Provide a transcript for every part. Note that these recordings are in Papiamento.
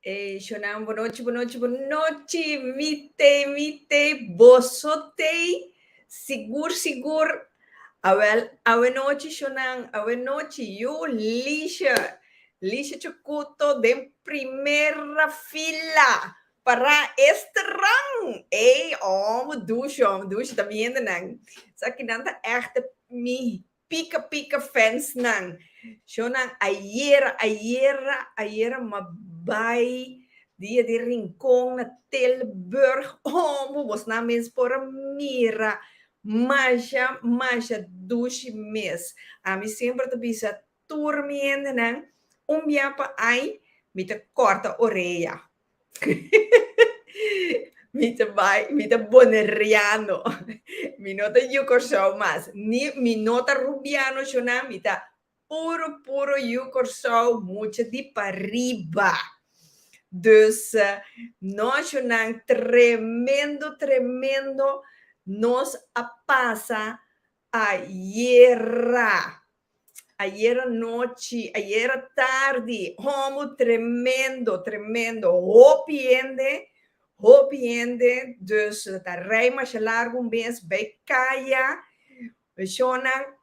Ey, Shonan, bonochi, bonochi, bonochi. Mi tei, mi tei, boso tei. Sigur, sigur. Awel, awenochi, Shonan, awenochi. Yu, Lisha. Lisha Chucuto den primera fila. Para estrang. Ey, oh, dushi, oh, dushi. Ta mi hendenan. Esakinan ta echt mi Pika pika fans nan. Shownan ayera ayera ayera m'a bai dia di Rincon na Tilburg omo bosnan mes por a mira masha masha dushi mes. Ami semper ta bisa tur mi hendenan un bia pa ai mi ta corta orea. Mi ta bai, mi ta boneriano. Mi no ta yu Kòrsou mas. Ni mi no ta rubiano shona, mi ta puro puro yu Kòrsou mucha di pariba. Dus no shonan tremendo tremendo nos a pasa ayera. Ayera nochi, ayera tardi, homo tremendo, tremendo. Hopi hende, hopi hende, dus ta rij masha largu un bes bay kaya. Shownan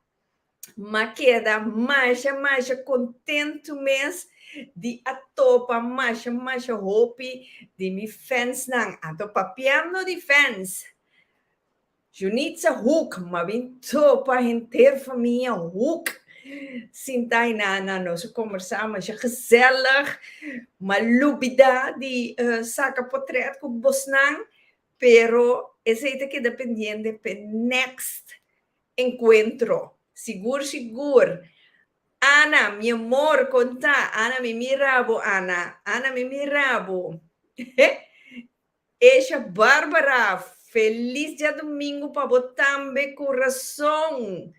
m'a keda masha, masha kontentu mes di a topa masha, masha hopi di mi fansnan. Anto papiando di fans, Junitza Hoek, m'a bin topa henter famia Hoek sinta einan na nos a kombersá masha gezellig, m'a lubidá di saka potret ku bosnan, pero esei ta keda pendiente p'e next enkuentro. Sigur sigur. Ana, mi amor, kon ta? Ana, mi mira bo, Ana. Ana, mi mira bo. Esha Barbara, felis djadumingu pa bo tambe kurason.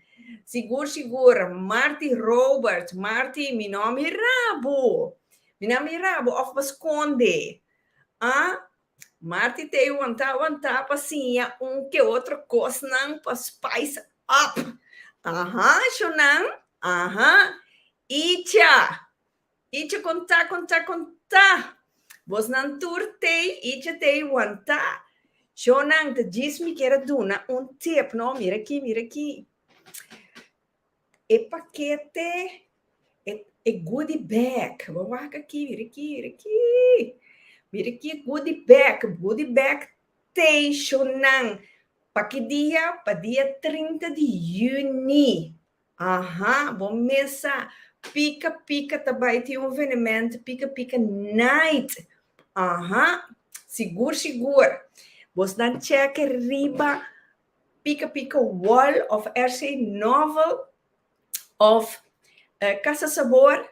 Sigur sigur, Marty Robert, Marty mi no a mira bo, mi no a mira bo of bo skonde? Ah, Marty t'ei wantá wantá pa siña un ke otro kosnan pa spice up. Aha, shonnan, aha. Icha, Icha kontá, kontá, kontá. Bosnan tur tei, Icha tei wantá. Shownan, ta djis mi kier a duna un tip, no? Mira aki, mira aki. E pakete, e, e goodie bag. Bo wak aki, mira aki, mira aki. Mira aki e goodie bag. Goodie bag tei, shownan. Pa ki dia? Pa dia 30 di yüni. Aha, bo mesa. Pika Pika ta bai tin un evenement, Pika Pika Night. Aha, sigur sigur. Bosnan check riba Pika Pika Wall of RC Novel of Casa Sabor.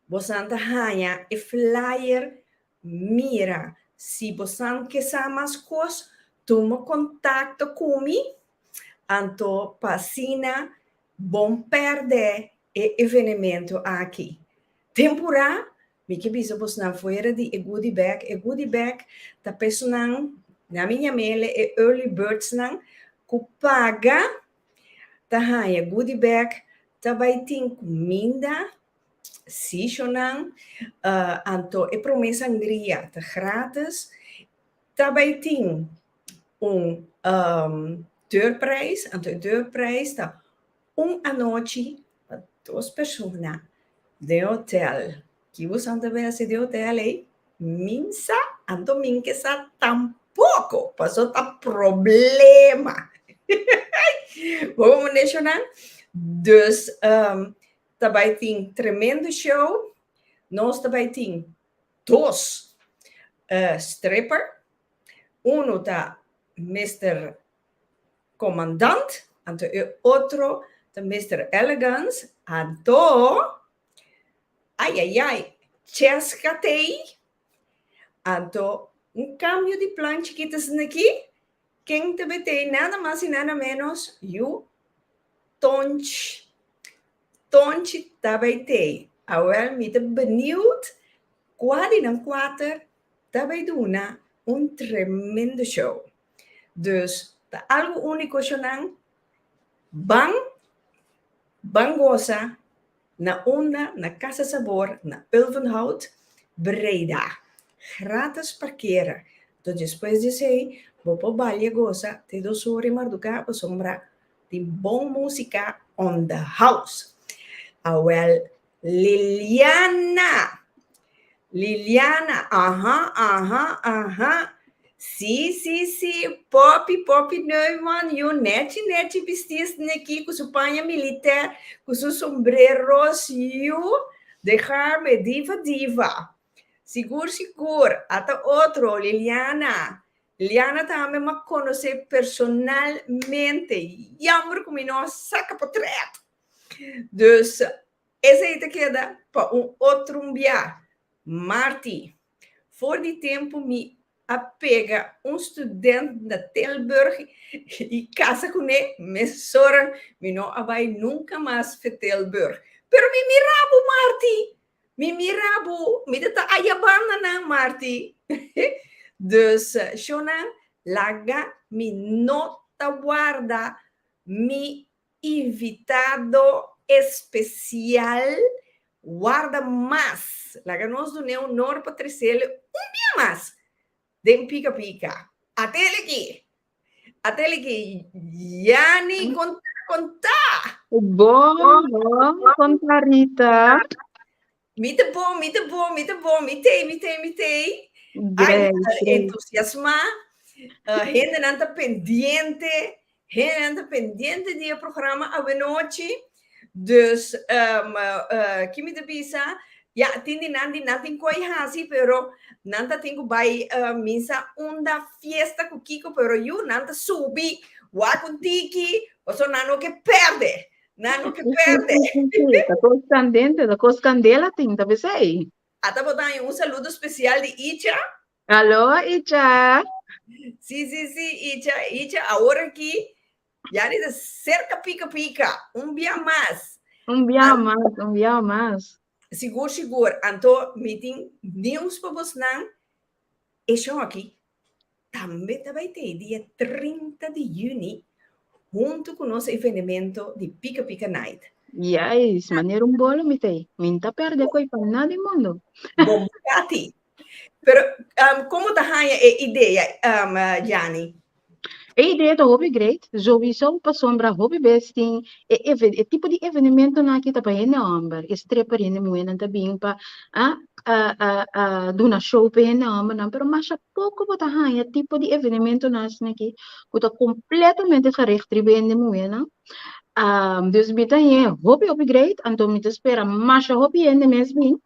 Bosnan ta haña e flyer. Mira, si bosnan ke sa mas kos, tuma kontakto ku mi. Anto pa asina bon pèrdè e evenemento aki. Tempurá, mi ke bisa bosnan fuera di e goodie bag, e goodie bag ta pa esunnan, na mi yam'ele e early birdsnan, ku paga ta haña goodie bag, ta bai tin kuminda, sí shonnan, anto e promé sangria ta gratis, Ta bai tin un deurprijs, anto e deurprijs ta un anochi pa dos persona den hotel. Ki boso ta bai hasi den hotel ei? Min sa, anto min ke sa tampoco, paso ta problema. Bo mencionan? Dus ta bai tin tremendo show, nos ta bai tin dos stripper, uno ta Mister Commandant, anto e otro ta Mister Elegance, anto ay ay ay Cheska t'ey, anto un cambio di plan chikito asina aki, ken ta bet'ey nada mas y nada menos yu Tonchi. Tonchi ta bay t'ey. Awel mi ta benieuwd Kua di nan kuater ta bai duna un tremendo show. Dus ta algu úniko shownan, ban ban gosa na unda na Casa Sabor na Ulvenhout, Breda. Gratis parkera. Anto despues di esei bo por balia gosa te 2 or di marduká pasobra tin bon músika on the house. Awèl Liliana! Liliana, aha, aha, aha. Sí, sí, sí, Poppy, Poppy Neumann, yu nechi, nechi bistí esneki ku su paña militèr, ku su sombreros, yu, dejarme, diva, diva. Sigur, sigur, ata otro, Liliana. Liliana tambe m'a konosé personalmente. Jammer ku mi no a saka potrèt. Dus, esei ta keda pa un otro un bia. Marti, For di tempu mi a pega un student na Tilburg i kasa kuné, mesora mi no a bai nunka mas fe Tilburg. Pero mi mira bo, Marti! Mi mira bo, mi ta ta aya banda nan, Marti. Dus, shownan, laga mi no ta warda mi invitado especial warda mas. Laga nos dun'é honor pa tres'el un bia mas den Pika Pika. Atel aki! Atel aki! Yani konta konta! Bon, bon, konta Rita. Mi ta bon, mi ta bon, mi ta bon, mi tei, mi tei, mi tei. Ai, Great, great. entusiasmá. Hendenan ta pendiente, hendenan ta pendiente di e programa awenochi. Dus, ki mi ta bisa? Ya, tin di nan di nan tin koi hasi, pero nan ta tin ku bai misa unda fiesta ku kiko, pero yu nan ta subi wak un tiki, pasobra nan no ke pèrdè. Nan no ke perde. Ta kos kandente, ta kos kandela tin, ta besei. Ata bo ta un saludo spesial di Icha. Alo, Icha. Sí, sí, sí, Icha, Icha, awor aki ya di ta serka pika pika, un bia mas. Un bia mas, un bia mas. Sigur, sigur. Anto mi tin nieuws pa bosnan. E show aki Tambe ta bai te dia 30 di yüni huntu ku nos evenemento di Pika Pika Night. Yes, manera un bolo mi t'ei. Mi n'ta perde koi pa nada di mundo. Bon Kati. Pero um, komo ta haña e idea, um, Gianni? E idea ta hopi great, sowieso pasobra hopi bes tin e even e tipo di evenementonan aki ta pa hende hòmber, e stripper hende muhénan ta bin pa a a a duna show pa e hende hòmbernan, pero masha poko bo ta haña tipo di evenementonan asina aki ku ta kompletamente gericht riba hende muhénan. Dus mi ta hañ'é hopi hopi great, anto mi ta spera masha hopi hende mes bin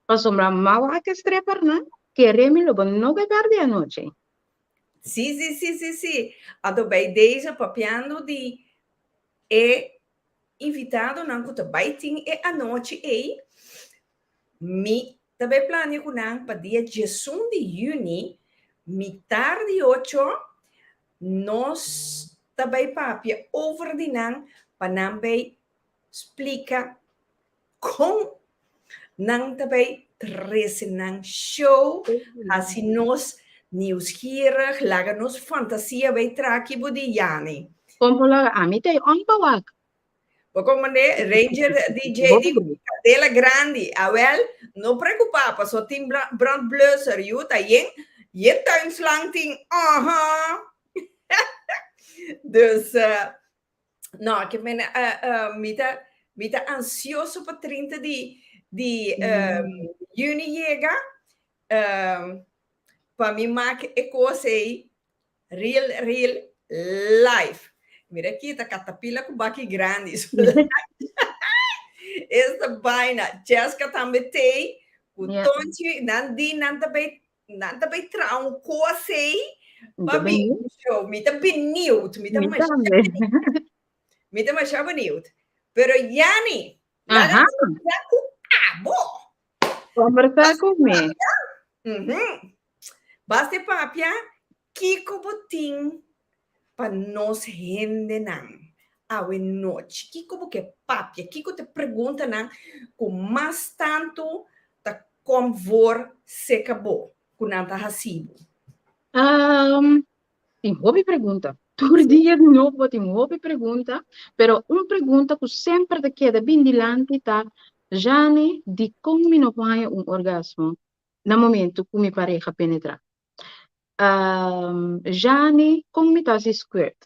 pasobra m'a wak e strippernan, kere mi lo bo no ke pèrdè anochi. Sí, sí, sí, sí, sí. Anto bij deze papiando di e invitadonan ku ta bai tin e anochi ei, mi ta bai plania ku nan pa dia 11 di yüni, mitar di ocho, nos ta bai papia over di nan pa nan bai splika Kon nan ta bai trese nan show, hasi nos nieuwsgierig, laga nos fantasia bai traki bo di Yani. Kon por laga ami ta e on pa wak. Bo komandé Ranger DJ di kandela grandi. Awel, no preocupa, paso tin brandblusser, yu ta yen, yen tuinslang tin, aha. Dus, No, ke men mi ta mi ta ansioso pa 30 di di juni yega pa mi mak e kos ei real real life. Mira aki ta katapila ku baki grandi. Esta baina. Cheska tambe tei ku Tonchi nan di nan ta bai Nan ta bay traha un kos ei pa bin show. Mi ta benieuwd. Mi ta masha benieuwd. Mi ta masha benieuwd. Pero Yani, laga nos combersa ku abo. Combersa ku mi. Basta e papia, kiko bo tin pa nos hendenan awe nochi? Kiko bo ke papia? Kiko ta e preguntanan ku mas tantu ta kom voor seka bo ku nan ta hasi bo? Tin hopi pregunta. Tur dia di nobo tin hopi pregunta, pero un pregunta ku semper ta keda bin dilanti ta, Jane, dikon mi no por haña un orgasmo? na momento ku mi pareha penetrá. Jani, kon mi ta hasi squirt?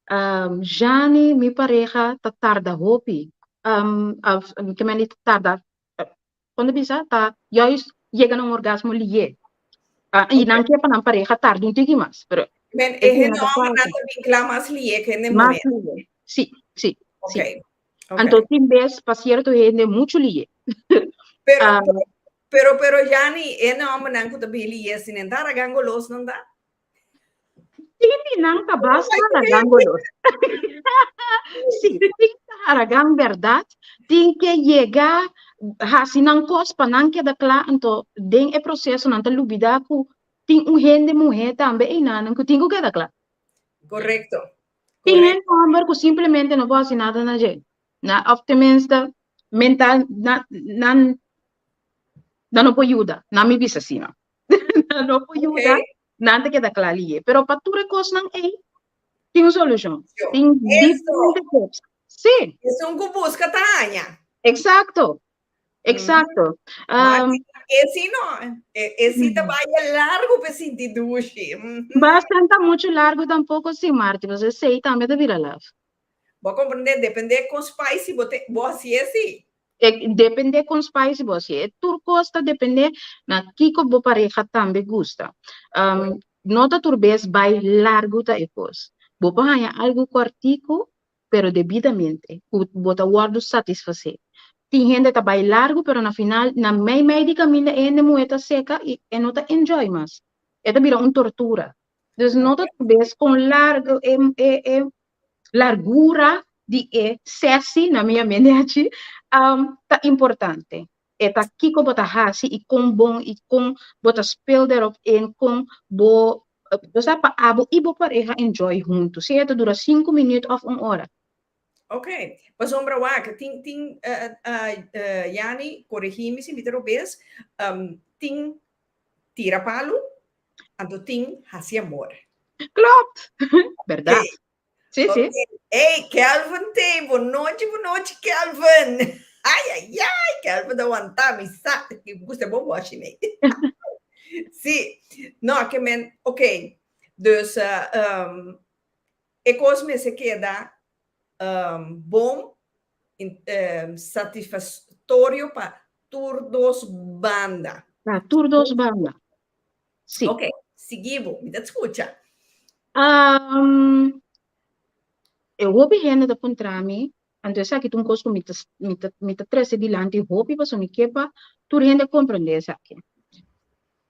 Jani, mi pareha ta tarda hopi. Of ke men ta tarda, kon ta bisa? Ta juist yega na un orgasmo lié. I nan ke pa nan pareha tarda un tiki mas, pero Men e hende hòmbernan ta bin kla mas lié ku hende Mas muhé. lié, sí, sí, sí. Ok. Anto tin bes pa sierto hende muchu lié. Pero, pero, pero Yani, e hòmbernan ku ta bin lié, si nan ta haragan golos nan ta? Tin di nan ta basta haragan golos. Sí, tin ta haragan bèrdat, tin ke yega hasi nan kos pa nan keda kla, anto den e proseso nan ta lubidá ku tin un hende muhé tambe einan ku tin ku keda kla. Korekto. Tin hende hòmber ku simplemente no por hasi nada na dje. Na, òf tenminste mental na, nan, nan no por yuda. Nan mi bisa asina. Nan no por yuda, nan ta keda kla lié. Pero pa tur e kosnan ei, tin un solushon. Tin diferente tips. Sí. Esun ku buska ta haña. Eksakto. Exacto. E si no, e si ta vaya largo pe sinti dushi. Bastante mucho largo tampoco si, Marti, pues esey tambe ta bira laf. Bo comprende, depende con spicy bo te, bo hasi esi. E, depende con spicy bo hasi. E tur cos ta depende na kiko bo pareja tambe gusta. No ta tur bes bai largo ta e cos. Bo por haña algo cortico pero debidamente, ku bo ta wòrdu satisfasé. Tin hende ta bai largu, pero na final, na mei mei di kaminda e hende muhé ta seka i e no ta enjoy mas. E ta bira un tortura. Dus no ta tur bes kon largu e e e largura di e sesi, na mi mente hachi, ta importante. E ta kiko bo ta hasi i kon bon i kon bo ta speel derop in, kon bo bo sa pa abo i bo pareha enjoy huntu, sea ta dura sinku minuut òf un ora. Ok, pasobra wak, tin tin Yani, korigí mi si mi ta robes, tin tira palu, anto tin hasi amor. Klopt! Bèrdat. Sí, sí. Hey, Kelvin te, bonochi, bonochi, Kelvin. Ai, ai, ai, Kelvin ta wanta mi sa, gusta bon boshi nee. Sí, no, ke men, ok. Dus, e kos mester keda bon, satisfactorio pa tur dos banda. Pa tur dos banda. Sí. Ok, sigui bo, mi ta scucha. Um, e hopi hende ta puntra mi, anto esaki ta un kos ku mi ta, mi ta, mi ta trese dilanti hopi pasobra mi ke pa tur hende komprendé esaki.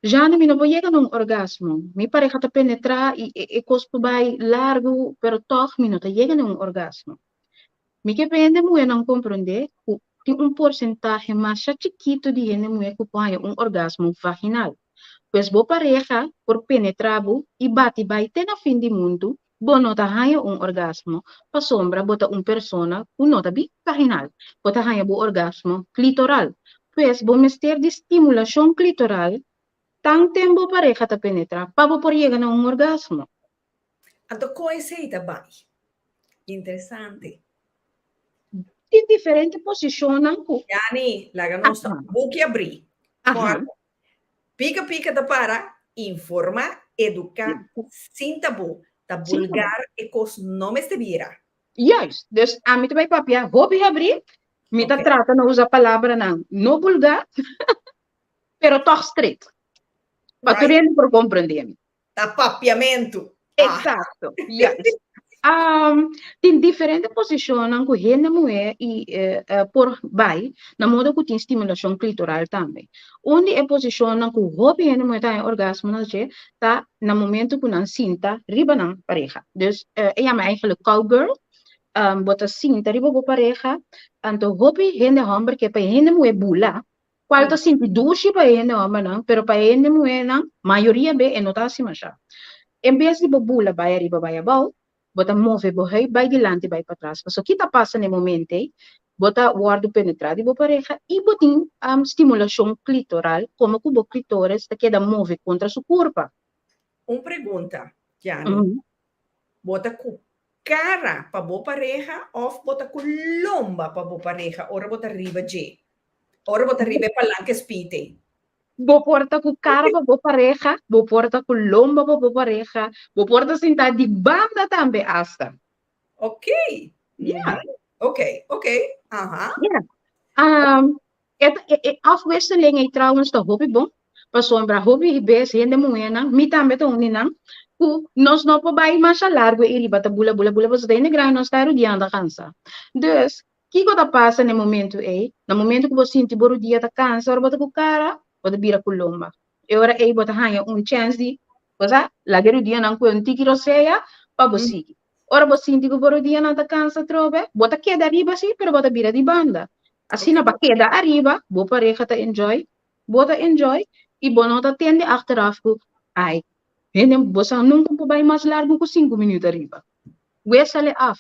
Jane, mi no por yega na un orgasmo. Mi pareha ta penetrá i e, e kos por bai largu, pero tòg mi no ta yega na un orgasmo. Mi ke pa hende muhénan komprondé ku tin un porsentahe masha chikitu di hende muhé ku por haña un orgasmo vaginal. Pues bo pareha por penetrá bo i bati bai te na fin di mundu, bo no ta haña un orgasmo pasobra bo ta un persona ku no ta bin vaginal, bo ta haña bo orgasmo klitoral. Pues bo mester di stimulashon klitoral tanten bo pareha ta penetrá pa bo por yega na un orgasmo. Anto kon esei ta bai? Interesante. Tin diferente posishonnan ku. Yani, laga nos ta un buki abrí. Kòrda, Pika Pika ta para informá, eduká, sin tabú. Ta bulgar e kos no mester bira. Juist. Dus ami ta bai papia hopi habrí. Mi ta trata na usa palabranan no bulgar, pero tòg stret. Pa tur hende por komprendé mi. Ta papiamentu. Exacto, juist. Tin diferente posishonnan ku hende muhé i por bai na modo ku tin stimulashon klitoral tambe. Un di e posishonnan ku hopi hende muhé ta haña orgasmo na dje ta na momento ku nan sinta riba nan pareha. Dus e yama eigenlijk cowgirl. Bo ta sinta riba bo pareha, anto hopi hende hòmber ke pa e hende muhé bula Cual ta sinti dushi pa e hende hombernan, pero pa e hende muhernan, mayoria be e no ta haci masha. En bes di bo bula bay ariba bay abao, bo ta move bo heup bay dilanti bay patras. Pasobra ki ta pasa na e momento ey? Bo ta wordo penetra di bo pareha y bo tin stimulacion clitoral, como cu bo clitoris ta keda move contra su curpa. Un pregunta, Gianni. Bo ta cu cara pa bo pareha of bo ta cu lomba pa bo pareha ora bo ta riba dje? Ora bo ta riba e palanca spite? Bo por ta ku kara pa bo pareha, bo por ta ku lomba pa bo pareha, bo por ta sintá di banda tambe asta. Ok. Ja. Ok. Aha. Ja. E afwisseling ei trouwens ta hopi bon, pasobra hopi bes hende muhénan, mi tambe ta un di nan, ku nos no por bai masha largu ei riba ta bula bula bula pasobra hende grandi nos ta rudiando ta kansa. Dus, kiko ta pasa na e momentu ei? Na momentu ku bo sinti bo rudia ta kansa, ora bo ta ku kara, bo ta bira ku lomba. E ora ei bo ta haña un chèns di, bo sa, laga e rudianan kue un tiki rosea pa bo sigui. Ora bo sinti ku bo rudianan ta kansa atrobe, bo ta keda ariba sí, pero bo ta bira di banda. Asina bo a keda ariba, bo pareha ta enjoy, bo ta enjoy i bo no ta tende achteraf ku, ai, hende, bo sa nunka por bai mas largu ku sinku minüt ariba. Wissel e af.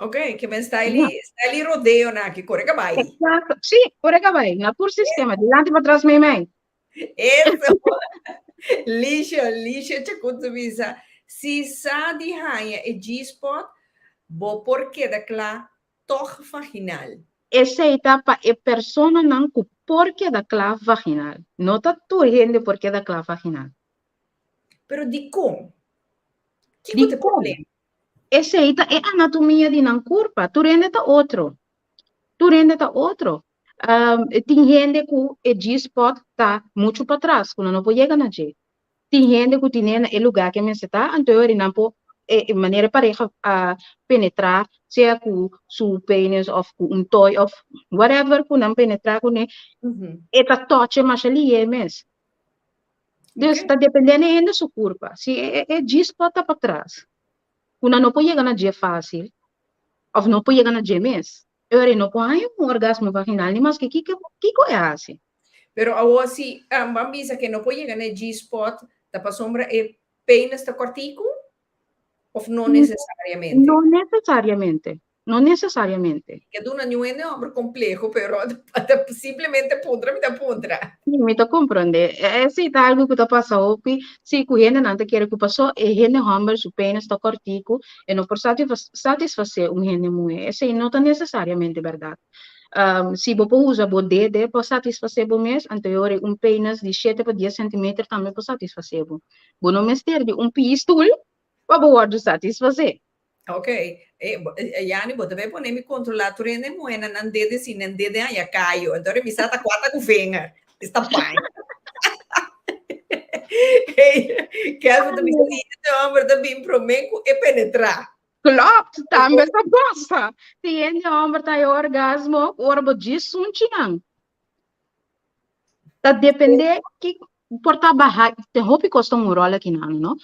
Ok, ke men style style rodeo na ki kore kabai. Exacto. Sí, kore kabai. Na tur sistema, dilanti patras mei mei. Eso. Lisha, Lisha Chakut bisa, si sa di haña e G-spot, bo por keda kla tog vaginal. Esei ta pa e personanan ku por keda kla vaginal. No ta tur hende por keda kla vaginal. Pero dikon? Kiko ta e Dikon? problema? Esei ta e anatomia di nan kurpa. Tur hende ta otro. Tur hende ta otro. Tin hende ku e G-spot ta muchu patras, ku nan no por yega na dje. Tin hende ku tine na e lugá ke mester ta, anto e ora nan por e manera e pareha a penetrá, sea ku su penis òf ku un toy òf whatever ku nan penetrá kuné, e ta touch e masha lihé mes. Dus ta dependé na e hende su kurpa. Si e G-spot ta patras, ku nan no por yega na dje fásil òf no por yega na dje mes, e ora e no por haña un orgasmo vaginal ni maske kiko kiko e hasi. Pero awor si ban bisa ke no por yega na e G-spot ta pasobra e penis ta kòrtiku òf no nesesariamente? No nesesariamente. No nesesariamente. Ke duna niun hende hòmber kompleho, pero ta simplemente puntra mi ta puntra. Sí, mi ta komprondé. Esei ta algu ku ta pasa hopi. Sí, ku hendenan ta kere ku pasó e hende hòmber su penis ta kòrtiku, e no por satisfasé un hende muhé. Esei no ta nesesariamente bèrdat. Si bo por usa bo dede pa satisfasé bo mes, anto e ora un penis di shete pa dies sentimeter tambe por satisfasé bo. Bo no mester di un pistul pa bo wòrdu satisfasé. Ok, Yani, bo ta bay pone mi controla tur hende muhe na nan dede si nan dede haya cayo. Entonces mi sa ta cua ta cu vinger. Esta paña. Hey, Kelvin ta bisa si hende homber ta bin prome cu e penetra. Klopt, tambe sa pasa. Si hende homber ta haya orgasmo, ora bo djis sunchi nan. Ta depende ki por ta baha, ten hopi kos ta un ròl aki nan, no?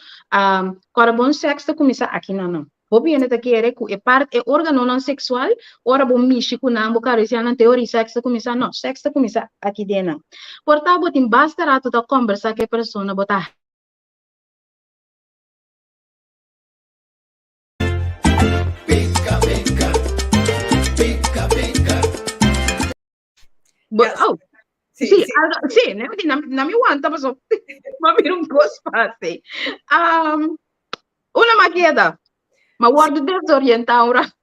Kòrda bon sèks ta kuminsá aki nan, no. Hopi hende ta kere ku e part, e órganonan seksual, ora bo mishi ku nan, bo karisiá nan, te ora i sèks ta kuminsá. No, sèks ta kuminsá aki den nan. Por ta bo tin basta ratu ta kòmbersá ku e persona, bo ta. Bo, Ja, oh, sí, sí, sí. algo, sí, ne, di, na, na mi wanta paso, ma mira un kos fácil. Una maqueta, ma wordo desorientá un rato.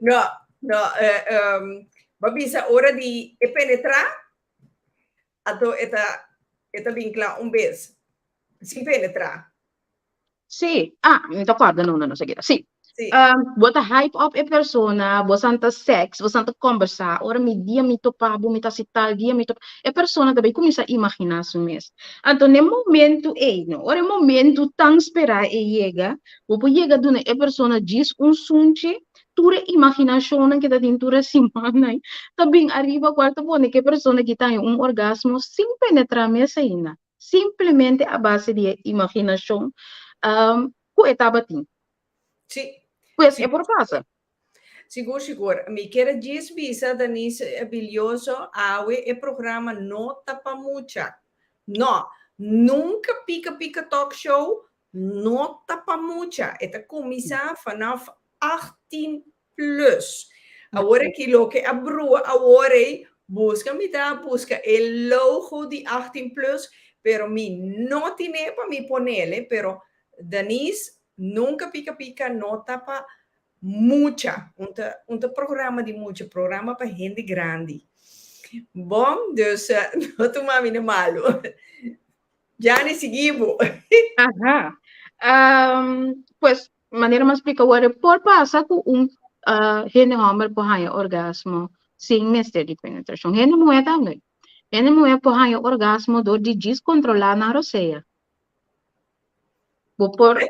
No, no, ba bisa ora di e penetrá, anto e ta, e ta bin kla un bes, sin penetrá. Sí, ah, mi ta kòrda no, no, no, seguida. Sí. Sí. Bo ta hype up e persona, bo san ta sex, bo san ta kòmbersá, ora mi dia mi topa bo, mi ta hasi tal dia mi topa, e persona ta bai kuminsá imaginá su mes. Anto n'e momentu ei, no, ora e momentu tan sperá e yega, bo por yega duna e persona djis un sunchi, tur e imaginashonnan ke ta tin tur e simannan ta bin ariba kual ta pone ku e persona ki ta haña un orgasmo sin penetrá mes ainda. Simplemente a base di e imaginashon ku e tabatin. Sí. Pues e por pasa. Sigur, sigur. Mi kier djis bisa Denise Bilioso, awe e programa no ta pa mucha. No, nunca Pika Pika Talk Show no ta pa mucha. E ta cuminsa vanaf 18 plus. Awor aki loke a brua awor ei, buska mi ta buska e logo di 18 plus, pero mi no tine pa mi ponele, pero Denise, nunca Pika Pika no ta pa mucha, un ta un ta programa di mucha, programa pa hende grandi. Bon, dus no tuma mi na malu. Jani, sigui bo. Aha. Pues, manera mi a splika awor, por pasa ku un hende hòmber por haña orgasmo sin mester di penetrashon. Hende muhé tambe. Hende muhé por haña orgasmo dor di djis kontrolá nan rosea. Bo por,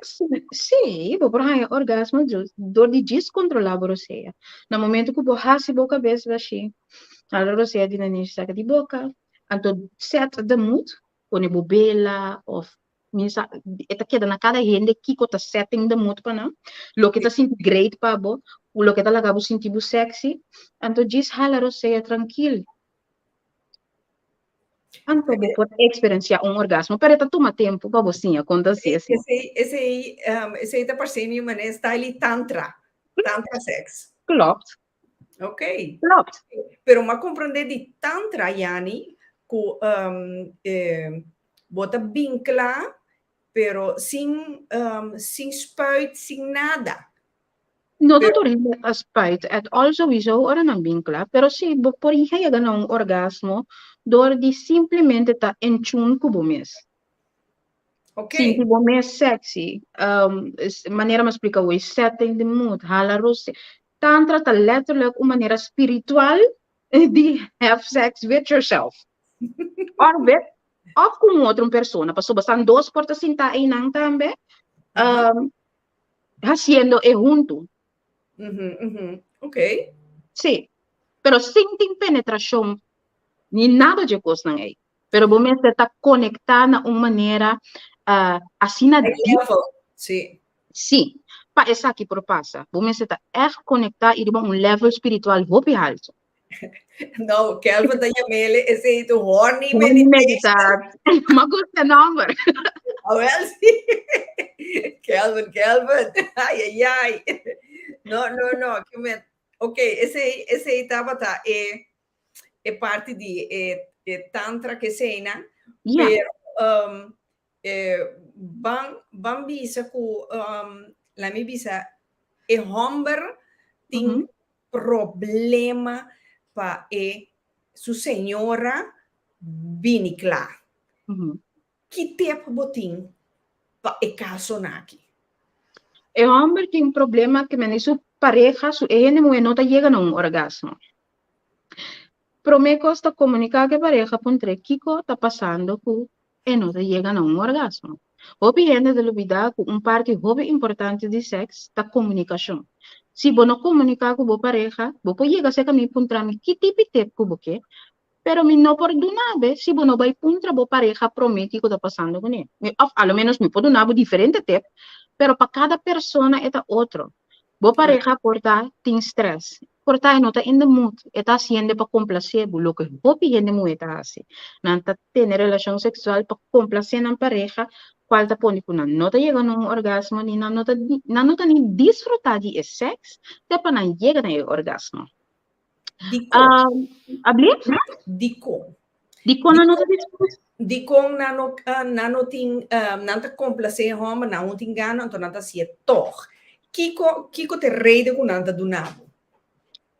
sí, bo por haña orgasmo dor di djis kontrolá bo rosea. Na momento ku bo hasi bo kabes bashí, hala rosea di nanishi saka di boka, anto set the mood, pone bo bela òf mi sa, e ta keda na kada hende kiko ta setting the mood pa nan, loke ta sinti great pa bo, loke ta laga bo sinti bo sexy, anto djis hala rosea trankil. Anto bo por eksperensiá un orgasmo, pero e ta tuma tempu pa bo siña kon ta hasi esei. Esei, esei, um, esei ta parse mi manera style di tantra, tantra seks. Klopt. Ok. Klopt. Pero m'a komprendé di tantra, Yani, ku um, eh, bo ta bin kla, pero sin, um, sin spuit, sin nada. No ta tur hende a spuit at all sowieso ora nan bin kla, pero si bo por yega na un orgasmo door di simplemente ta en tune ku bo mes. Sinti bo mes sexy, manera mi a splika awor, setting the mood, hala rosé. Tantra ta letterlijk un manera spiritual di have sex with yourself. Or with, of ku un otro persona, pasobra san dos por ta sinta einan tambe. Haciendo e huntu. Ok. Sí, pero sin tin penetracion ni nada dje cosnan ei. Pero bo mester ta conecta na un manera asina High diep. level, sí. Sí, pa esaki por pasa. Bo mester ta echt conecta y riba un level spiritual hopi halto. No, Kelvin ta llamele esei tu horny Horny meditation. meditat. Ma gusta e nomber. Ah, wel, sí. Kelvin, Kelvin. Ai, ai, ai. No, no, no. Ke men, ok, esei, esei tabata e, e parti di e, e tantra ke eseinan. Ja. Pero, e, ban, ban bisa ku, laat mi bisa, e homber tin problema pa e su señora bini kla. Ki tep bo tin pa e kasonan aki? E hòmber tin problema ke mende su pareha, su e hende muhé no ta yega na un orgasmo. Promé kos ta komuniká ku e pareha puntr'é kiko ta pasando ku e no ta yega na un orgasmo. Hopi hende ta lubidá ku un parti hopi importante di sèks ta komunikashon. Si bo no komuniká ku bo pareha, bo por yega serka mi puntra mi ki tipi tep ku bo ke, pero mi no por duna bo si bo no bai puntra bo pareha promé kiko ta pasando kuné. Mi òf a lo ménos mi por duna bo diferente tep, pero pa kada persona e ta otro. Bo pareha por ta tin strès, Por ta e no ta in the mood, e ta hasiende pa komplasé bo, loke hopi hende muhé ta hasi. Nan ta tene relashon seksual pa komplasé nan pareha, kual ta pone ku nan no ta yega na un orgasmo ni nan no ta nan no ta ni disfrutá di e sèks te pa nan yega na e orgasmo. Dikon? Ablief? Dikon? Dikon nan no ta disfrutá? Dikon nan no nan no tin nan ta komplasé e hòmber, nan no tin gana, anto nan ta hasié tòg. Kiko kiko ta e reden ku nan ta duna bo?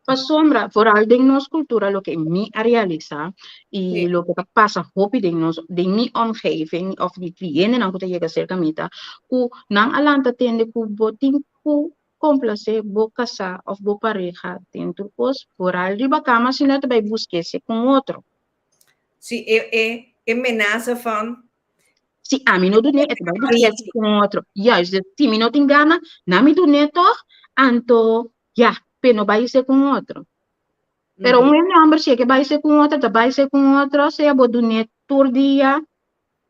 Pasobra vooral den nos kultura loke mi a realisá i loke ta pasa hopi den nos den mi omgeving òf di klientenan ku ta yega serka mi ta ku nan a lanta tende ku bo tin ku komplasé bo kasá òf bo pareha den tur kos, vooral riba kama si no ta bai busk'é ku un otro. Si e e e menasa van Si ami no dun'é, e ta bai busk'é ku un otro. Juist, dus si mi no tin gana, na mi dun'é tòg, anto ya, p'e no bai hise ku un otro. Pero un hende hòmber si e ke bai hise ku un otro, ta bai hise ku un otro, sea bo dun'é tur dia,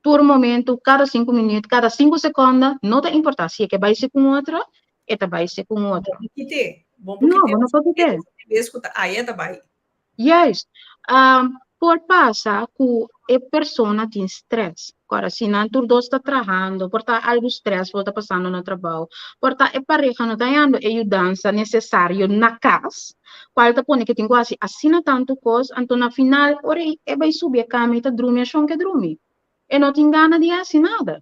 tur momento, kada sinku minüt, kada sinku sekònda, no ta importá. Si e ke bai hise ku un otro, e ta bai hise ku un otro. Bo por kit'é. Bo por No, kit'é. bo no por kit'é. Bes ku ta aya ta bai. Juist. Por pasa ku e persona tin stress. Ora, si nan tur dos ta trahando, por ta algu stressful ta pasando na trabou, por ta e pareha no ta hañando e yudansa nesesario na kas, kual ta pone ke tin ku hasi asina tantu kos, anto na final ora e bai subi e kama i ta drumi ashon ke drumi. E no tin gana di hasi nada.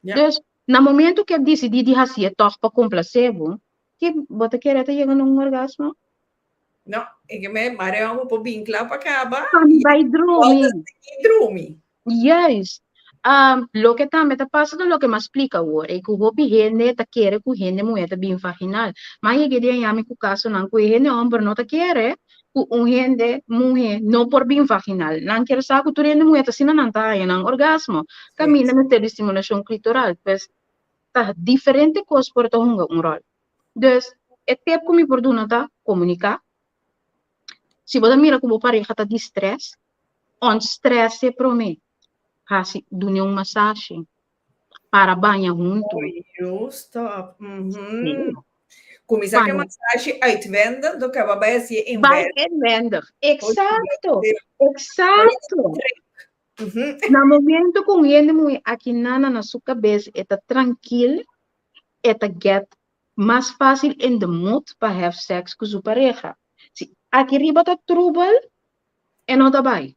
Dus, na momento ku e disidí di hasié tòg pa komplasé bo, ke bo ta kere ta yega na un orgasmo? No, e ke me mare amo por bin kla pa kaba. Pa mi bai drumi. Drumi. Juist. Loke tambe ta pasa ta loke mi a splika awor, e ku hopi hende ta kere ku hende muhé ta bin vaginal. Ma yega di haña mi ku kasonan ku e hende hòmber no ta kere ku un hende muhé no por bin vaginal. Nan kier sa ku tur hende muhé ta asina nan ta haña nan orgasmo. Kaminda mester di stimulashon klitoral. Pues ta diferente kos por ta hunga un ròl. Dus e tep ku mi por duna ta komuniká. Si bo ta mira ku bo pareha ta di strès, ontstress e promé. Hasi, dun'é un masashi. Para baña huntu. Oh, stop. Mm-hmm. Kuminsá ku e masashi uitwendig, do kaba bai hasié inwendig. Bai inwendig. Eksakto. Eksakto. Na momento ku un hende muhé aki nana na su kabes e ta trankil, e ta get mas fásil in the mood pa have sex ku su pareha. Si aki riba ta trubel, e no ta bai.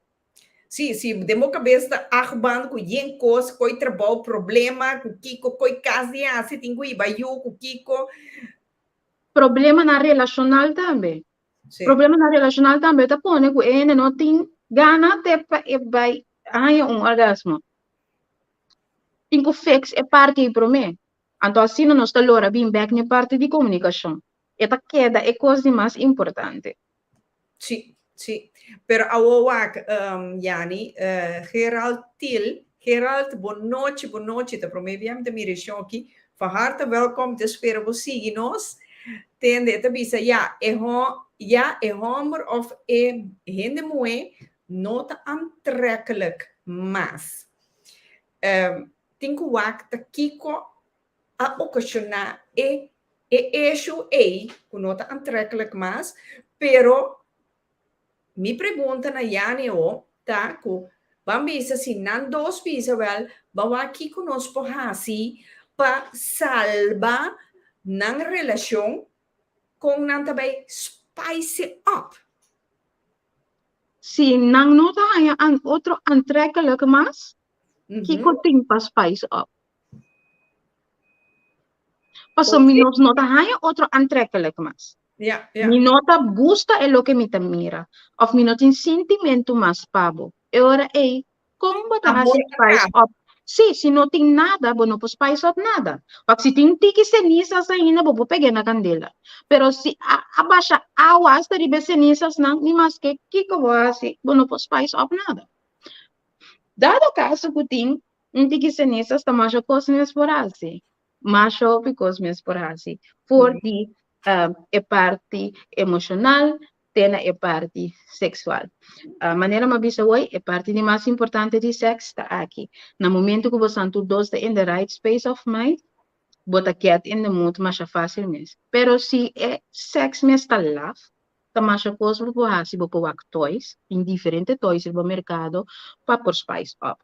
Sí, sí, den bo kabes ta achtbaan ku yen kos, koi trabou, problema, ku kiko, koi kas di hasi, tin ku hiba yu, ku kiko. Problemanan relashonal tambe. Sí. Problemanan relashonal tambe ta pone ku e hende no tin gana te pa e bai haña un orgasmo. Tin ku fix e parti ei promé. Anto asina nos ta lora bin bèk n'e parti di komunikashon. E ta keda e kos di mas importante. Sí, sí. Pero awo wak, um, Yani, uh, Gerald Til, Gerald, bon nochi, bon nochi. Ta promé bia mi ta mira e shoki. Van harte welkom, te spera bo sigui nos. Tende, e ta bisa, ja, e ho, ja, e homber of e hende muhé no ta aantrekkelijk mas. Um, tin ku wak ta kiko a okashoná e e issue ei ku no ta aantrekkelijk mas, pero mi pregunta na Jani o ta ku ban bisa si nan dos bisa wèl ban wak kiko nos por hasi pa salba nan relashon kon nan ta bai spice it up. Si nan no ta haña otro aantrekkelijk mas, kiko tin pa spice up? Pasobra mi no, no ta haña otro aantrekkelijk mas. Ja, ja. Mi no ta gusta e loke mi ta mira. Of mi no tin sintimentu mas pa bo. E ora ei, kon bo ta Amor hasi spice acaba. up? Sí, si no tin nada, bo no por spice up nada. Wak si tin tiki cenisas ainda, bo por peg'é na candela. Pero si a, a basha awa hasta riba e cenisasnan, ni maske kiko bo hasi, bo no por spice up nada. Dado caso cu tin Un tiki cenisas ta masha cos mes por haci. Masha hopi cos mes por haci. For di e parti emocional te na e parti sexual. Manera mi a bisa hoy, e parti di mas importante di sex ta aki. Na momento cu bosan tur dos ta in the right space of mind, bo ta get in the mood masha facil mes. Pero si e sex mes ta laf, Ta masha kos bo por hasi, bo por wak toys, tin diferente toys riba merkado pa por spice up.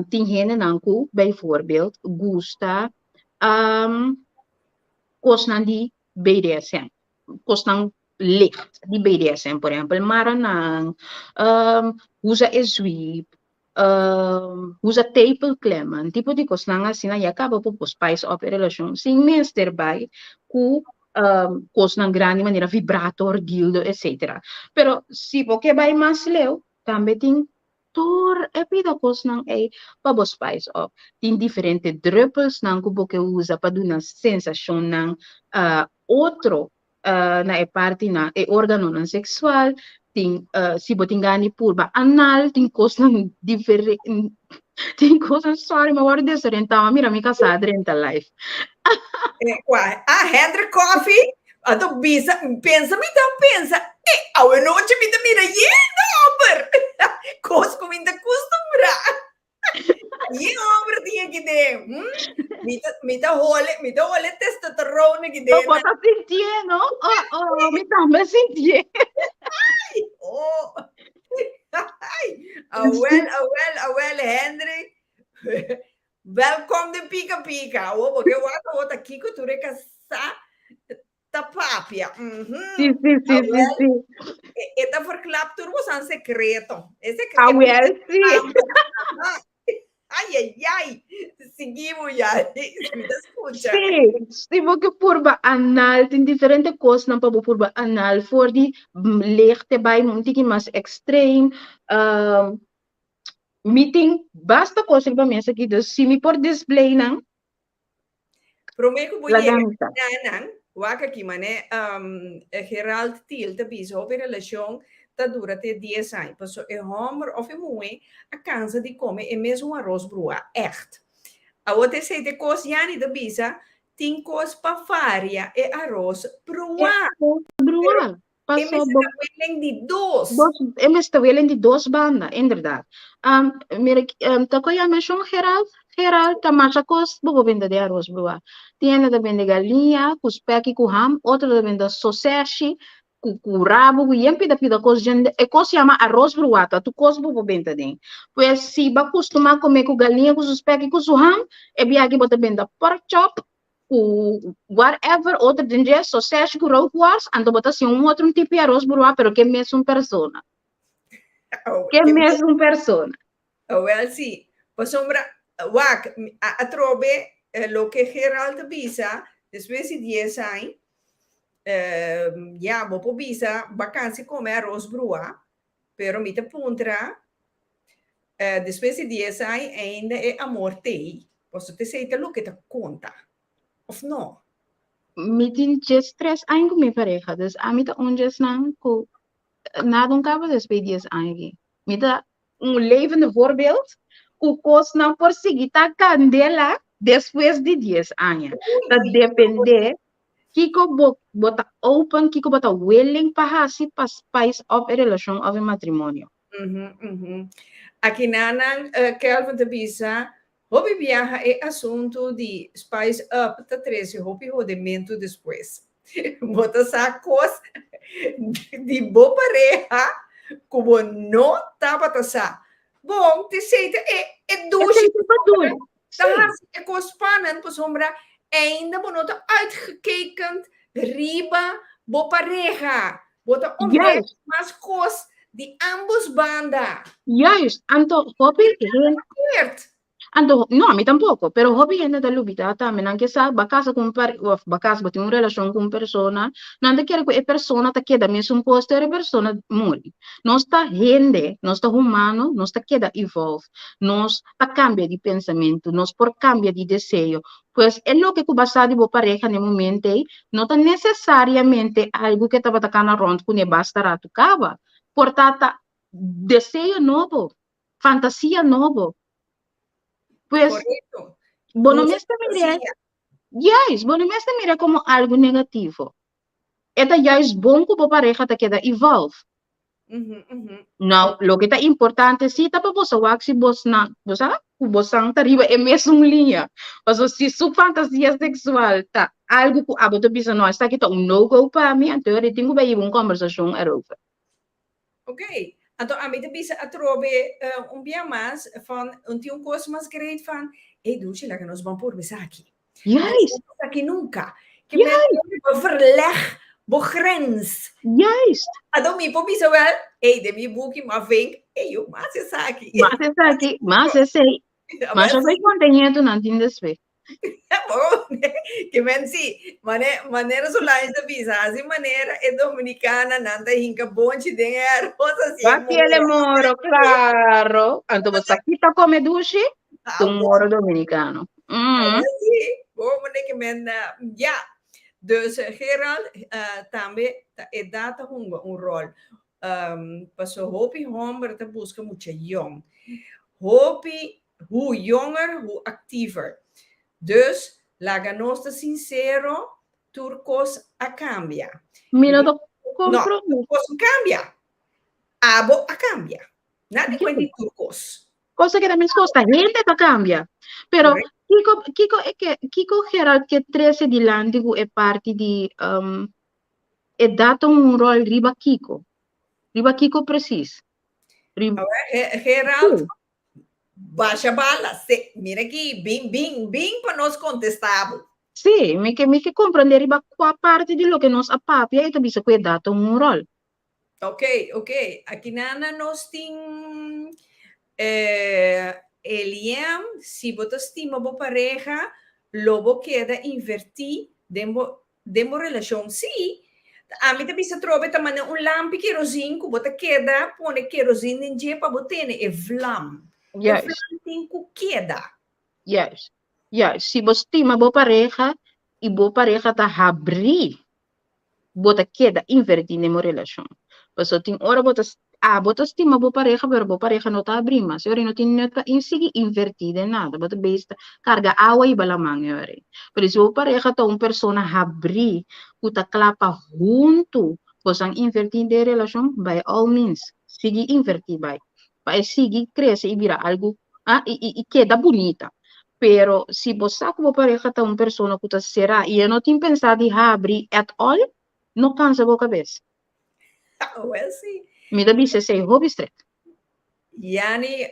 Tin hendenan ku bijvoorbeeld gusta kosnan di BDSM, kosnan licht di BDSM, por ehempel mara nan, usa e zwiep, Usa tepelklemmen, tipo di kosnan asina ya kaba por por spice up e relashon sin mester bai ku kosnan grandi manera vibrator, dildo etcetera. Pero si bo ke bai mas leu tambe tin tur e pida kosnan ei pa bo spice up. Tin diferente druppelsnan ku bo ke usa pa duna sensashonnan otro na e partinan, e organonan seksual, tin si bo tin gana di purba anal, tin kosnan diferente, tin kosnan, sorry, mi a wòrdu desorientá, mi a mira mi kasá drenta live. Kua? Ah, Hendrik Coffee? Anto bisa, pensa mi ta pensa, e awe nochi mi ta mira yendo, homber! Kos ku mi ta kustumbrá. Ye hombre tin aquí den. Hmm? Mi ta, mi ta hole, mi ta hole testosterona aquí den. Bo ta sintiendo? Oh, oh, mi tambe sintié. Ay, oh. Ay, awel, awel, awel, Hendrik. Welkom den Pika Pika. Awo, porque wak awo ta kiko tu reka sa ta papia. Sí, sí, sí, sí, sí. E, e ta verklap tur bosan secreto. E secreto. Awel, sí. Ay, Ai, ai, ai. Sigui bo, Yari. Mi ta skucha. Sí, si bo ke purba anal, tin diferente kosnan pa bo purba anal, for di licht te bai un tiki mas extreme. Mi tin basta kos riba mesa aki, dus si mi por display nan. Promé ku bo Laga yega mi sa. na nan, wak aki mane Gerald Thiel ta bisa hopi relashon ta dura te dies aña, paso e hòmber òf e muhé a kansa di kome e mesun aros bruá, ègt. Awor ta esei ta e kos Yani ta bisa, tin kos pa varia e aros E bruá. aros Pero bruá, e paso mester bo ta welen di dos. Dos, e mester welen di dos banda, inderdaad. Mira, ta ko yama shon Gerald? Gerald ta masha kos bo por bende den aros bruá. Tin hende ta bende galiña ku spek i ku ham, otro ta bende soseshi ku ku rabo ku yen pida pida kos djen. E kos yama aros bruá, ta tur kos bo por benta den. Pues si bo a kustumá kome ku galiña ku su spek i ku su ham, e biaha bo ta bende pork chop ku whatever otro den dje, soseshi ku rookworst, anto bo ta haci un otro un tipo di aros bruá, pero ke mesun persona. Oh, Ke ke mesun persona. Oh, wel sí. Pasobra, wak, atrobe loke Gerald ta bisa, despues di dies aña, ya, bo por bisa, bakansi kome aros bruá, pero mi ta puntra, despues di dies aña ainda e amor t'ei, pasobra t'esei ta loke ta konta, òf no? Mi tin 13 aña ku mi pareha, dus ami ta un djesnan ku nada un kaba despues di dies aña aki. Mi ta un levende voorbeeld ku kosnan por sigui ta kandela despues di dies aña. Ta depende kiko bo bo ta open, kiko bo ta willing pa hasi pa spice up e relashon òf e matrimonio. Aki nanan Kelvin ta bisa, hopi biaha e asuntu di spice up ta trese hopi hodementu despues. Bo ta sa kos di bo pareha ku bo no tabata sa. Bon, t'esei ta e e dushi Esei ta pa dun. Ta Sí. hasi e kos spannend pasobra ainda bo no ta uitgekeken riba bo pareha. Bo ta ontdek mas kos di ambos banda. Juist. Anto hopi hende. Verkeerd. Anto, no, ami tampoko, pero hopi hende ta lubida tambe. Nan ke sa, bo a kasa ku un par, òf bo a kasa, bo tin un relashon ku un persona, nan ta kere ku e persona ta keda mesun kos te ora e persona muri. Nos ta hende, nos ta humano, nos ta keda evolve, nos ta kambia di pensamentu, nos por kambia di deseo. Pues e loke ku bo a sa di bo pareha na e momento ei no ta nesesariamente algu ku e tabata kana rònt kuné basta ratu kaba. Por ta ta deseo nobo, fantasia nobo. Pues, Correcto. bo no Mucha mester mir'é, fantasia. juist, bo no mester mir'é como algo negativo. E ta juist bon ku bo pareha ta keda evolve. Nou, loke ta importante sí ta pa boso wak si bosnan, bo sa, ku bosan ta riba e mesun liña. Pasobra si su fantasia seksual ta algu ku abo ta bisa no, esaki ta un no-go pa mi, anto e tin ku bai hiba un kòmbersashon erover. Ok, anto ami ta bisa atrobe un bia mas van un tin un kos mas great van, hey Dushi, laga nos ban purba esaki. Juist. Esaki nunca. Ke men bo verleg bo grens. Juist. Anto mi por bisa wel, hey, den mi buki m'a vink, hey, yo mas esaki. Mas esaki, mas esei. Mas a bai konta nietunan tin despues. Ke men si, mane, manera Solange ta bisa, hasi manera e dominicana nan ta hinka bonchi den e arroz asi e Hasi el moro. moro, claro. Anto bo sa ki ta come dushi? Un moro dominicano. Sí, bo mane ke men, ja. Dus Gerald, tambe ta edad ta hunga un rol. Paso hopi homber ta buska mucha yong. Hopi Hoe jonger, hoe actiever. Dus, laga nos ta sincero, tur cos a cambia. Mi no ta No, comprende. tur cos no cambia. Abo a cambia. Nada di cuenta di tur cos. Cos a keda mescos, ta hende ta cambia. Pero Correcto. kico, kico e ke, kico Gerald ke trece dilanti cu e parti di um, edad ta un rol riba kico? Riba kico precies? Riba Awor, Gerald, Basha bala, se, mira aki, bin, bin, bin pa nos kontestá bo. Sí, mi ke, mi ke komprendé riba kua parti di loke nos a papia i ta bisa ku e dat ta un ròl. Ok, ok. Aki nana nos tin eh, Eliem, si bo ta stima bo pareha, lo bo keda invertí den bo relashon. Sí, ami ta bisa trobe ta mane un lampi kerosene ku bo ta keda pone kerosene den dje pa bo tene e vlam. E vlam tin ku keda. Juist. Si bo stima bo pareha i bo pareha ta habrí, bo ta keda invertí den bo relashon. Paso tin ora bo ta stima bo pareha, pero bo pareha no ta habrí mas. Ora no tin nut pa sigui invertí den nada. Bo ta besta karga awa i balaman ora. Pero si bo pareha ta un persona habrí, ku ta kla pa huntu, boso invertí den relashon, by all means, sigui invertí bai. Pa sigui krese i bira algu i keda bunita. Pero si bo sa ku bo pareha ta un persona ku ta será i no tin pensá di habri at all, no kansa bo kabes. Well, sí. Mi ta bisa esei hopi straight. Yani,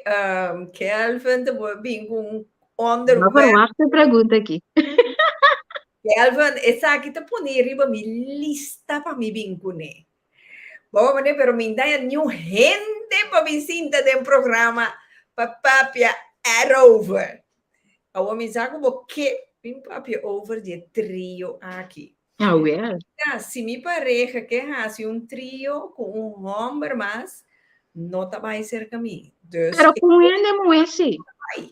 Kelvin, ta bin ku un No onderwerp. Verwacht e pregunta aki. Kelvin, esaki ta pone riba mi lista pa mi bin kuné. Bon, mane, pero mi n'ta niun hende pa mi sinta den programa pa papia erover. Awor mi sa ku bo ke bin papia over di trio aki. Ah, well. Ja, si mi pareha ke hasi un trio ku un hòmber mas, no ta bai serka mi. Dus, Pero ku hende muhé sí. Bai.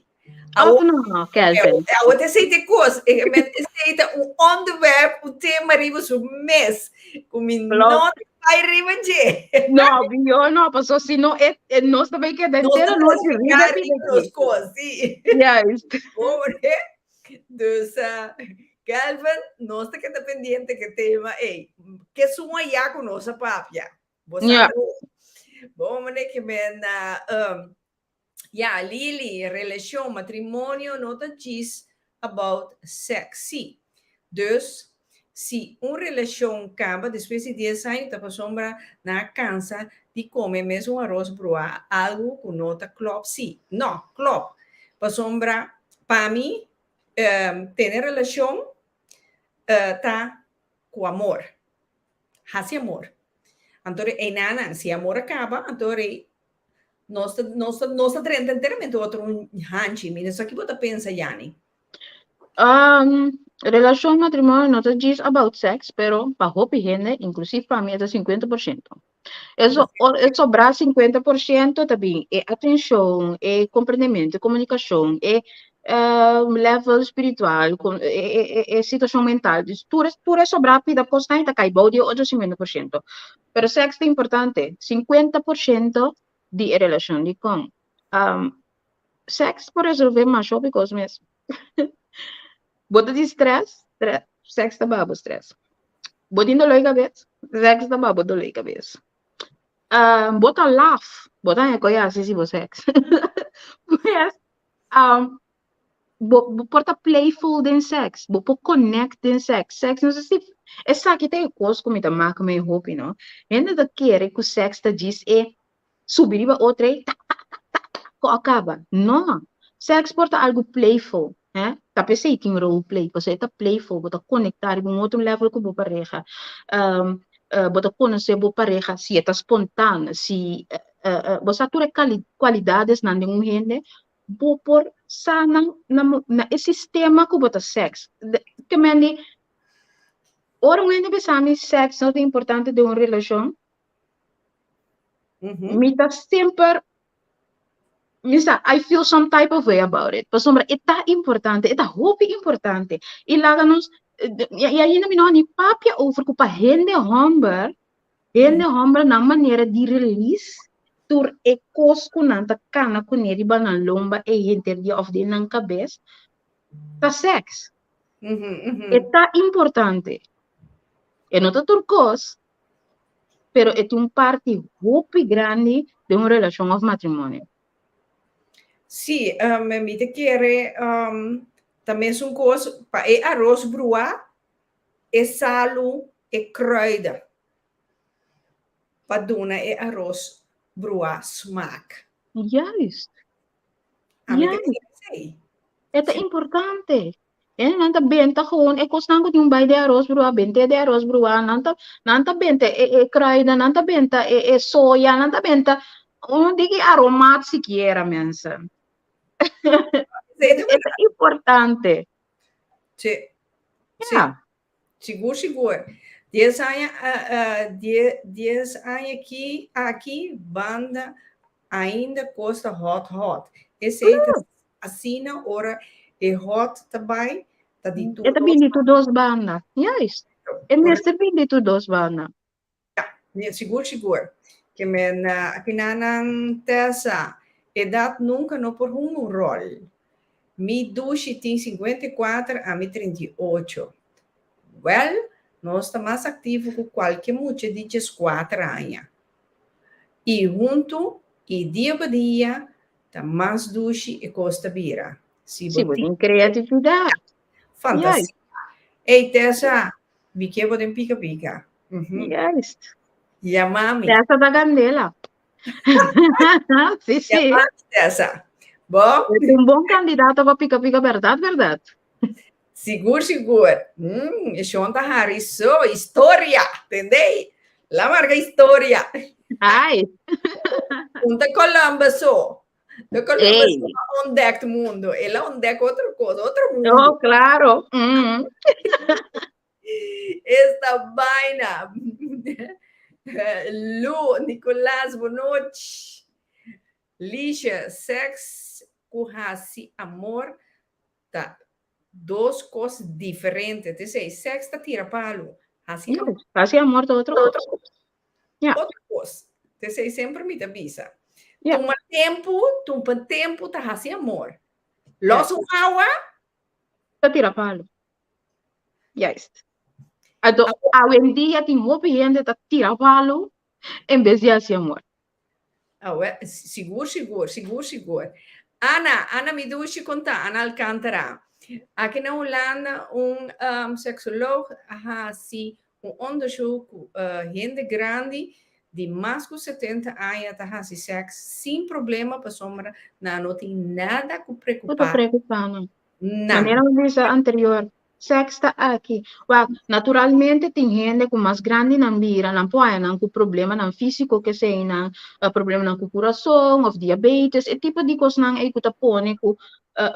Of no, Kelvin? Awor esei ta kos, esei ta un onderwerp, un tema riba su mes. Ku mi no bai riba dje. No, yo no, paso si no, nos tambe keda Nos entero nochi riba riba nos kos, sí. Pobre. Dus, Kelvin, nos ta keda pendiente ku e tema, ei, ke suma ya ku nos a papia. Bo sabe. Bon, meneer, ke men, ja, Lily, relashon, matrimonio no ta just about sex. Sí. Dus, si un relashon kaba despues di 10 aña, ta pasombra nan a kansa di kome mesun aros bruá, algu ku no ta klòp, sí. No, klòp. Pasombra, pa mi, tene relashon ta ku amor. Hasi amor. Anto, e nana, si amor kaba, anto nos ta drenta enteramente otro un hanchi. Mira, esaki bo ta pensa, Yani? Relashon, matrimonio no ta just about sex, pero pa hopi hende, inclusive pa mi, ta 50%. Eso, e sobra 50% tambe e atenshon, e komprondementu, e komunikashon, e level spiritual, e situashon mental. Dus tur sobra pida kos ta kai bou di otro 50%. Pero sex ta importante, 50% di relashon di kon. Sex por resolvé mas hopi kos mes. Bo ta di stress, stress, sex ta baha bo stress. Bo tin doló di kabes, sex ta baha bo doló di kabes. Bo ta laf, bo ta koi hasi si bo sex. Yes. Bo por ta playful den sex, bo por connect den sex. Sex, no sé si esaki ta e kos ku mi ta maka mi hopi, no? Hende ta kere ku sex ta djis e subi riba otro e ta ta ta ta ta ku a kaba. No. Sex por ta algu playful, eh? Ta p'esei tin role play, pasobra e ta playful, bo ta konektá riba un otro level ku bo pareha. Bo ta konosé bo pareha si e ta spontaan, si bo sa tur e kualidadesnan den un hende, bo por sa nan na e sistema ku bo ta sex. Ke men di, ora un hende bisa mi sex no ta importante den un relashon, mi ta semper misa, I feel some type of way about it. Pasobra e ta importante, e ta hopi importante. I laga nos, i ainda mi no ni papia over ku pa hende hòmber nan manera di release tur e kos ku nan ta kana kuné riba nan lomba e henter dia òf den nan kabes, ta sex. E ta importante. E no ta tur kos, pero e ta un parti hopi grandi di un relashon òf matrimonio. Sí, mi ta kere tambe un kos pa e aros bruá, e salu, e kruiden. Pa duna e aros bruá smaak. Ami ta kere esei. E ta importante. E nan ta benta gewoon e kosnan ku tin un bai di aros bruá, bente di aros bruá, nan ta benta e kruiden, nan ta benta e soya, nan ta benta un diki aromaat sikiera, mensen. E ta importante. Sí. Sí. Sigur, sigur. 10 aña, 10 aña aki, aki, banda ainda kos ta hot hot. Esei ta asina ora e hot ta bai, ta di tur E ta dos bin di tur dos banda. Juist. E mester bin di tur dos banda. Ja, sigur, sigur. Ke men akinanan Tessa, edat nunka no por hunga un ròl. Mi dushi tin 54, ami 38. Wèl, nos ta mas aktivo ku kualke mucha di 14 aña. I huntu i dia pa dia ta mas dushi e kos ta bira. Si bo tin kreatividat. Fantasia. Ey Tessa, mi ke bo den pika pika. Juist. Yama mi. Tessa ta candela. Sí, sí. Yama mi, Tessa. Bo? Es un bon candidato pa pika pika, berdad, berdad. Sigur, sigur. E shon ta hari so, historia, tendei? La marga historia. Ai. Un ta Columbus so. Ta Columbus so a ontdekt mundo. El a ontdek otro cosa, otro mundo. Oh, claro. Esta vaina. Lu, Nicolas, bonochi. Lisha, sex ku hasi amor ta dos kos diferente. Te sei, sex ta tira palu. Hasi amor. Hasi amor ta otro kos. Ja. Otro kos. Te sei, semper mi ta bisa. Ja. Tuma tempu, tuma tempu ta hasi amor. Los un awa. Ta tira palu. Juist. Anto, awendia tin hopi hende ta tira palu en bes di hasi amor. Awe, sigur, sigur, sigur, sigur. Ana, Ana mi dushi konta, Ana Alcantara. Aki na Hulanda un um, seksoloog a hasi un onderzoek ku uh, hende grandi di mas ku 70 aña ta hasi seks sin problema pasobra nan no tin nada ku Ku ta preokupá preokupá nan. nan. Manera mi bisa anterior, Seks ta aki. Wak, naturalmente tin hende ku mas grandi nan bira, nan por haña nan ku problemanan físiko keseinan, problemanan ku kurason òf diabetes, e tipo di kosnan ei ku ta pone ku,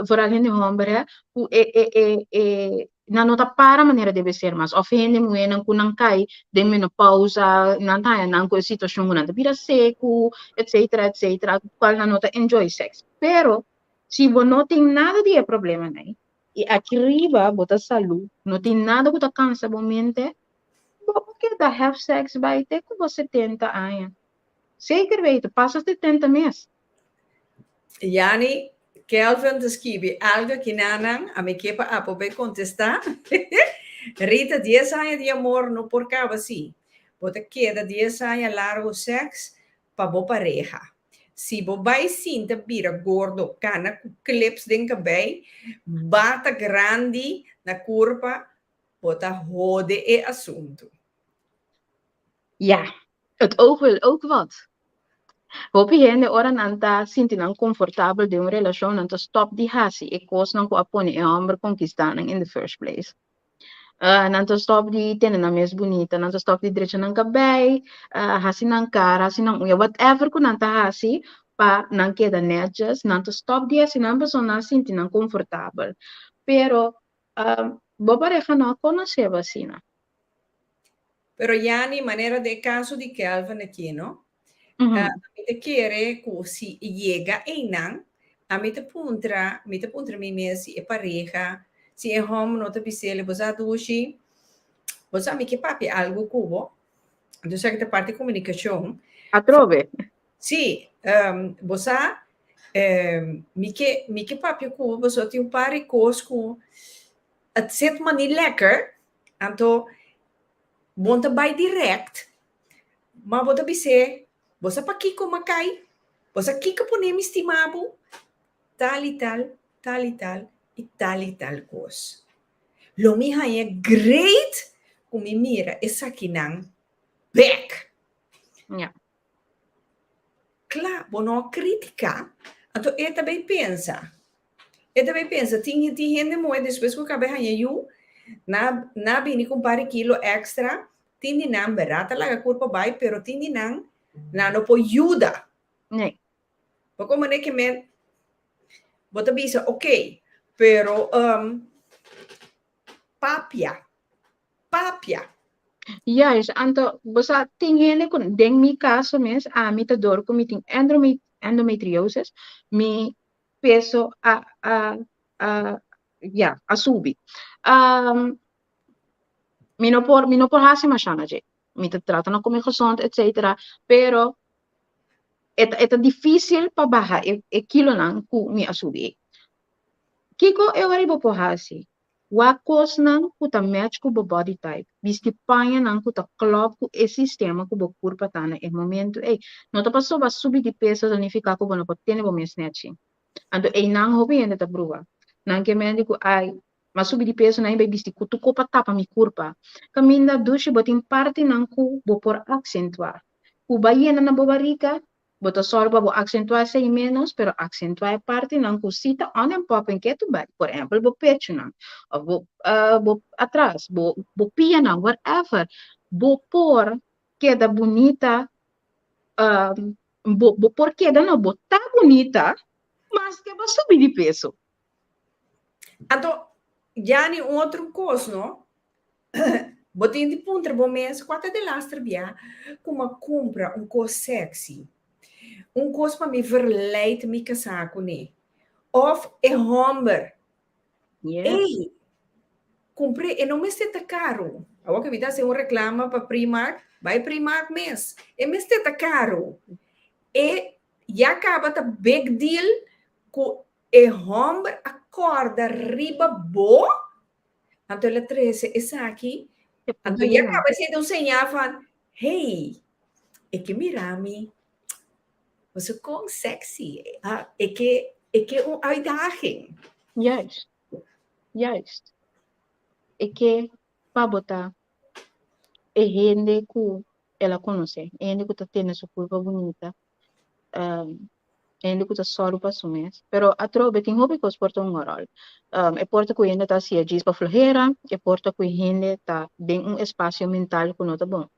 vooral hende hòmber hè, ku e e e e nan no ta para manera debe ser mas. Òf hende muhénan ku nan kai den menopausa, nan ta haña nan ku e situashon ku nan ta bira seku, etsetera, etsetera, kual nan no ta enjoy seks. Pero, si bo no tin nada di e problemanan ei, I aki riba bo ta salú, no tin nada ku ta kansa bo mente, bo por keda have sex bai te ku bo 70 aña. Zeker weten, pasa 70 mes. Yani, Kelvin ta skibi algo kinanan, ami ke pa apo bai kontestá. Rita, 10 aña di amor no por kaba si. Bo ta keda 10 aña largo sex pa bo pareha. Si bo bai sinta bira gordo, kana ku clips den kabei, bata grandi na kurpa, bo ta hode e asuntu. Ja, het oog wil ook wat. Hopi hende ora nan ta sinti nan komfortabel den un relashon, nan ta stòp di hasi e kosnan ku a pone e hòmber konkistá nan in the first place. Nan ta stop di tene nan mes bunita, nan ta stop di drecha nan kabei, hasi nan kara, hasi nan uña, whatever ku nan ta hasi pa nan keda netjes, nan ta stop di hasi nan pasobra nan sinti nan komfortabel. Pero bo pareha no a konosé bo asina. Pero Yani, manera den e kaso di Kelvin aki, no? Mi ta kere ku si yega einan, ami ta puntra, mi ta puntra mi mes si e pareha, si e hòmber no ta bis'el, bo sa dushi, bo sa mi ke papia algu ku bo. Anto esaki ta parti komunikashon. Atrobe. Sí, bo sa, mi ke, mi ke papia ku bo pasobra tin un par di kos ku het zit me niet lekker. Anto bon ta bai direct, ma bo ta bis'é, Bo sa pakiko m'a kai? Bo sa kiko pone mi stima bo? Tal i tal, tal i tal, i tal i tal kos. Lo mi haña great ku mi mira esakinan bèk. Ja. Kla, bo no a kritika, anto e ta bai pensa. E ta bai pensa, tin tin hende muhé despues ku kaba e haña yu, nan nan a bini ku un par di kilo èkstra, tin di nan bèrdat ta laga kurpa bai, pero tin di nan, nan no por yuda. Nee. Poko manera ke men, Bo ta bisa ok, pero papia, papia. Juist, anto bo sa tin hende ku den mi kaso mes ami ta dor ku mi tin endometriosis, mi peso a a a ya a subi. Mi no por hasi masha na dje. Mi ta trata na kome gezond, etcetera, pero e ta difísil pa baha e kilonan ku mi a subi. Kiko e ora bo por hasi? Wak kosnan ku ta match ku bo body type. Bisti pañanan ku ta klop ku e sistema ku bo kurpa ta na e momento ei. No ta paso bo a subi di peso ta nifiká ku bo no por tene bo mes nèchi. Anto einan hopi hende ta brua. Nan ke men di ku ai, m'a subi di peso nan bai bisti ku tur kos pa tapa mi kurpa. Kaminda dushi, bo tin partinan ku bo por aksentuá. Ku bai yena na bo barika, bo ta sòru pa bo aksentuá esei menos, pero aksentuá e partinan ku sí ta on and popping ketu bai. Por ehèmpel, bo pechunan, òf bo atras, bo pianan, whatever. Bo por keda bunita, bo por keda no, bo ta bunita, maske bo subi di peso. Anto, Yani, un otro kos, no? Bo tin di puntra bo mes, kua ta de laatste bia ku m'a kumpra un kos sexy? Un kos pa mi verleid mi kasá kuné. Òf e hòmber. Ei, kumpr'é, e no mester ta karu. Awor ku mi ta hasi un reklama pa Primark, bai Primark mes. E mester ta karu. E ya kaba ta big deal ku e hòmber a kòrda riba bo, anto el a trese esaki, anto ya kaba esei ta un señal van, hey, e ke mira mi, boso kon sexy, ah, e ke un uitdaging. Juist. E ke pa bo ta e hende ku el a konosé, e hende ku ta tene su kurpa bunita, e hende ku ta sòru pa su mes. Pero atrobe tin hopi kos por ta un ròl. E por ta ku hende ta hasié djis pa flojera, e por ta ku hende ta den un espasio mental ku no ta bon.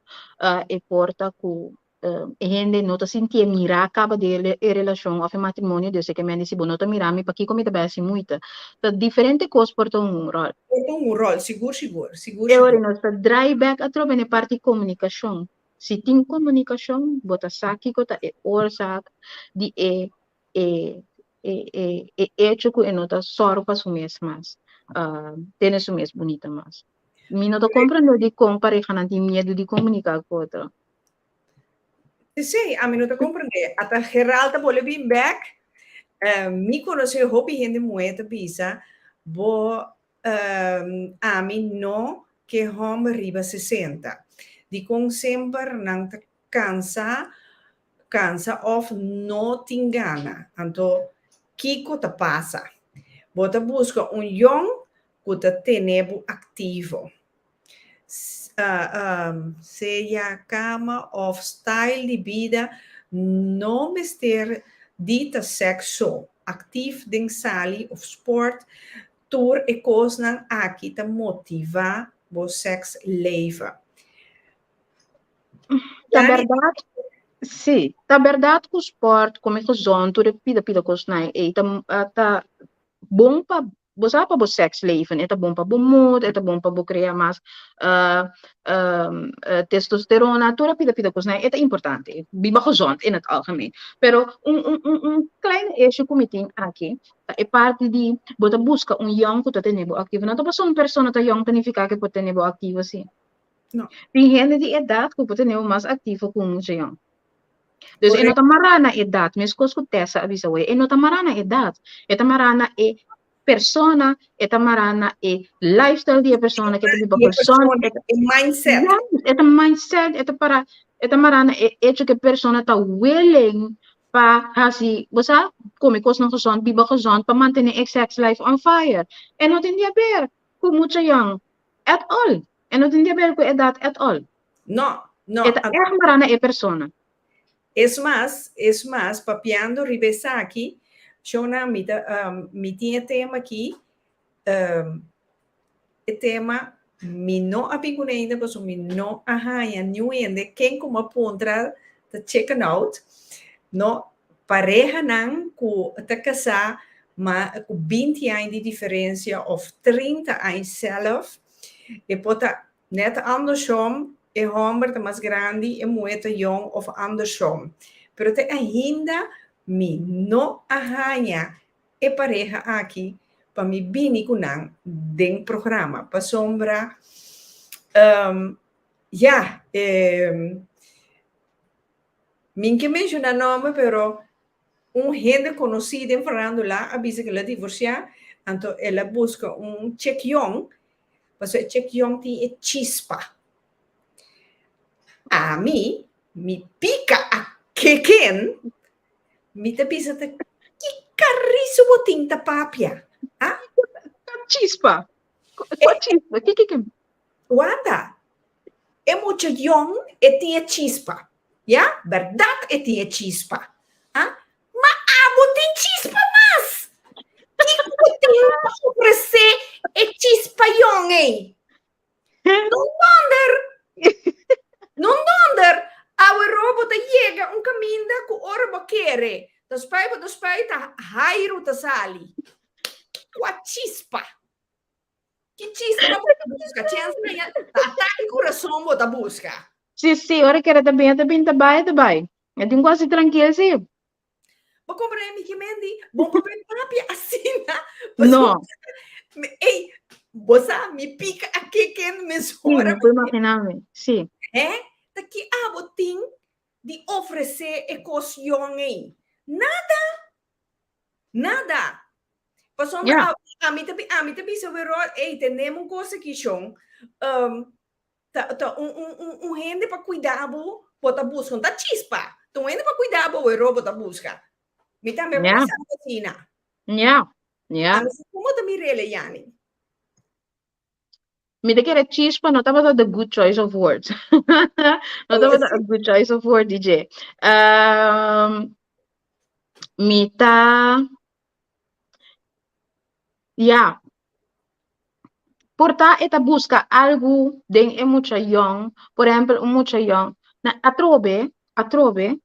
E por ta ku e hende no ta sintié mirá kaba di e relashon òf e matrimonio, dus e ke men di si bo no ta mira mi, pakiko mi ta bai hasi moeite? Ta diferente kos por ta un ròl. Por ta un ròl, sigur, sigur, sigur, E ora sigur. nos ta draai bèk atrobe na e parti komunikashon. Si tin komunikashon, bo ta sa kiko ta e oorzaak di e echo ku e no ta sòru pa su mes mas, tene su mes bunita mas. Mi no ta komprendé di kon parehanan tin miedu di komuniká ku otro. Sí, ami no ta komprendé. Ata Gerald ta bolbe bin bèk. Mi konosé hopi hende muhé ta bisa, bo ami no ke hòmber riba 60. Dikon semper nan ta kansa, kansa òf no tin gana. Anto, kiko ta pasa? Bo ta buska un yòn ku ta tene bo aktivo. Sea kama òf style di bida no mester di ta sèks. Aktivo den sali òf sport, tur e kosnan aki ta motivá bo seksleven. Ta bèrdat, sí, ta bèrdat ku sport, kome gezond, tur e pida pida kosnan ei ta bon pa bo sa pa bo seksleven, e ta bon pa bo mood, e ta bon pa bo krea mas testosterona, tur e pida pida kosnan ei ta importante. Biba gezond in het algemeen. Pero un klein issue ku mi tin aki, ta e parti di bo ta buska un yòn ku ta tene bo aktivo. No ta pasobra un persona ta yòn ta nifiká ku e por tene bo aktivo sí. No. Tin hende di edat ku por tene bo mas aktivo ku un mucha yòn. Dus e no ta mará na edat, meskos ku Tessa a bisa wei, e no ta mará na edat, e ta mará na e persona, e ta mará na e lifestyle di e persona ku ta biba E gezond, persona, e mindset. Ja, e ta mindset, e ta mará na e echo ku e persona ta willing pa hasi, bo sa, kome kosnan gezond, biba gezond, pa mantené e sex life on fire. E no tin di aber ku mucha yòn at all. E no tin di aber ku edat at all. No. E ta ègt mará na e persona. Es mas, papiando riba esaki, Shona, mi tin e tema aki, e tema, mi no a bin kuné ainda, pasobra mi no a haña niun hende, ken ku m'a puntra ta chicken out, no, parehanan ku ta kasá. ma ku 20 aña di diferensia òf 30 aña sèlf, e por ta nèt andersom, e hòmber ta mas grandi, e muhé ta yòn òf andersom. Pero te ainda mi no a haña e pareha aki pa mi bini ku nan den programa, pasobra ya, mi n ke menshoná nòmber, pero un hende konosí den farándula a bisa ku el a divorsiá, anto el a buska un chekion, pasobra e chekion tin e chispa. Ami, mi pika a keken, mi ta bisa ta ki kariso bo tin ta papia, ah? Chispa? Kua chispa? Ki ki ki? Wanda, e mucha yòn e tin e chispa, ya? Bèrdat e tin e chispa, ah? Ma abo tin chispa mas! Kiko bo tin pa ofresé e chispa yòn ei? No dònder! No dònder! Aweró bo ta yega un kaminda ku ora bo kere ta spui bo ta spui ta hairu ta sali. Kua chispa? Ki chispa bo ta buska? Chens na ya ta atake kurason bo ta buska. Sí, sí, ora kere ta bin, e ta bin, ta bai, e ta bai. E tin ku hasi trankil, sí. Bo comprende mi ke men di? Bo por be papia asina. No. Ey, bo sa, mi pika a keken mesora. Sí, mi por imaginá mi. Sí. Eh? Ta ki abo tin di ofresé e kos yòn ei? Nada. Nada. Pasobra Ja. ami ta ami ta bisa werò, ey, tenemos un kos aki shon. Ta ta un un un un hende pa cuida bo, bo ta busca, no ta chispa. Ta un hende pa cuida bo, wero bo ta busca. Mi tambe por bisa bo asina. Ja, ja. Ami sa como ta mirele, Yani. Mi ta kere chispa no tabata the good choice of words. No tabata a good choice of word, DJ. Mi ta... Ja. Por ta e ta buska algu den e mucha yòn, por ehèmpel un mucha yòn, na atrobe, atrobe,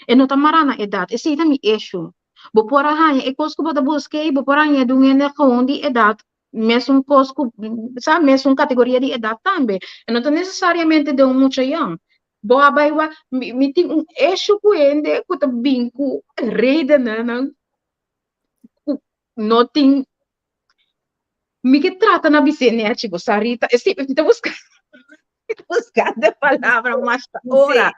e no ta mará na edat, esei ta mi issue. Bo por a haña e kos ku bo ta buska ei, bo por a haña di un hende gewoon di edat, mesun kos ku, sa, mesun kategoria di edat tambe. E no ta nesesariamente den un mucha yòn. Bo a bai wak, mi mi tin un issue ku hende ku ta bin ku redenennan ku no tin Mi ke trata na bis'é nechi bo sa Rita, e si mi ta buska mi ta buskando e palabra mas ta ora.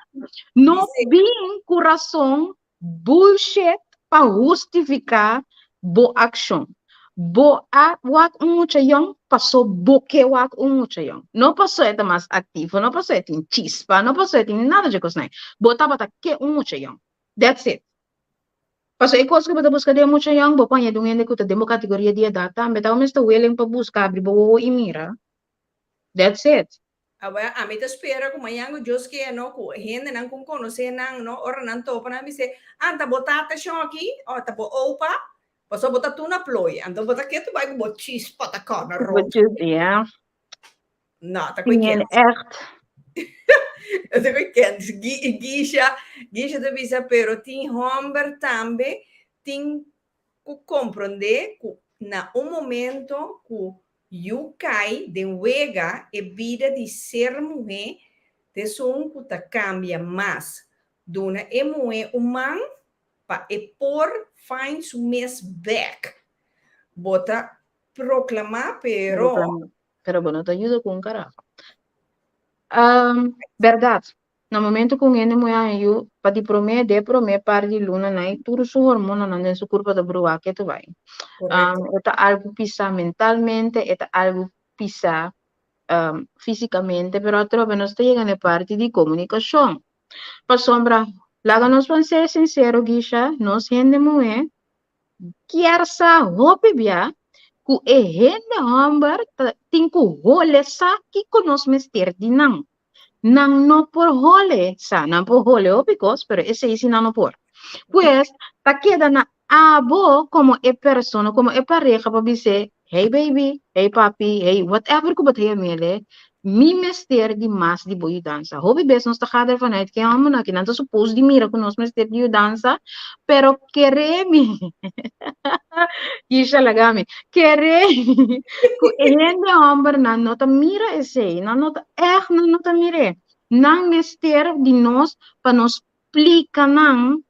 No bin ku rason bullshit pa hustifiká bo akshon. Bo a wak un mucha yòn paso bo ke wak un mucha yòn. No paso e ta mas aktivo, no paso e tin chispa, no paso e tin nada dje kosnan ei. Bo tabata ke un mucha yòn. That's it. Pasobra e kos ku bo ta buska den mucha yòn, bo paña di un hende ku ta den bo kategoria di edat tambe. Ta bo mester willing pa buska, abri bo wowo i mira. That's it. Awor, ami ta spera ku mañan ku Dios ke no, ku hendenan ku konosé nan no, ora nan topa nan bis'é, An ta bo tata shòki òf ta bo opa? Pasobra bo ta tur na plooi, anto bo ta ketu bai ku bo chispa ta kòrna Bo rònt. chis, yeah. No, ta koe Tin kens. echt. Ta koe kens. Gisha, Gisha ta bisa, pero tin hòmber tambe tin ku komprondé ku na un momento ku yu kai den wega e bida di ser muhé ta esun ku ta kambia mas. Duna e muhé un man pa e por find su mes bèk. Bo ta Proclamá, pero. Proclamá, pero bo no ta yuda ku un karajo. Bèrdat, na momento ku un hende muhé haña yu, pa di promé, de promé par di lunanan ei, tur su hormonanan den su kurpa ta bruá ketu bai. Korekto. E ta algu pisá mentalmente, e ta algu pisá físikamente, pero atrobe nos ta yega na e parti di komunikashon. Pasobra, laga nos ban ser sinsero, Gisha, nos hende muhé Kier sa hopi bia ku e hende hòmber ta tin ku hole sa kiko nos mester di nan. Nan no por hole sa, nan por hole hopi kos, pero esei si nan no por. Pues, ta keda na abo komo e persona, komo e pareha pa bis'é, hey baby, hey papi, hey whatever ku bo ta yam'el, Mi mester di mas di bo yudansa. Hopi bes nos ta ga ervan uit ke hòmbernan aki nan ta supos di mira ku nos mester di yudansa, pero kere mi, Kisha laga mi, kere mi ku e hende hòmbernan no ta mira esei, nan no ta ègt nan no ta mir'é. Nan mester di nos pa nos splika nan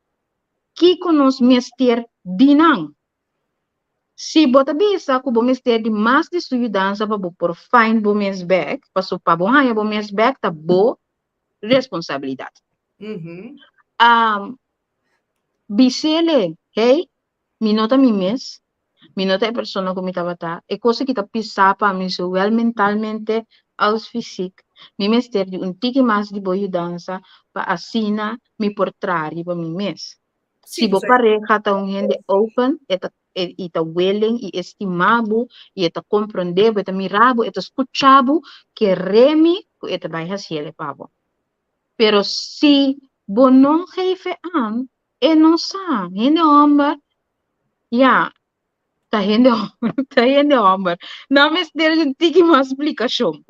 kiko nos mester di nan. Si bo ta bisa ku bo mester di mas di su yudansa pa bo por find bo mes bek, paso pa bo haña bo mes bek ta bo responsabilidat. Bis'ele, hey, mi no ta mi mes, mi no ta e persona ku mi tabata, e kos aki ta pisá pa mi zowel mentalmente als fysiek, mi mester di un tiki mas di bo yudansa pa asina mi por traha riba mi mes. Si bo pareha ta un hende open, e ta i ta willing i e stima bo i e ta komprondé bo, e ta mira bo, e ta skucha bo, kere mi ku e ta bai hasiel e pa bo. Pero si bo no geef e an, e no sa. Hende hòmber, ya, ta hende ta hende hòmber. Nan mester di un tiki mas splikashon.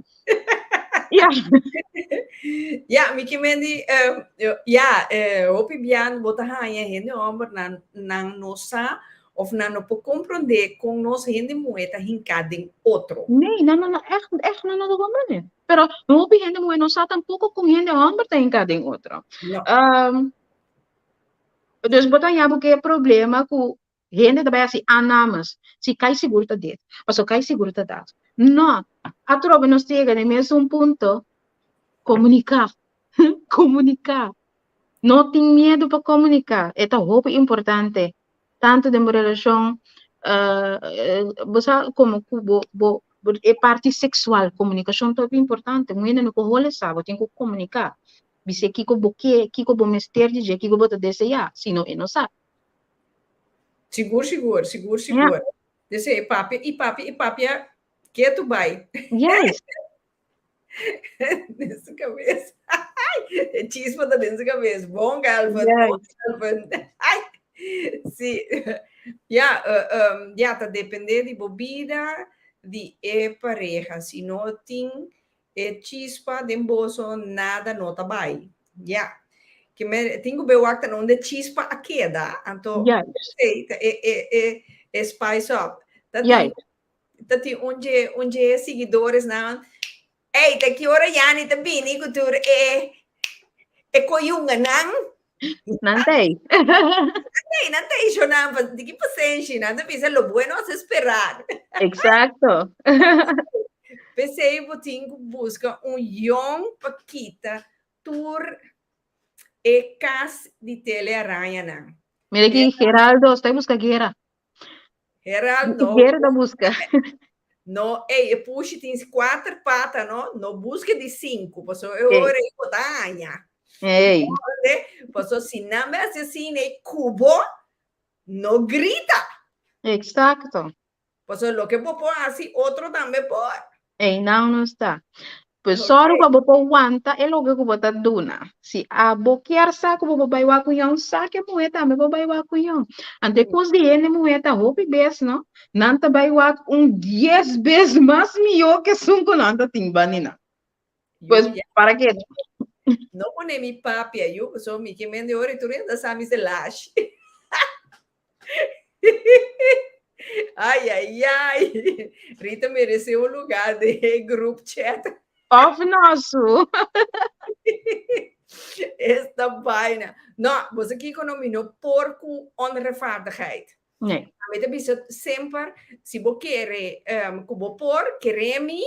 Ya. Ya, mi ke men di, ya, hopi bian bo ta haña hende hòmber nan nan no sa òf nan no por komprondé kon nos hende muhé ta hinká den otro. Nee, nan no, ègt, ègt nan no ta komprondé. Pero hopi hende muhé no sa tampoko kon hende hòmber ta hinká den otro. No. Dus bo ta haña bo ke problema ku Hende ta bai hasi aannames, si kai sigur ta dit, paso kai sigur ta dat. No, atrobe nos ta yega na e mesun punto, komuniká, komuniká. No tin miedu pa komuniká, e ta hopi importante, tantu den bo relashon, bo sa komo ku bo bo e parti seksual, komunikashon ta hopi importante, un hende no por hole sa, bo tin ku komuniká, bis'é kiko bo ke, kiko bo mester di dje, kiko bo ta deseá, sino e no sa. Sigur, sigur, sigur, sigur. Ja. Dus e papia, i papia, i papia, ketu bai. Yes. Den su cabeza. E chispa ta den su cabeza. Bon, Galvin. Yes. Bon, Galvin. Ai. Sí. Ja, uh, um, ja, ta depende di bo bida, di e pareha. Si no tin E chispa den boso nada no ta bai. Ya. Ke me tin ku be wak ta unda e chispa a keda, anto Juist. e e e e e spice up. Ta tin Juist. ta tin un dje un dje siguidores nan, Ey, ta ki ora Yani ta bini ku tur e e koyunganan? Nan ta ei. Nan ta ei, nan ta ei shonan, pa di ki pasenshi, nan ta bisa lo bueno hace esperar. Exacto. P'esei bo tin ku buska un yòn pa kita tur e kas di telearañanan. Mira aki, Geraldo, sta buska guera. Geraldo, no. Guera ta buska. No, ey, e pushi tin kuater pata, no? No buske di sinku, pasobra e ora ei bo ta haña. Ey. Pasobra si nan bai hasi asina ei ku bo, no grita. Exacto. Pasobra loke bo por hasi, otro tambe por. Einan nos ta. Pues sòru pa bo por wanta e loke ku bo ta duna. Si abo kier sa ku bo por bai wak ku yon, sa ku e muhé tambe por bai wak ku yon. Anto e kos di hende muhé ta hopi bes, no? Nan ta bai wak un dies bes mas mihó ku esun ku nan ta tin bani nan. Pues, para ke? No pone mi papia, yu, pasobra mi ke mende ora i tur hende sa mi se lash. Ay, ay, ay. Rita merece un lugar de group chat. Of nosu. Esta vaina. No, boso kiko no, mi no por ku onrechtvaardigheid. Nee. Mi ta bisa semper, si bo kere um, ku bo por, kere mi,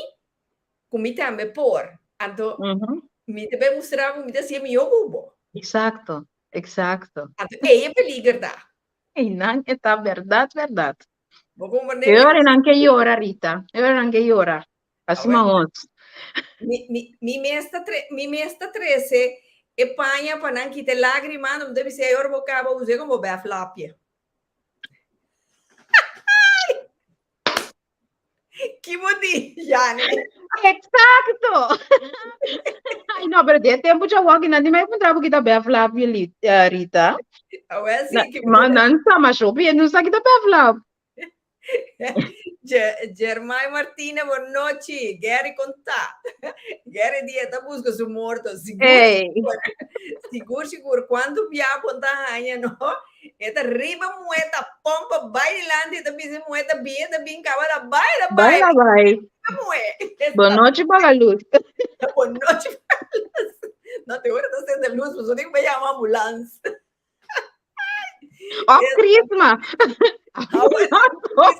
ku mi tambe por. Anto, Mm -hmm. mi ta be mustra bo, mi ta hasié mihó ku bo. Exacto, exacto. Anto, ei e peliger ta. Einan e ta berdad, berdad. Bo comprende? E ora nan ke yora, Rita. E ora nan ke yora. Así mahos. Mi, mi, mi mes ta tre, mi mes ta trece e paña pa nan kita e lágrima, no mi ta bisa, "Ei, ora bo caba usa como bef lapia. Ki bo di, Yani? Exacto! Ay, no, pero den tempo dja wak, nan di mai puntra bo kita bef lap, Rita. Awel si, Na, ki ma nan sa masha hopi hende no sa kita bef lap. Jermai Martina, bon nochi. Gary konta. Gary di ta buska su morto. Sigur, Ei. sigur. Sigur, sigur. Kuantu bia bo ta haña, no? E ta riba muhé ta pompa bai dilanti, e ta bisa muhé ta bin, e ta bin kaba ta bai, ta Bai bai. la bai. Riba muhé. Bon nochi paga lus. Bon nochi paga lus. No te ora ta sende lus, pasobra tin ku bai yama ambulans. Of Crisma. Of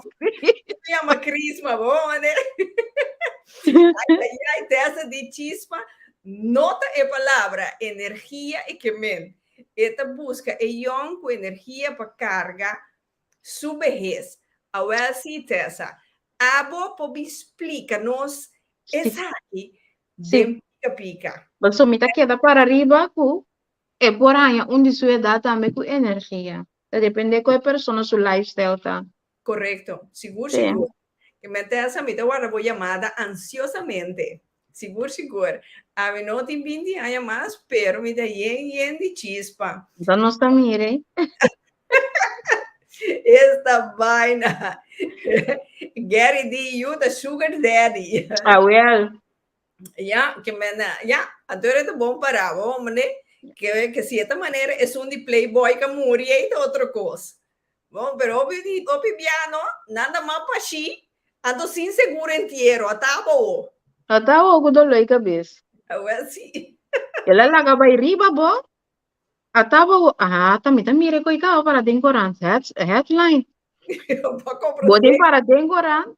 Yama Crisma, bo mane. Ai, ai, ai, Tessa di chispa. Nota e palabra, energia e kemen. E ta busca e yong ku energia pa carga su behes. Awel si, Tessa. Abo por bin splica nos esaki den pica pica. Paso mi ta keda para riba ku E por haña un di su edat tambe ku energia. Ta depende ku e persona su lifestyle ta. Korekto. Sigur Sí. sigur. Ke men Tessa, mi ta warda bo yamada ansiosamente. Sigur sigur. Ami no tin binti aña mas, pero mi ta yen yen di chispa. Anto nos ta mira ei. Esta baina. Gary di, yu ta sugar daddy. Awel. Ja, ke men, ja, anto era ta bon para bo, mane, ke, ke cierta manera esun di playboy ka muri ei ta otro kos. Bon, pero hopi di, hopi bia no, nan ta mas pashi, anto sin seguro entiero, ata bo. Ata bo ku doló di kabes. Awel si. El a laga bai riba bo, ata bo, aha, ta mi ta mira ku e kaba para den korant, head, headline. Pa kompra Bo tin para den korant,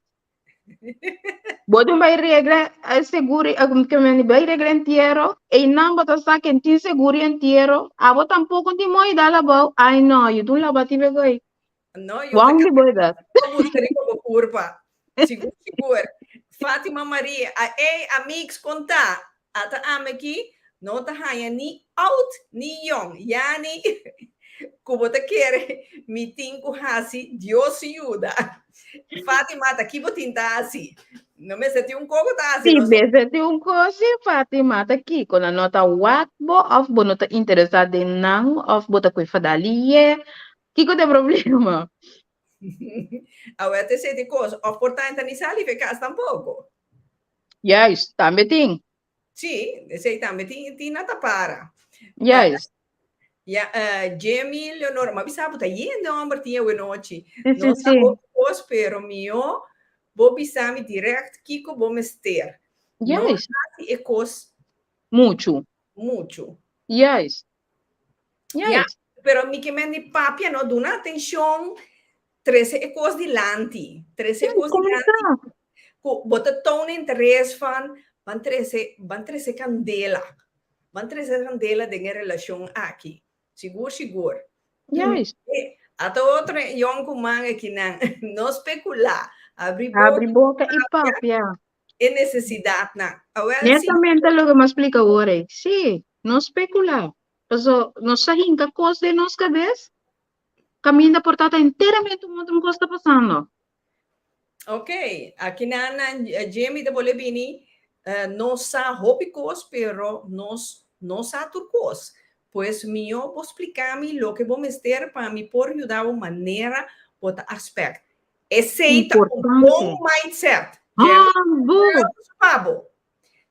Bo tin bai regla e seguro ke men bai regla entiero einan bo ta sa ken tin seguro entiero abo tampoko tin mooi dal abou ai no yu tin laba tibe goi No, yu wou di bo edat. Bo buska riba bo kurpa. Sigur sigur. Fatima Marie, a ey amigs konta Ata ami aki no ta haña ni oud ni yong, yani ku bo ta kere mi tin ku hasi, Dios yuda. Fatima, ta ki bo tin ta hasi? No mester tin un koko ta hasi, Si no? mester tin un kos, si Fatima, ta kiko? Nan no ta wak bo òf bo no ta interesá den nan òf bo ta kue fadalié? Kiko ta e problema? Awor ta esei di kos, òf por ta ni sali fe kas tampoko. Juist, tambe tin. Sí, esei tambe tin, tin na tapara. Juist. Ja, Jamie Leonora, ma bisa bo ta yende homber tin awe nochi. Sí, sí, No sa sí. hopi kos, pero mihó bo bisa mi direct kiko bo mester. No Juist. hasi e kos Muchu. muchu. Juist. Ja, Juist. pero mi ke men di papia no, duna atenshon, trese e kos dilanti, trese e Sí, kos dilanti. komunika. Ku bo ta toon interes van, ban trese, ban trese kandela. Ban trese kandela den e relashon aki. Sigur, sigur. Juist. Ata otro yonkuman akinan. No spekulá. Abri boka. Abri boka i papia. E nesesidatnan. Awel, si. Netamente loke mi a splika awor ei. Sí, no spekulá. Paso nos sa hinka kos den nos kabes, kaminda por ta ta enteramente un otro kos ta pasando. Ok, aki nan nan Jimmy ta bole bini, nos sa hopi kos pero nos no sa tur kos. Pues mihó bo splika mi loke bo mester pa mi por yuda bo manera bo ta aspect. Esei ta un bon Importante. mindset, Jimmy. Hambu! Pa bo.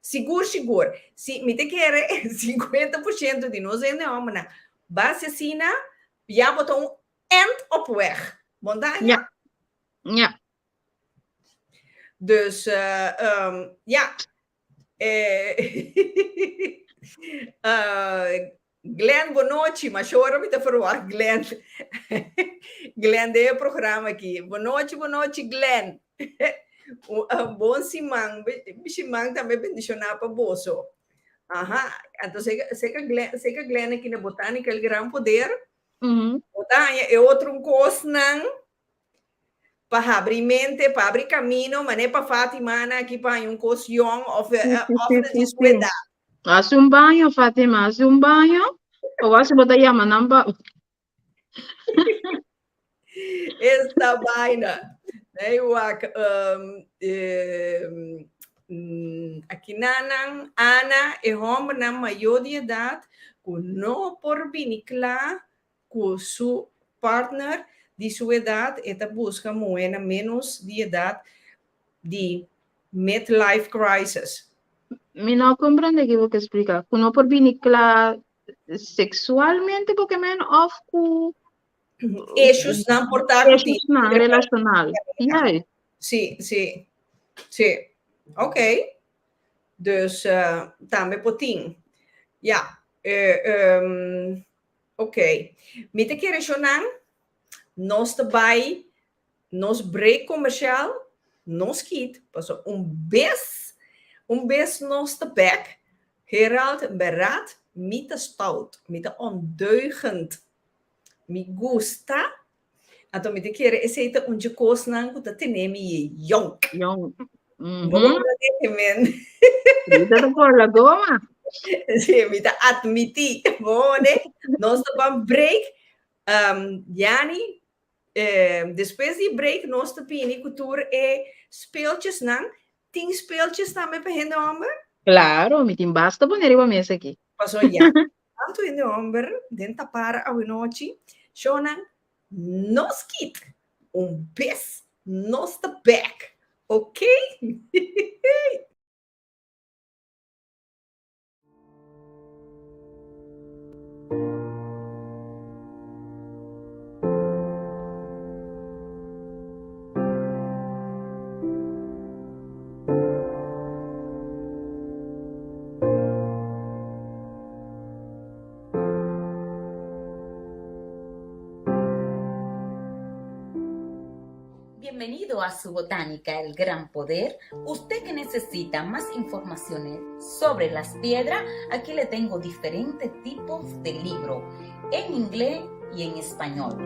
Sigur sigur. Si mi ta kere 50% di nos hende hòmbernan base asina, ya bo ta un end op weg. Bon ta haña? Ja. Ja. Dus ja. Glenn, bonochi. Mashora mi ta verwacht Glenn. Glenn den e programa aki. Bonochi, bonochi Glenn. Un bon siman. Siman tambe bendishoná pa boso. Aha. Anto seka, seka Glenn, seka Glenn aki na Botanica El Gran Poder. Bo ta haña e otro kosnan pa habri mente, pa habri camino, mané pa Fatima na aki pa haña un kos yong of of na di su edat. Hasi un baño, Fatima, hasi un baño. O hasi bo ta yama nan pa. Esta vaina. Nee, wak. Aki nanan, Ana, e hombernan mayor di edat ku no por bini kla ku su partner. di su edat, e ta buska muhénan ménos di edat di midlife crisis. Mi no a komprende ki bo ke splika. Ku no por bini kla seksualmente bo ke men òf ku Issuesnan por ta ku tin. Issuesnan relashonal. Juist. Sí, sí. Sí. Ok. Dus tambe por tin. Ja. Ok. Mi ta kere shonan nos ta bai nos break comercial, nos kit, paso un bes, un bes nos ta bek, Gerald Berat, mi ta stout, mi ta ondeugend, mi gusta, anto mi ta kere esei ta un dje kosnan ku ta tene mi ye yonk. Yonk. Bo comprende, men? Mi ta por la goma. Sí, mi ta admití. Bo ne? Nos ta ban break. Yani, Despues di break nos ta bini ku tur e speeltjesnan. Tin speeltjes tambe pa hende homber? Claro, mi tin basta pone riba mesa aki. Paso ya, tantu hende homber den tapar awenochi. Shownan, no skit! Un bes nos ta bek, ok? Bienvenido a su Botánica El Gran Poder. Usted que necesita más informaciones sobre las piedras, aquí le tengo diferentes tipos de libro en inglés y en español.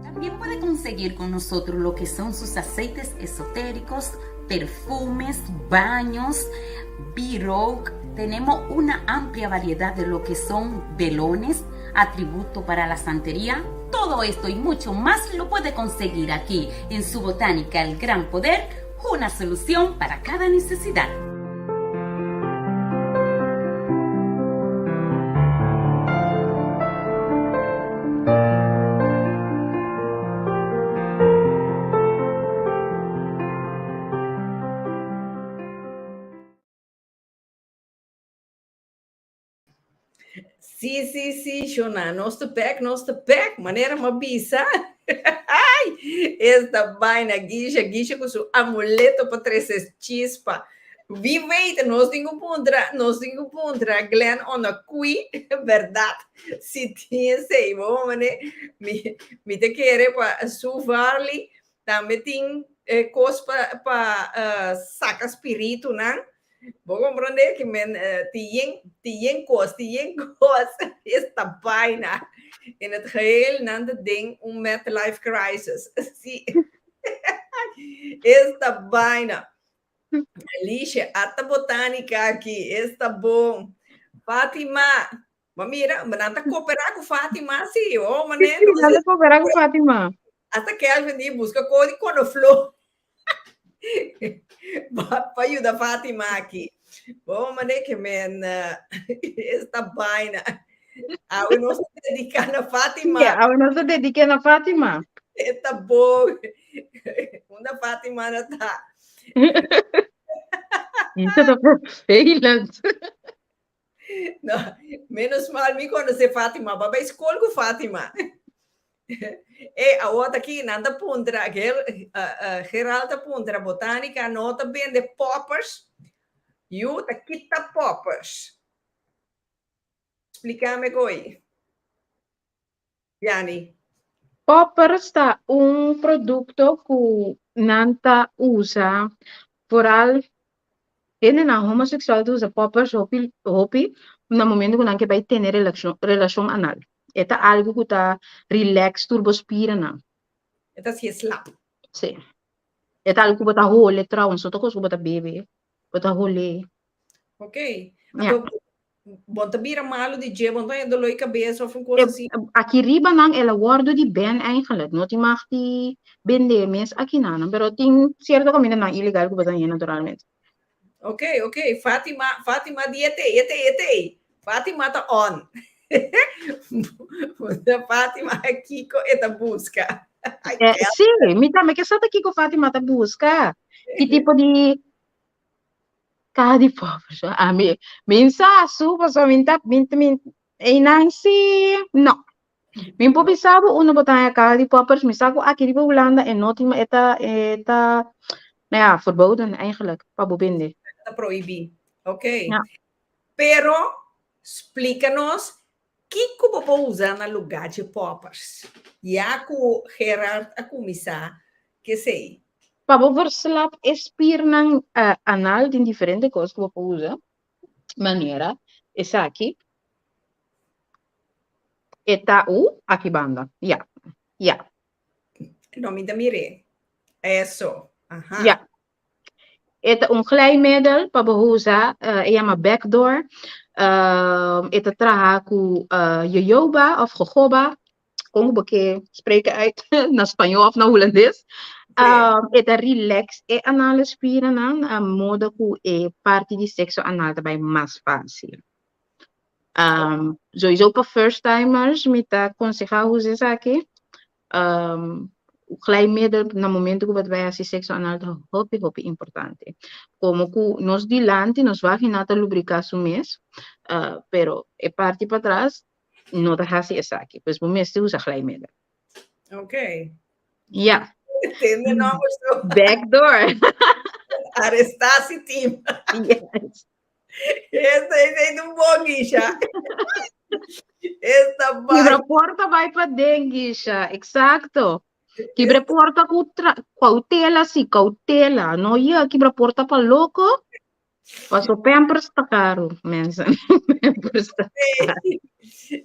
También puede conseguir con nosotros lo que son sus aceites esotéricos, perfumes, baños, b Tenemos una amplia variedad de lo que son velones, atributo para la santería. Todo esto y mucho más lo puede conseguir aquí en su Botánica El Gran Poder, una solución para cada necesidad. Sí, sí, sí, Shona, nos ta bek, nos ta bek, manera m'a bisa. Ai, esta vaina, Guisha, Guisha ku su amuleto pa trese chispa. Wie weet, nos tin ku puntra, nos tin ku puntra Glenn Onakui, bèrdat, si tin esei. Bo mane, mi, mi ta kere pa Sue Varley tambe tin eh, kos pa, pa uh, saka spiritunan. Bo comprende que men uh, tien, tien kos, tien kos, esta vaina. In het geheel nan ta den un midlife crisis. Sí. Esta vaina. Alicia, ata botánica aki, esta bon. Fatima, ma mira, ma nan ta cooperá ku Fatima, sí, oh, mané. Sí, nan ta cooperá ku Fatima. Hasta Kelvin di busca ko di konofló pa pa yuda Fatima aki. Bo mané ke men esta vaina. Awe nos ta dediká na Fatima. Sí, awe nos ta dediká na Fatima. Esta bon. Unda Fatima na ta? Isso ta vervelend. No, menos mal mi conoce Fatima, ba bai school ku Fatima. E awor ta aki, nan ta puntra, Ger, uh, uh, Gerald ta puntra, Botanica no ta bende poppers? Yu ta kita poppers. Splikame koi. Yani. Poppers ta un produkto ku nan ta usa vooral hendenan homoseksual ta usa poppers hopi hopi na momento ku nan ke bai tene relashon relashon anal. E ta algu ku ta relax tur bo spiranan. E ta hasié slap. Sí. E ta algu ku bo ta hole trouwens, no ta kos ku bo ta bebe, bo ta hole. Ok. Anto. Bo ta bira malu di dje, bo no ta haña doló di kabes òf un kos así. Aki riba nan el a wòrdu di bèn eigenlijk. No tin mag di bendé mes aki nan, pero tin sierto kamindanan ilegal ku bo ta haña naturalmente. Ok, ok. Fatima, Fatima di e tei, e tei, e tei. Fatima ta on. Fatima kiko e ta buska. Eh, sí, mi tambe ke sa ta kiko Fatima ta buska. Ki tipo di Kaha di poppers. Ami, min sa su, pasobra min ta, min, min, einan sí, no. Min por bisa bo unda bo ta haña kaha di poppers, mi sa ku aki riba Hulanda e no tin, e ta, e ta, nou ja, verboden eigenlijk, pa bo bende. Ta prohibí. Ok. Ja. Pero, splika nos, kiko bo por usa na lugá dje poppers? Ya ku Gerard a kuminsá Kesey. Pa bo verslap e spiernan anal tin diferente kos ku bo por usa, manera esaki. E ta u aki banda, ya, ya. No, mi ta mir'é. Eso, aha. Ya. E ta un glijmiddel pa bo usa, e yama backdoor. E ta traha ku jojoba of jojoba, kon ku bo ke spreken uit na spañó of na hulandes. E ta relax e anale spiernan a modo ku e parti di sekso anal ta bai mas fásil. Sowieso pa first timers mi ta konsehá usa esaki. Glijmiddel na momento ku bo ta bai hasi sekso anal ta hopi hopi importante. Komo ku nos dilanti nos vagina ta lubriká su mes, pero e parti patras no ta hasi esaki. Pues bo mester usa glijmiddel. Ok. Ja. Tende nomber so. Backdoor. Arrestatie team. Yes. Esta es un bon Gisha. Esta bai. Kibra porta bai pa den, Gisha. Exacto. Kibra porta ku cautela, sí, cautela. No ya, kibra porta pa loco. Paso pampers ta karu, mensen. Pampers ta karu.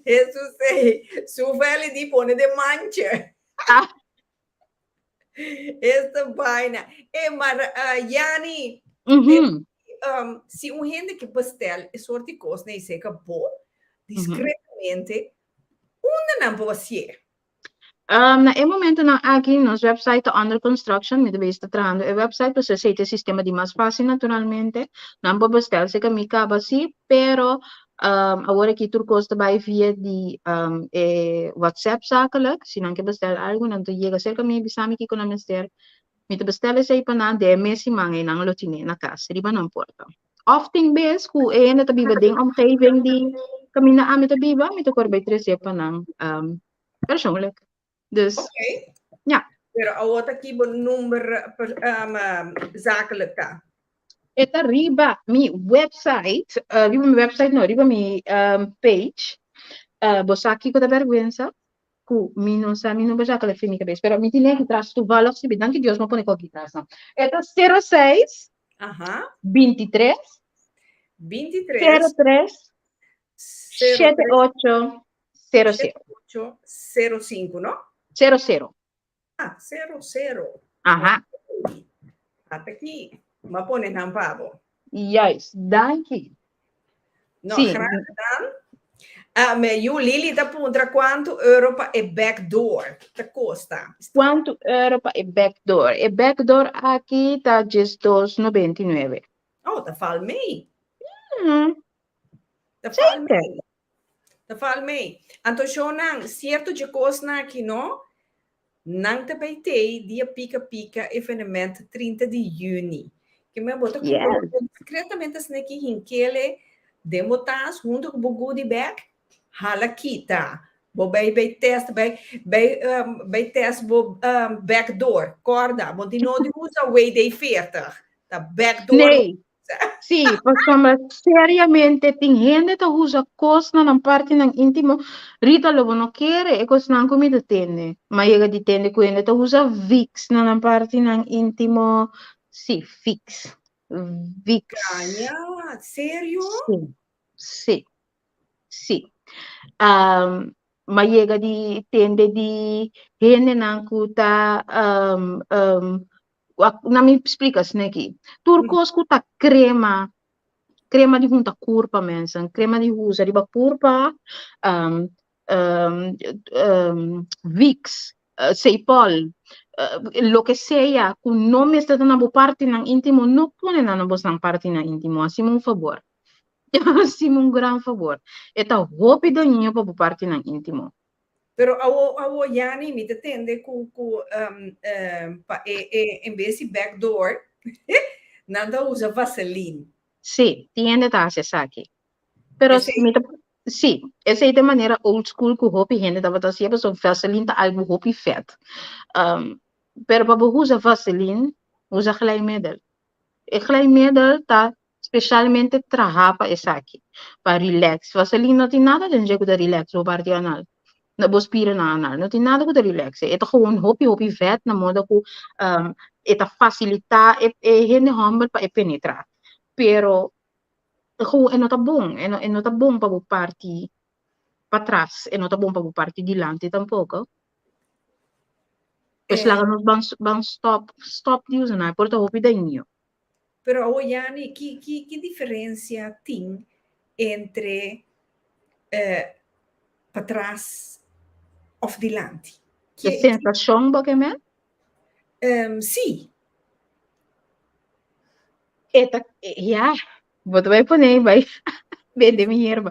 Jesus ei, su veli di pone de manche. Ah. Esta vaina. E maar Yani, si un hende ke bestel e soort di kos nee seka bo, discretamente, unda nan por hasié? Na e momentonan aki nos website ta under construction, mi ta bezig ta trahando e website pasobra esei ta e sistema di mas fácil naturalmente. Nan por bestel si mi kaba si, pero awor aki tur kos ta bai via di e WhatsApp zakelijk. Si nan ke bestel algu nan ta yega serka mi bisa mi kiko nan mester. Mi ta bestel esei pa nan den e mes siman ei nan lo tine na kas riba nan porta. Òf tin bes ku e hende ta biba den omgeving di kaminda ami ta biba, mi ta kore bai trese pa nan persoonlijk. Dus, Oké. ja. Pero awor ta ki bo number zakelijk ta? E ta riba mi website, riba mi website no, riba mi page. Bo sa kiko ta bergwensa? Ku mi no sa mi number zakelijk fin mi kabes, pero mi tin aki tras toevallig si, danki Dios mi a pone kok aki tras. E ta sero seis, 23, 23, sero tres, 7 8 0 0. 8 0 5, no? 0 0. Ah, 0 0. Aha. Ata aki. M'a pone nan pa bo. Juist, danki. No, Sí. graag gedaan. Ah, me yu Lili ta puntra kuantu euro pa e backdoor ta kosta. Kuantu euro pa e backdoor? E backdoor aki ta 12,99. Oh, ta val mee. Ta val mee. Ta val mee. Anto shownan, sierto dje kosnan aki no, nan ta bay tei dia Pika Pika evenement 30 di juni. Ke men bo ta kumpra bo discretamente asina ki hinkele den bo tas hunto ku bo goodie bag, hala kita. Bo bay bay test bay bay bay test bo back door. Korda, bo tin no di usa WD-40. Ta back door. Nee. Sí, pasobra seriamente tin hende ta usa kosnan nan partinan íntimo. Rita, lo bo no kere e kosnan ku mi ta tende. Mi a yega di tende ku hende ta usa Vicks na nan partinan íntimo. Sí, Vicks. Vicks. Caña, serio? Sí, sí, sí. Mi a yega di tende di hendenan ku ta Wak, na mi splika sneki. Tur kos ku ta krema. Crema di hunta curpa mensen, crema di usa riba curpa, um, um, um, Vicks, uh, Sepol, uh, loke sea ku no mester ta na bo partinan íntimo, no pone nan na bosnan partinan íntimo. Hasi-mi un fabor. Hasi-mi un gran fabor. E ta hopi dañino pa bo partinan íntimo. Pero awo, awo Yani, mi ta tende ku ku um, um, pa e, e, en bes di backdoor, nan ta usa Vaseline. Sí, tin hende ta hasi esaki. Pero Esei- mi ta, sí, esei ta manera old school ku hopi hende tabata hasié, pasobra Vaseline ta algu hopi fèt. Um, pero pa bo usa Vaseline, usa glijmiddel. E glijmiddel ta specialmente traha pa esaki, pa relax. Vaseline no tin nada den dje ku ta relax bo parti anal, na bo spiernan anal. No tin nada ku ta relax. E ta gewoon hopi hopi vet na moda ku um, e ta facilita e, e hende homber pa e penetra. Pero gewoon e no ta bon, e no, e no ta bon pa bo parti patras, e no ta bon pa bo parti dilanti tampoco. Pues Eh. laga nos ban, ban stop, stop di usa nan, por ta hopi daño. Pero awo Yani, ki, ki, ki diferencia tin entre eh, patras of dilanti? E Ki, sensacion bo ke men? um, sí. E ta, ja, bo ta bai pone bai bende mi hierba.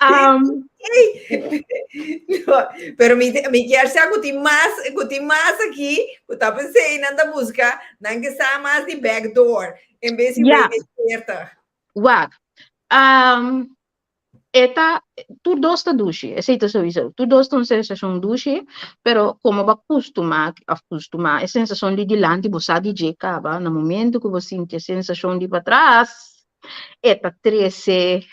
Um, No, pero mi, mi kier sa ku tin mas, ku tin mas aki, ku ta pensei nan ta buska, nan ke sa mas di backdoor, en bes di Ja. WD-40. Wak. Um, e ta, tur dos ta dushi, esei ta souiso. Tur dos ta un sensashon dushi, pero komo bo a kustumá òf kustumá e sensashon di dilanti bo sa di dje kaba, na momento ku bo sinti e sensashon di patras, e ta trese,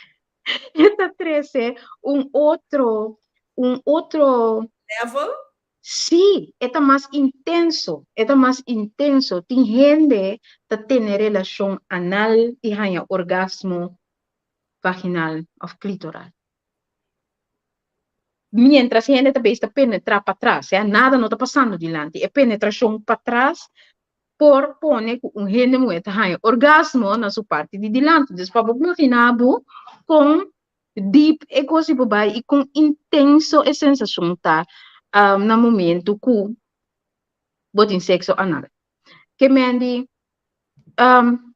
e ta trese un otro, un otro Level? Sí, e ta mas intenso, e ta mas intenso. Tin hende ta tene relashon anal i haña orgasmo vaginal of clitoral. Mientras hende ta bezig ta penetra patras, ya, nada no ta pasando dilanti. E penetracion patras por pone cu un hende muher ta haña orgasmo na su parti di dilanti. Dus pa bo imagina bo con deep e cos por bai y con intenso e sensacion ta um, na momento cu bo tin sexo anal. Ke men di, um,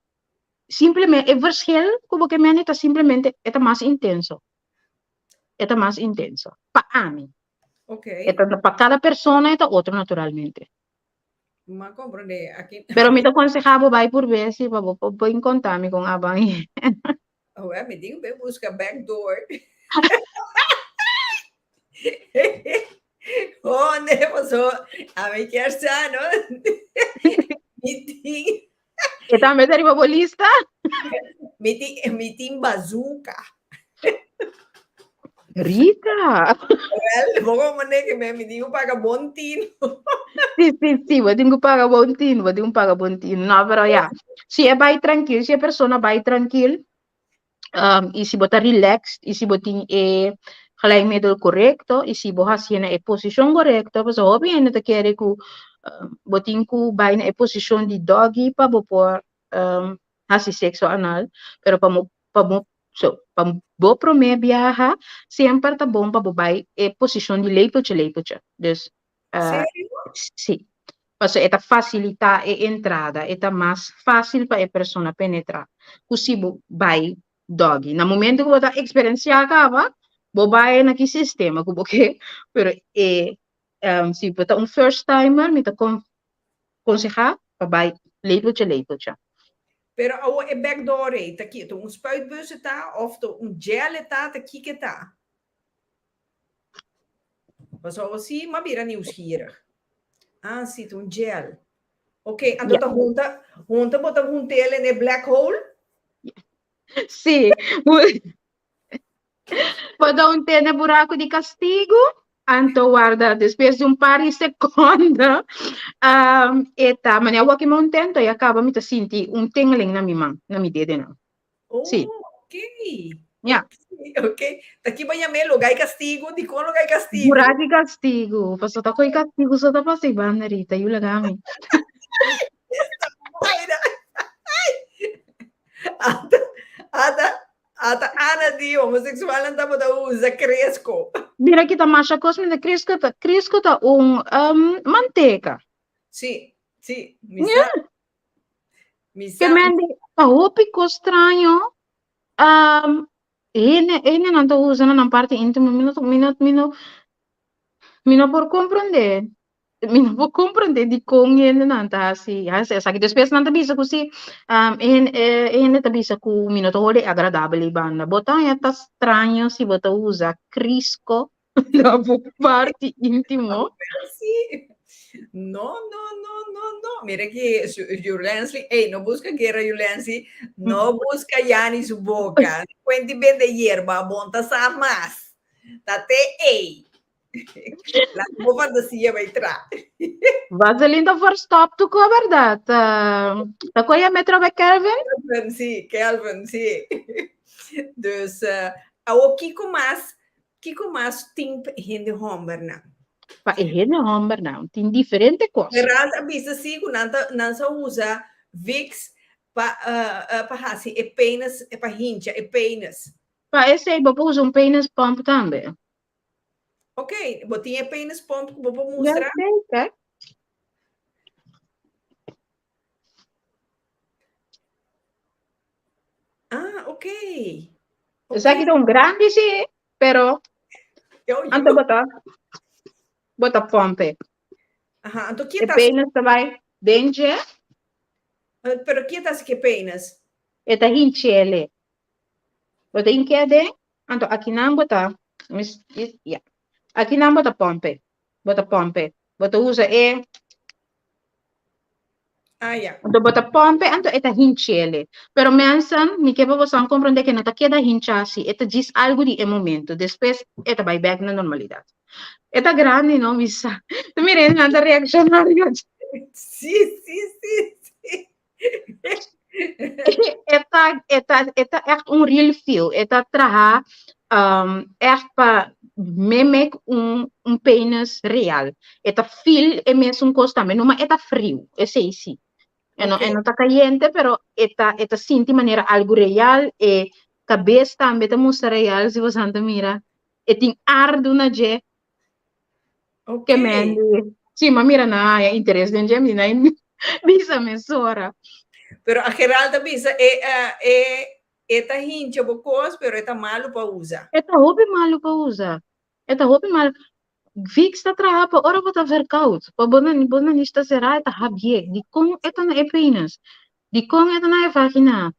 simplemente e verschil ku bo ke mende ta simplemente e ta mas intenso. E ta mas intenso. Pa ami. Ok. E ta pa kada persona e ta otro naturalmente. Ma comprende. Aki. Pero mi ta aconseja bo bai por bes y pa bo por bin conta mi con a bai. Oh, mi tin ku busca backdoor. Oh, ne, paso, a mi kier sa, no? Mi tin, E tambe ta riba bo lista? mi tin, mi tin bazooka. Rita! Wel, bo mane que me, mi tin ku paga bon tino. Sí, sí, sí, bo tin ku paga bon tino, bo tin ku paga bon tino. No, pero ya, si e bai trankil, si e persona bai trankil, um, y si bo ta relaxed, y si bo tin e glijmiddel correcto, y si bo hasié na e posicion correcto, pasobra hopi hende ta kere ku um, bo tin ku bai na e posicion di doggy pa bo por um, hasi sexo anal, pero pa mo, pa mo, so, pa bo promé biaha, semper ta bon pa bo bai e posicion di lepeltje lepeltje. Dus, uh, Serio? sí. Pasobra e ta facilita e entrada, e ta mas fácil pa e persona penetra ku si bo bai doggy. Na momento ku bo ta experiencia kaba, bo bai na ki sistema ku bo ke, pero e um, si bo ta un first timer, mi ta con conseha pa bai lepeltje lepeltje. Pero awo e backdoor ei, ta ki? Ta un spuitbus e ta of ta un gel e ta, ta kiko e ta? Pasobra si m'a bira nieuwsgierig. Ah, si, ta un gel. Ok, anto Ja. ta hunta, hunta bo ta hunt'el en e black hole? Sí. Bo ta hunt'é na buraku di kastigu, anto warda despues di un par di sekonda, um, e ta manera awor ki mi a hunt'é, anto ya kaba mi ta sinti un tingling na mi man, na mi dedenan. Oh, Sí. ok. Ja. Ok, ok. Ta ki bo yam'é lugá di kastigu? Dikon lugá di kastigu? Burá di kastigu. Pasobra ta koi kastigu so ta pasa ei banda, Rita. Yu laga mi. Esta vaina. Ata, ata, ata Ana di homoseksualnan tabata usa Crisco. Mira ki ta masha kos, mira Crisco ta, Crisco ta un um, manteka. Sí, sí, mi sa. Mi Ke sa. men di, ta hopi kos straño, um, hende, hendenan ta usa na nan parti íntimo, mi no, mi no, mi no, mi no por komprendé. Mi no por comprende dikon hendenan ta hasi hasi esaki. Despues nan ta bisa ku si um, e hende, e hende ta bisa ku mi no ta holi agradabel ei banda. Bo ta haña ta straño si bo ta usa Crisco na bo parti íntimo. Sí. No, no, no, no, no. Mira ki Julensley, ey, no busca guerra Julensley, no busca Yani su boca. Cuenti bende hierba, bon ta sa mas. Ta te ey. Laat bo fantasia bai tra. Vaseline ta verstop tu ko, verdad? Ta ko ya metro bij Kelvin? Kelvin, sí, Kelvin, sí. Dus, uh, awo kiko mas, kiko mas tin pa hende hombernan? Pa e hende hombernan tin diferente kos. Gerald a bisa sí ku nan ta nan sa usa Vicks pa uh, uh, pa hasi e penis, pa hincha e penis. Pa esei bo por usa un penis pump tambe. Ok, bo tin e penis pomp ku bo por mustra? Ja, zeker. Ah, ok. Esaki ta un grandi sí, pero anto bo ta bo ta pompe. Aha, anto E penis ta bai den dje. Eh, pero kie ta ke penis? E ta hinchele. Bo ta hinch'é den, anto akinan bo ta, ya, akinan bo ta pòmp e, bo ta pòmp e, bo ta usa e, Ah, ya. anto bo ta pòmp e, anto e ta hinch'el. Pero mensen, mi ke pa boso komprondé ke no ta keda hinchá si, e ta djis algu di e momento, despues e ta bai bèk na normalidat. E ta grandi, no, mi sa. Mira, nan ta reakshoná riba dje. Sí, sí, sí, sí. E ta, e ta, e ta echt un real feel. E ta traha um, echt pa mimic un, un penis real. E ta feel e mesun kos tambe, no, ma e ta friu, esei sí. E no, e no ta cayente, pero e ta, e ta sinti manera algu real, e kabes tambe ta mustra real, si bosan ta mira. E tin ardu na dje. Ok. Ke men di, sí, ma mira nan a haña interes den dje, mi nan bisa mesora. Pero a Gerald ta bisa e eh, e e ta hincha bo kos, pero e ta malu pa usa. E ta hopi malu pa usa. E ta hopi malu. Vicks ta traha pa ora bo ta verkoud, pa bo na bo nanish ta será, e ta habié. Dikon e ta na e penis? Dikon e ta na e vagina?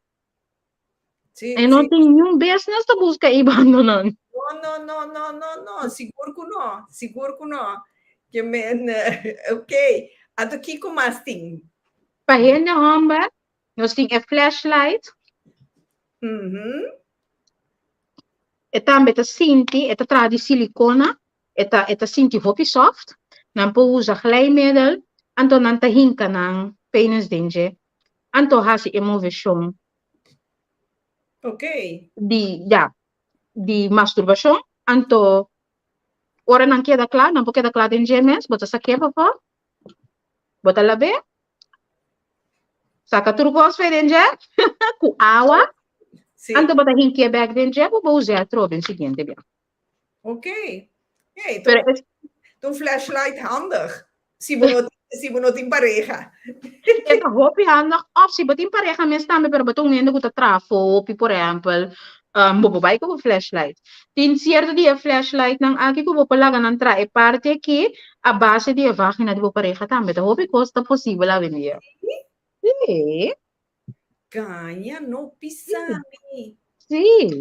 Sí, E no sí. tin niun business ta buska i bandonan. No, no, no, no, no, no. Sigur ku no. Sigur ku no. Ke men, ok. Anto kiko mas tin? Pa hende hòmber, nos tin e flashlight. Mhm. E tambe ta sinti, e ta traha di silikona, e ta e ta sinti hopi soft. Nan por usa glijmiddel, anto nan ta hinka nan penis den dje. Anto hasi e moveshon Ok. di ya di masturbashon anto ora nan keda kla nan por keda kla den dje mes bo ta sak'é pafó bo ta lab'é saka tur kos fe den dje ku awa Sí. anto bo ta hink'é bèk den dje bo us'é atrobe den siguiente bia. Ok. Hey, Pero to, es un flashlight handig. Si bo no, si bo no tin pareha. E ta hopi handig. Of si bo tin pareha mes tambe, pero bo ta un hende ku ta traha hopi, por ehempel, um, bo por bai ku bo flashlight. Tin sierto di e flashlightnan aki ku bo por laga nan traha e parti aki a base di e vagina di bo pareha tambe. Ta hopi kos ta posibel awendia. Sí. Gaña, no pisa mi. Sí.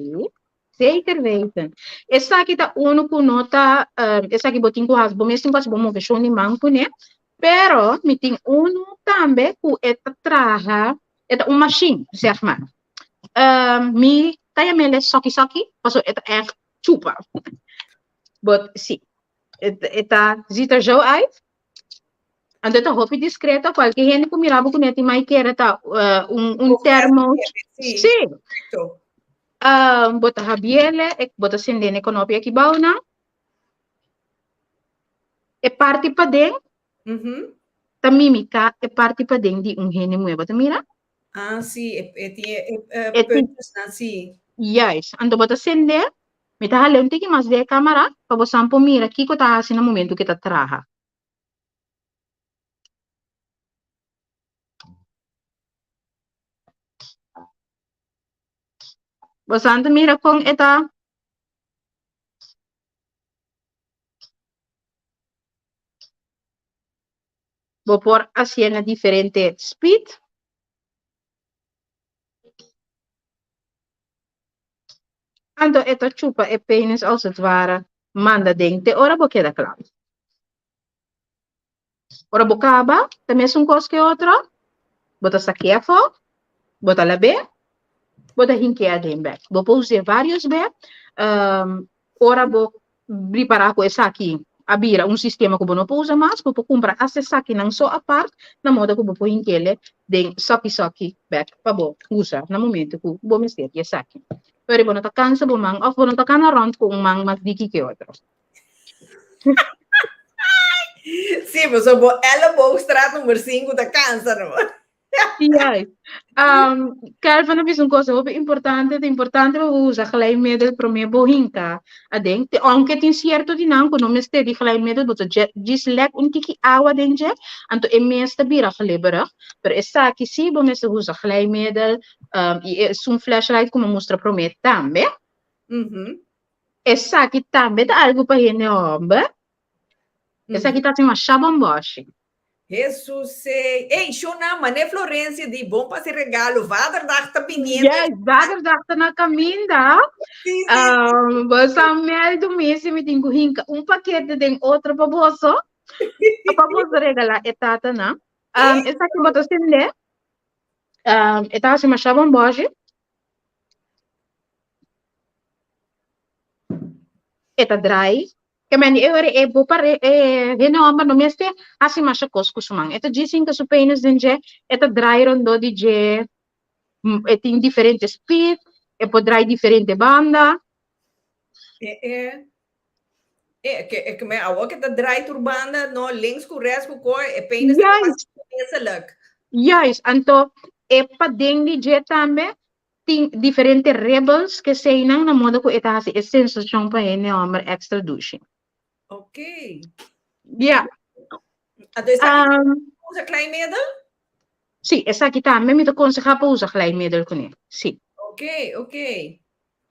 Zeker weten. Esaki ta uno ku no ta, um, esaki bo tin ku hasi, bo mes tin ku hasi bo moveshon di man kuné, pero mi tin uno tambe ku e ta traha, e ta un mashin, zeg maar. Um, mi ta yam'é soki soki, paso e ta ègt chupa. But sí, e, e ta, ziet er zo uit. Anto e ta hopi discreto, cualke hende cu mira bo cu net tin mai kere ta uh, un, un termo. Sí. Sí. Correcto. Uh, bo ta habiele, e bo ta sende ne konopi aki bou nan. E parti paden Mm -hmm. ta mimica e parti paden di un hende muhe. Bo ta mira? Ah, sí, e, e tin e, e, E tin- puntjesnan, sí. Juist. Anto bo ta sende, mi ta hala un tiki mas di e camera pa bo san por mira kiko ta hasi na momento ku e ta traha. Bo san ta mira kon e ta Bo por hasié na diferente speed. Anto e ta chupa e penis als het ware manda den te ora bo keda kla. Ora bo kaba, ta mesun kos ke otro, bo ta saké afó, bo ta lab'é, bo ta hink'é aden bèk. Bo por us'é vários bè, ora bo ripará ku esaki a bira un sistema ku bo no por usa mas, bo por kumpra asta esakinan so apart, na moda ku bo por hink'é den sòki sòki bèk pa bo usa na momento ku bo mester di esaki. Pero bo no ta kansa bo man òf bo no ta kana rònt ku un man mas diki ke otro. Sí, pasobra bo elleboogstraat nummer 5 ta kansa, no? Juist. Um, Calvin a bisa un cosa hopi importante, ta importante pa bo usa glijmiddel prome bo hinka aden. Te, aunque tin cierto di nan ku no mester di glijmiddel, bo ta djis lek un tiki awa den dje, anto e mes ta bira glibberig. Pero esaki sí bo mester usa glijmiddel, um, i esun flashlight ku mi a mustra prome tambe. Esaki tambe ta algu pa hende hòmber. Esaki ta hasi masha bòmbòshi. Hesus ey. Ey, shona, mane Florencia di bon pa hasi regalo. Vaderdag ta biniendo. Yes, Vaderdag ta na kaminda. Sí, sí, sí. Bo sa mèldu mi si mi tin ku hinka un pakete den otro pa boso. Pa boso regalá e tatanan. Esaki bo ta sende. E ta hasi masha bòmbòshi. E ta drai. Ke men di e ora e bo pare e hende homber no mester hasi masha kos ku su man. E ta djis hinka su penis den dje, e ta drai rondó di dje, e tin diferente speed, e por drai diferente banda. E e e ke e ke men awor ke ta drai tur banda no links ku rèks ku koi e penis ta Juist. misselijk. Juist, anto e paden di dje tambe Tin diferente rebels keseinan na moda ku e ta hasi e sensashon pa hende hòmber èkstra dushi. Ok. Ja. Anto esaki um, usa glijmiddel? Sí, esaki tambe mi ta konsehá pa usa glijmiddel kuné. Sí. Ok, ok.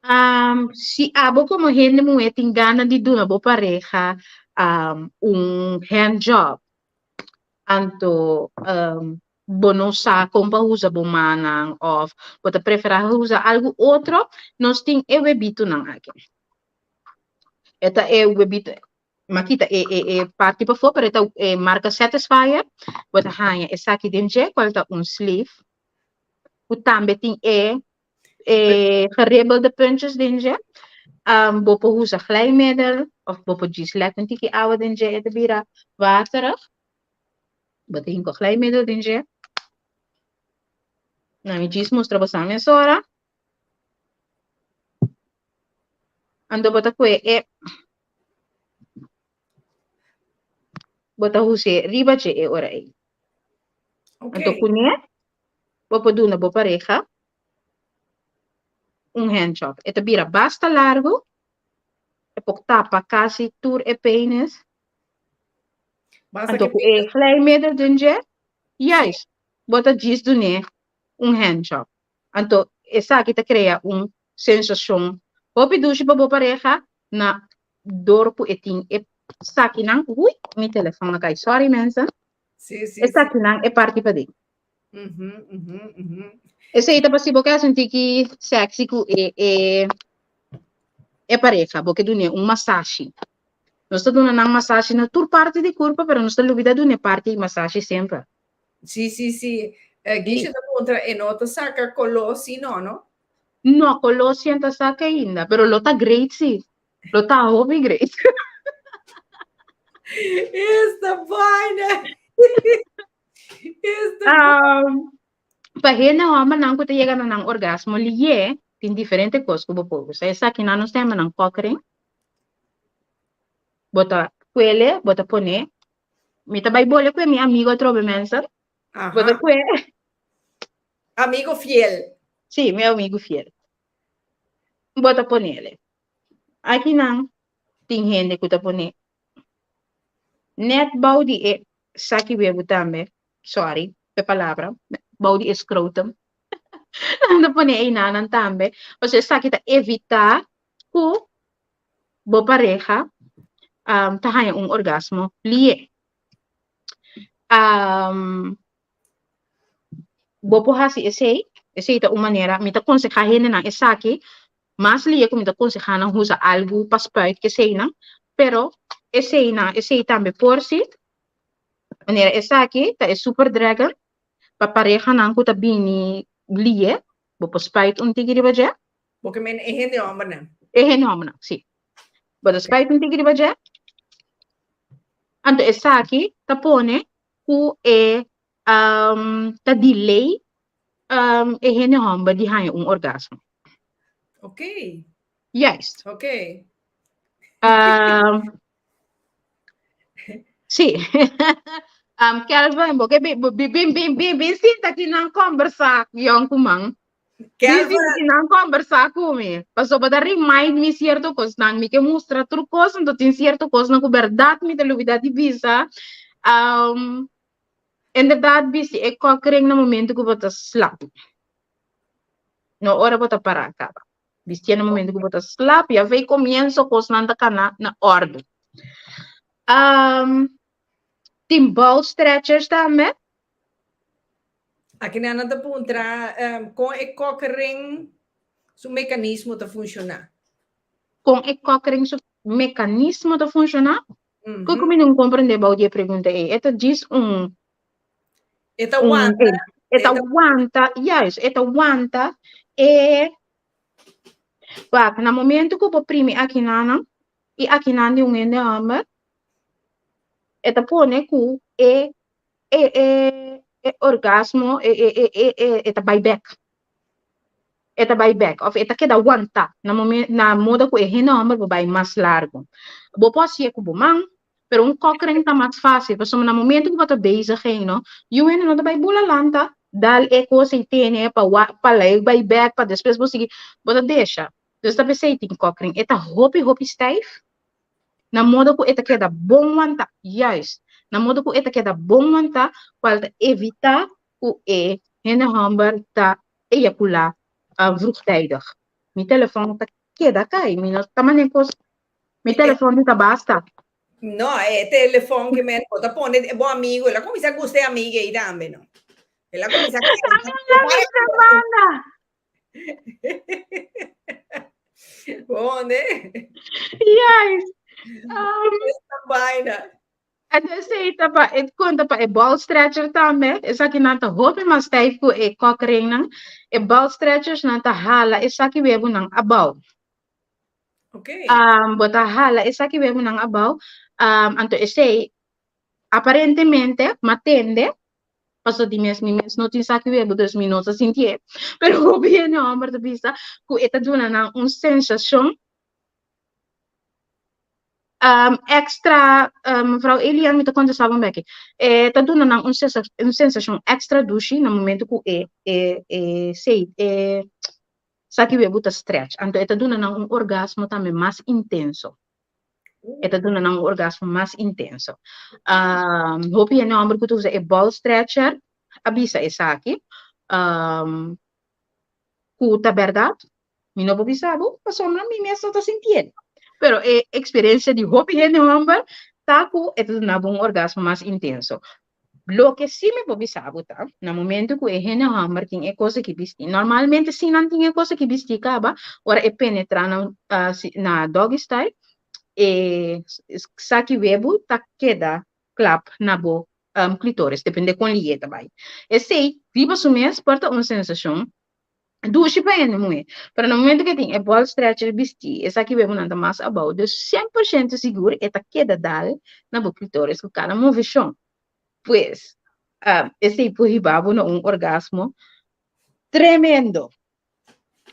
Um, si abo komo hende muhé tin gana di duna bo pareha um, un handjob, anto um, bo no sa kon pa usa bo mannan òf bo ta preferá usa algu otro, nos tin e webitonan aki. E ta e webito, mi a kita e e e parti pafó, pero e ta e marka Satisfyer. Bo ta haña esaki den dje, kual ta un sleeve, ku tambe tin e e gerebelde puntjes den dje. Bo por usa glijmiddel òf bo por djis lèk un tiki awa den dje, e ta bira waterig. Bo tin ku glijmiddel den dje. Na mi djis mustra bo sa mesora. Anto bo ta kue e bo ta hus'é riba dje e ora ei. Anto Okay. kuné bo por duna bo pareha un handjob. E ta bira basta largu, e por tapa kasi tur e penis. Basta Anto ke ku e glijmiddel den dje, juist, bo ta djis dun'é un handjob. Anto esaki ta krea un sensashon hopi dushi pa bo pareha na dor ku e tin e sakinan, ui, mi telefon a kai, sorry mensen, Sí, sí, e sí. sakinan e parti paden. Mhm, mhm, mhm. Esei ta pa si bo ke hasi un tiki sexy ku e e e pareha, bo ke dun'é un masashi. Nos ta duna nan masashi na tur parti di kurpa, pero nos ta lubida duna e parti masashi semper. Sí, sí, sí. Eh, Guisha ta puntra, e no ta saka koló sí no, no? No, koló sí ta saka ainda, pero lo ta great sí. Lo ta hopi great. Esta vaina. Esta Um, pa hende hòmbernan ku ta yega na nan orgasmo lié, tin diferente kos ku bo por usa. Esakinan nos ta yama nan cock ring. Bo ta kuele, bo ta pone. Mi ta bai bole kue mi amigo atrobe mensen. Bo ta Aha. kue. Amigo fiel. Sí, mi amigo fiel. Bo ta ponele. Aki nan tin hende ku ta pone net bou di e saki webu tambe, sorry p'e palabra, bou di e scrotum. Nan ta pone einanan tambe, pasobra esaki ta evitá ku bo pareha ta haña un orgasmo lié. Bo por hasi esei, esei ta un manera, mi ta konsehá hendenan esaki, mas lié ku mi ta konsehá nan usa algu pa spuit ku eseinan, pero eseinan, esei tambe por si, manera esaki ta e super dragon, pa parehanan ku ta bini lié, bo por spuit un tiki riba dje. Bo ke men e hende hòmbernan? E hende hòmbernan, si. Bo ta spuit un tiki riba dje, anto esaki ta pone ku e ta delay e hende hòmber di haña un orgasmo. Ok. Juist. Ok. Sí. Kelvin, bo ke bin bin bin bin bin sinta aki nan kombersá yònkuman. Kelvin. Bin sinta nan kombersá ku mi. Pasobra bo ta remind mi sierto kosnan. Mi ke mustra tur kos, anto tin sierto kosnan ku bèrdat mi ta lubidá di bisa. Inderdat bisti e kòkring na momento ku bo ta slap. No ora bo ta pará kaba. Bistié na momento ku bo ta slap, ya vei komienso kosnan ta kana na òrdu. Tin ball stretchers tambe. Aki nan ta puntra kon e cock ring su mekanismo ta funshoná. Kon e cock ring su mekanismo ta funshoná? Kiko mi no komprendé bou di e pregunta ei? E ta djis un E ta wanta. E ta wanta, juist, e ta wanta e wak na momento ku bo primi akinanan i akinan di un hende hòmber e ta pone ku e e e e orgasmo e e e e e e ta bai bek. E ta bai bek of e ta keda wanta na momen na moda ku e hende hòmber por bai mas largu. Bo por hasié ku bo man, pero un kòkren ta mas fásil pasobra na momento ku bo ta bezig ei no, yu hende no ta bai bula lanta dal e kos ei tene pa wak pa lei bai bek pa despues bo sigui, bo ta desha. Dus ta p'esei tin kòkren. E ta hopi hopi stijf na modo ku e ta keda bon wantá, juist, na modo ku e ta keda bon wantá, kual ta evitá ku e hende hòmber ta eyakulá vroegtijdig. Mi telefòn ta keda kai, mi no ta manera kos, mi telefòn di ta basta. No, e telefòn ke men bo ta pone e bo amigu, el a kuminsá gusta e amiga ei tambe, no? El a kuminsá Banda! Bon, eh? Yes. Esta vaina. Entonces ei ta pa e konta pa e ball stretcher tambe. Esakinan ta hopi mas stijf ku e cock ringnan. E ball stretchers nan ta hala esaki webunan abou. Okay. Bo ta hala esaki webunan abou. Anto esei aparentemente matende Paso di mes mi mes no tin sa ki webu, dus mi no ta sintié. Pero hopi hende hòmber ta bisa ku e ta duna nan un sensashon èkstra, mevrouw Elian mi ta kontestá bo un bèki, e ta duna nan un un sensashon èkstra dushi na momento ku e e e sei e sa ki webu ta stretch. Anto e ta duna nan un orgasmo tambe mas intenso. E ta duna nan un orgasmo mas intenso. Hopi hende homber ku ta usa e ball stretcher a bisa esaki, ku ta bèrdat, mi no por bisa bo pasobra mi mes no ta sintié. Pero e eksperensia di hopi hende homber ta ku e ta duna bo un orgasmo mas intenso. Loke sí mi por bisa bo ta, na momento ku e hende hòmber tin e kos aki bistí, normalmente si nan tin e kos aki bistí kaba, ora e penetrá na na doggy style, e saki webu ta keda klap na bo klitoris, depende kon lié ta bai. Esei riba su mes por ta un sensashon dushi pa hende muhé, pero na momento ku e tin e ball stretcher bistí, esaki webunan ta mas abou, dus 100% sigur e ta keda dal na bo klitoris ku kada moveshon. Pues, esei por hiba bo na un orgasmo tremendo.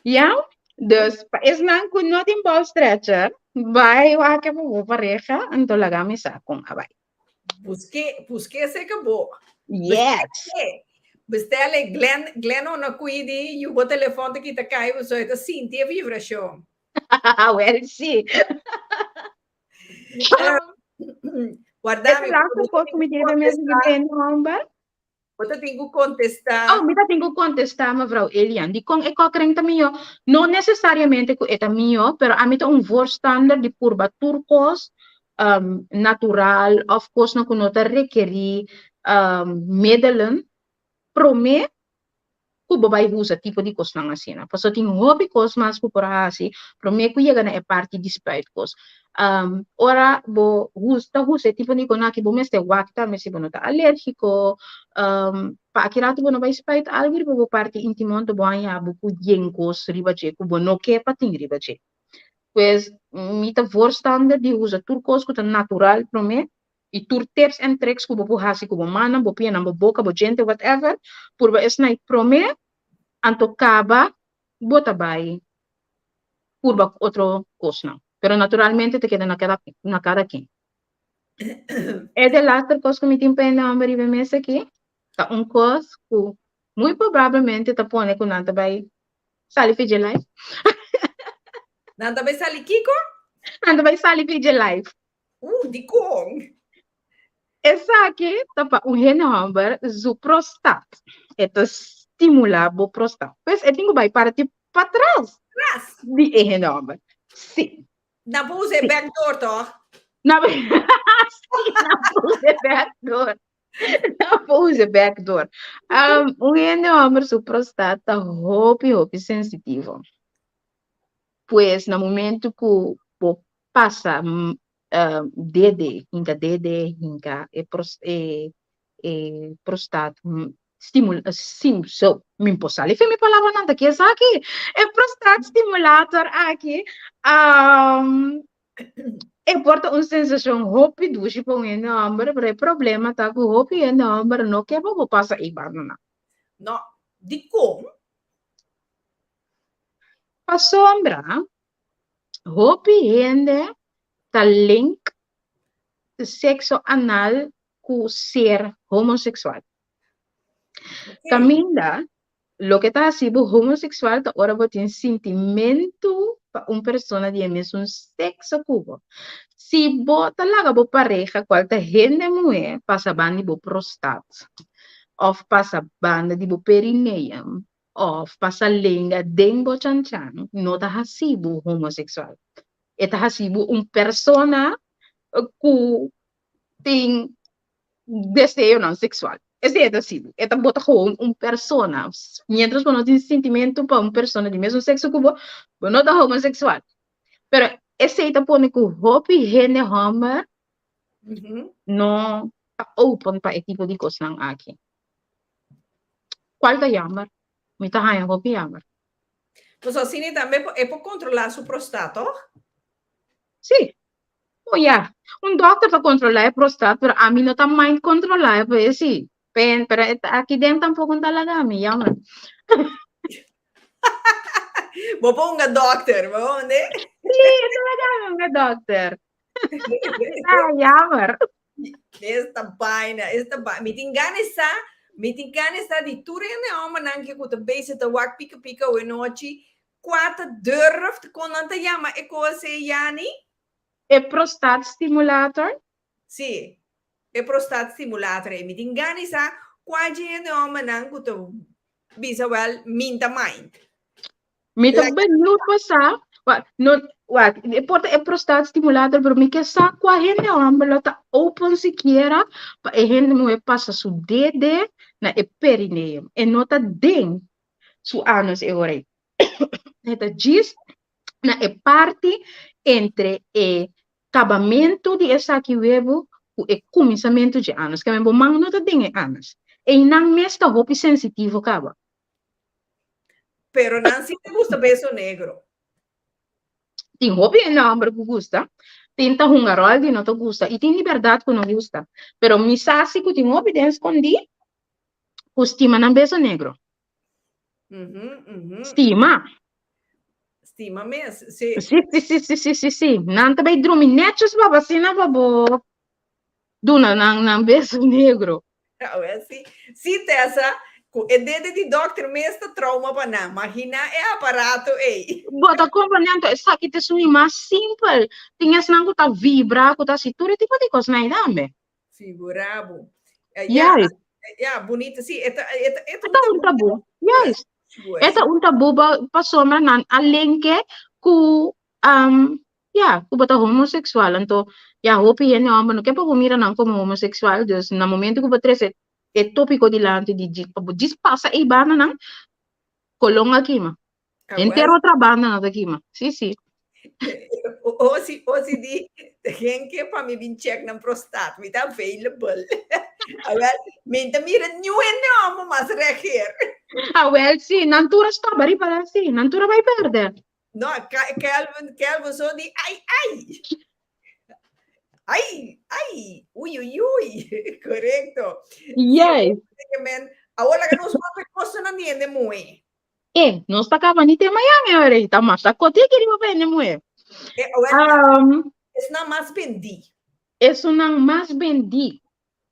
Ya? Dus, pa esnan ku no tin ball stretcher, bai wak pa bo pareha, anto laga mi sa kon a bai. Buske, buske serka bo. Yes. Buske. Bestel e Glenn, Glenn no cuidi, yu bo telefon ta kita kai, so e ta sinti e vibracion. Wel, sí. Guarda mi. E laatste kos ku mi tin riba mesa di hende hòmber. Bo ta tin ku kontestá. Oh, mi ta tin ku kontestá, mevrouw Elian. Dikon e kòkren ta mihó? No nesesariamente ku e ta mihó, pero ami ta un voorstander di purba tur kos um, natural òf kosnan ku no ta rekerí um, middelen promé ku bo bai usa tipo di kosnan asina. Pasobra tin hopi kos mas ku por hasi promé ku yega na e parti di spuit kos. Um, ora bo hus, ta usa e tipo di kon aki, bo mester wak tambe si bo no ta alérgiko, um, pa aki ratu bo no bai spuit algu riba bo parti íntimo, anto bo haña bo ku yen kos riba dje ku bo no ke pa tin riba dje. Pues, mi ta voorstander di usa tur kos ku ta natural promé, i tur tips en tricks ku bo por hasi ku bo mannan, bo pianan, bo boka, bo djente, whatever, purba esnan promé, anto kaba bo ta bai purba ku otro kosnan. Pero naturalmente ta keda na kada na kada ken. E delaster kos ku mi tin pa e nòmber riba e mes aki ta un kos ku muy probablemente ta pone ku nan ta bai sali fi dje live. Nan ta bai sali kiko? Nan ta bai sali fi dje live. Dikon? Esaki ta pa un hende hòmber su prostat. E ta stimulá bo prostat. Pues e tin ku bai parti patras Tras. di e hende hòmber. Sí. Nan por usa e backdoor tòg? Nan sí, nan por usa e backdoor. Nan por usa e backdoor. Um, un hende hòmber su prostat ta hopi, hopi sensitivo. Pues na momento ku bo pasa dede, hinka dede, hinka e pros e e prostat stimul sim so mi por sali fen mi palabranan ta ki esaki e prostat stimulator aki e por ta un sensashon hopi dushi pa un hende hòmber pero e problema ta ku hopi hende hòmber no ke pa bo pasa ei bandanan. No, dikon? Pasobra hopi hende ta link sexo anal ku ser homosexual. Kaminda loke ta hasi bo homosexual ta ora bo tin sintimentu pa un persona di e mesun sexo ku bo. Si bo ta laga bo pareha kual ta hende muhé pasa banda di bo prostat òf pasa banda di bo perineum òf pasa lenga den bo chanchan no ta hasi bo homosexual. E ta hasi bo un persona ku tin deseonan sexual. Esei e ta hasi bo. E ta bo ta gewoon un persona. Mientras bo no tin sintimentu pa un persona di mesun sexo ku bo, bo no ta homosexual. Pero esei ta pone ku hopi hende hòmber no ta open pa e tipo di kosnan aki. Cual ta jammer? Mi ta haña hopi jammer. Pues asina tambe e por controla su prostat, toch? Sí. Oh ya, un dokter ta controla e prostat, pero ami no ta mind controla e pues sí. Pen, pero e aki den tampoco no ta laga mi, jammer. Bo por hunga dokter, bo honde? Sí, e ta laga mi hunga dokter. Ah, jammer. Esta vaina, esta vaina. Mi tin gana sa, mi tin gana sa di tur hende hombernan ke ku ta bezig ta wak pika pika awe nochi. Kua ta durft kon nan ta yama e kos ei, Yani? E prostaat stimulator. Sí, e prostaat stimulator ei. Mi tin gana sa kua dje hende hombernan ku ta bisa wel min ta mind. Mi ta benieuwd pa sa, wa, no, wak, e por ta e prostaat stimulator, pero mi ke sa kua hende homber lo ta open sikiera pa e hende muhe pasa su dede na e perineum. E no ta den su anus e ora ei. E ta djis na e parti entre e kabamentu di esaki webu ku e kuminsamentu dje anus. Keme bo man no ta den e anus. Einan mes ta hopi sensitivo kaba. Pero nan si te gusta beso negro. Tin hopi hende homber ku gusta, tin ta hunga rol di no ta gusta i tin di bèrdat ku no gusta. Pero mi sa si ku tin hopi den skondí ku stima nan beso negro. Stima. Stima mes, si. Si, si, si, si, si, si, si. Nan ta bai drumi netjes baba asina pa bo duna nan nan beso negro. Awe si. Si Tessa, Ku e dede di dòkter mes ta trauma pa nan. Maginá e aparato ei. Bo ta komprendé anto esaki ta esun di mas simpel. Tin esnan ku ta vibra, ku ta hasi tur e tipo di kosnan ei tambe. Figurá bo. Ya, Juist. ya, bunita. Sí, e ta, e ta, e ta E ta un tabú. Juist. E ta un tabú pasobra nan a lenke ku Ya, ku bo ta homoseksual, anto ya hopi hende hòmber no ke pa bo mira nan komo homoseksual, dus na momento ku bo trese e tópiko dilanti di djis pa bo djis pasa ei banda nan, kolon a kima. Henter otra banda nan ta kima. Sí, sí. Osi, osi di, gen ke pa mi bin check nan prostat, mi ta available. Awel, mi ta mira niun hende hòmber mas reageer. Awel, sí, nan tur a stòp a ripará, sí, nan tur a bai pèrdè. No, Kelvin, Kelvin so di ai ai. Ai, ai, ui ui ui. Correcto. Yes. Men, awor laga nos papia kosonan di hende muhé. E, nos ta kaba ni te Miami ahora, i ta masha koti aki riba pa hende muhé. E, awor, esnan mas bendí. Esunnan mas bendí.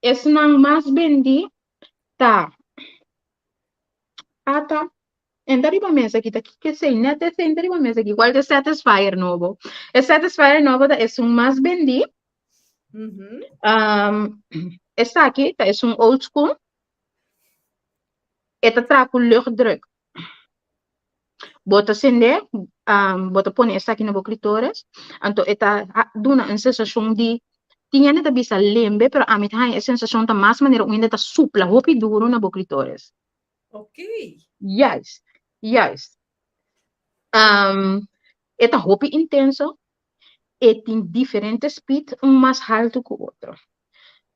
Esnan mas bendí ta ata Enta riba mesa aki ta kiko esei? Net esei enta riba mesa aki. Kual ta e Satisfyer nobo? E Satisfyer nobo ta esun mas bendí. Esaki ta esun old school. E ta traha ku luchtdruk. Bo ta sende, bo ta pone esaki na bo klitoris, anto e ta duna un sensashon di, tin hende ta bisa lembe, pero ami ta haña e sensashon ta mas manera un hende ta supla hopi duru na bo klitoris. Ok. Juist, juist. Um, e ta hopi intenso, e tin diferente speed, un mas haltu ku otro.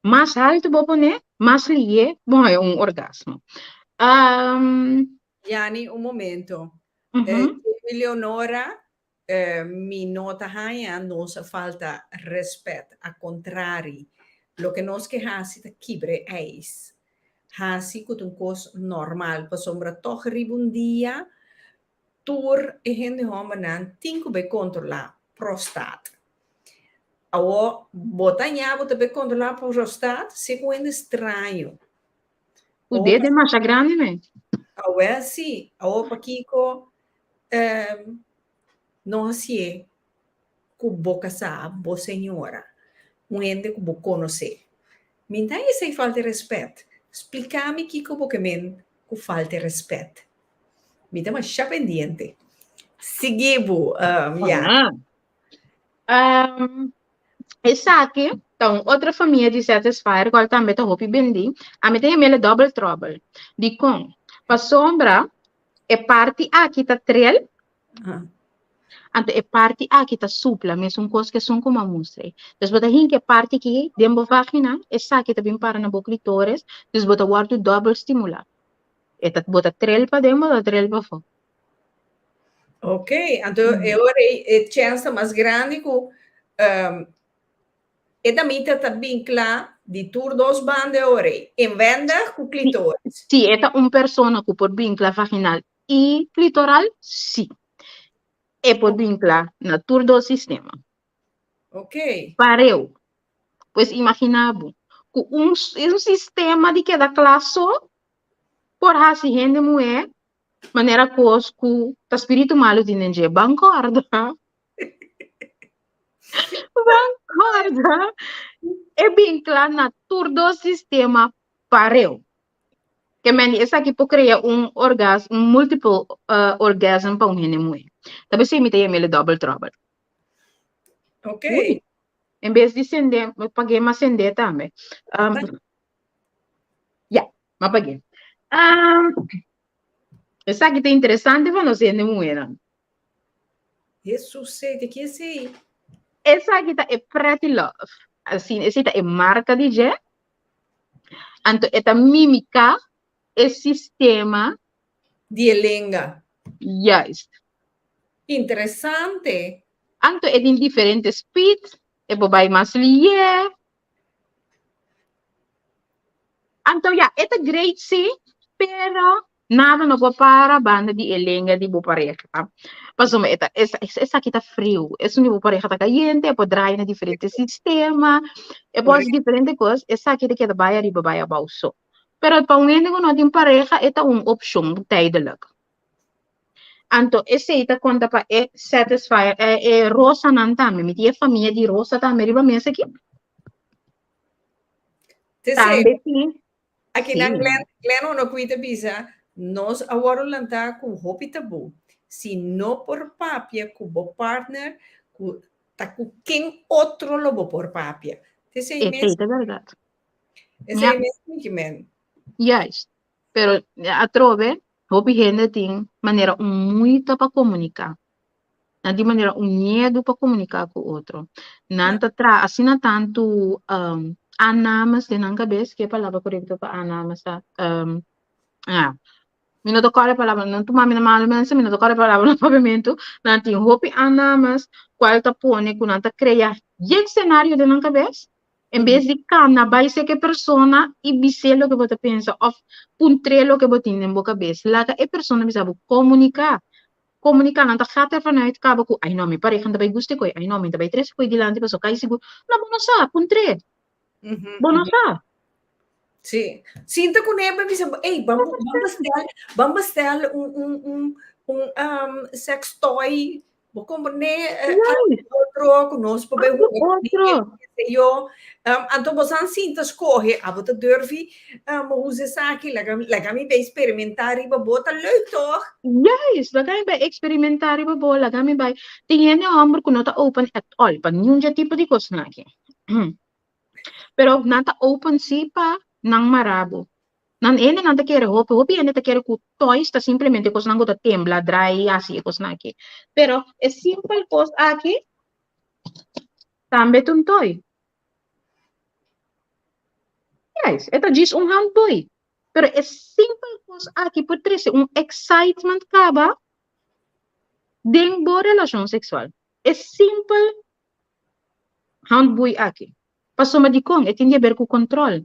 Mas haltu bo pone, mas lié bo haña un orgasmo. Um, Yani, un momento. Eh, Leonora, eh, mi no ta haña nos a falta respet. A contrari, loke nos ke hasi ta kibra e ijs. Hasi ku ta un kos normal, pasobra tòg riba un dia tur e hende hòmbernan tin ku bai kontrolá prostat. Awor, bo ta haña bo ta bai kontrolá prostat si ku hende straño. Ku dede masha grandi men. Awel si, awor pakiko No hasié ku bo kasá, bo señora, un hende ku bo konosé. Mi ta esei falta e rèspèt. Splika mi kiko bo ke men ku falta e rèspèt. Mi ta masha pendiente. Sigui bo, ya. Esaki ta un otro famia di Satisfyer kual tambe ta hopi bendí. Ami ta yam'el e double trouble. Dikon? Pasobra e parti aki ta trel, anto e parti aki ta supla, mesun kos ku esun ku mi a mustra. Dus bo ta hinka e parti aki den bo vagina, esaki ta bin para na bo klitoris, dus bo ta wòrdu dòbel stimulá. E ta, bo ta trel paden, bo ta trel pafó. Ok, anto e ora ei e chèns ta mas grandi ku E damita ta bin kla di tur dos banda e ora ei, inwendig ku klitoris. Si e ta un persona ku por bin kla vaginal i klitoral, si. E por bin kla na tur dos sistema. Ok. Pareu. Pues imagina bo, ku un un sistema di keda kla so por hasi hende muhé manera kos ku ta spiritu malu tin den dje. Ban kòrda. Ban kòrda e bin kla na tur dos sistema pareu. Ke men di esaki por krea un orgas, un multiple orgasm pa un hende muhé. Ta p'esei mi ta yam'el e double trouble. Ok. Ui, en bes di sende, mi pag'é mas sende tambe. Um, ya, m'a pag'é. Um, esaki ta interesante pa nos hende muhénan. Hesus sei, te ki esei? Esaki ta e Pretty Love. Asina, esei ta e marka di dje. Anto e ta mimiká e sistema. Di e lenga. Juist. Interesante. Anto e tin diferente speed, e por bai mas lié. Anto ya, e ta great sí, pero nada no por para banda di e lenga di bo pareha. Pasobra e ta, esaki ta friu, esun di bo pareha ta kayente, e por draai na diferente sistema, e por hasi diferente kos, esaki ta keda bai ariba bai abou so. Pero pa un hende ku no tin pareha e ta un opshon tijdelijk. Anto esei ta konta pa e satisfier, e, e rosanan tambe. Mi tin e famia di rosa tambe riba mesa aki. Tambe tin. Aki nan Glenn, Glenn uno kui ta bisa, nos a wòrdu lantá ku hopi tabú. Si no por papia ku bo partner, ku ta ku ken otro lo bo por papia. Esei mes. Esei ta bèrdat. Esei mes mi men. Juist. Pero atrobe, hopi hende tin manera un muita pa komuniká. Nan tin manera un miedu pa komuniká ku otro. Nan ta traha asina tantu um, aannames den nan kabes, ke palabra korekto pa aannames ta? Um, ah, mi no ta kòrda e palabra, no tuma mi na malu mensen, mi no ta kòrda e palabra na papiamentu. Nan tin hopi aannames, kual ta pone ku nan ta krea yen senario den nan kabes, En bes di kana bai seka e persona i bis'é loke bo ta pensa òf puntr'é loke bo tin den bo kabes. Laga e persona bisa bo. Komuniká. Komuniká. Nan ta gat ervan uit kaba ku, Ai no, mi pareha no ta bai gusta e koi. Ai no, mi ta bai trese koi dilanti pasobra kai sigur. No, bo no sa. Puntr'é. Bo no sa. Sí. Sinta kuné pa bisa, ey, ban ban bestel, ban bestel un un un un um, sex toy Bo komprendé eh, otro ku nos por bai hunga otro. Yo, um, anto bo san sinta skohe, abo ta durfi um, usa esaki, laga, laga mi bai experimentar riba bo, ta leuk toch? Juist, laga mi bai experimentar riba bo, laga mi bai. Tin hende homber ku no ta open at all pa niun dje tipo di kosnan aki. Pero nan ta open sí pa nan mara bo. Nan hendenan ta kere hopi, hopi hende ta kere ku toys ta simplemente kosnan ku ta tembla, drai, hasi e kosnan aki. Pero e simpel kos aki tambe ta un toy. Juist, e ta djis un handboei. Pero e simpel kos aki por trese un excitement kaba den bo relashon seksual. E simpel handboei aki. Pasobra dikon? E tin di haber ku kontrol.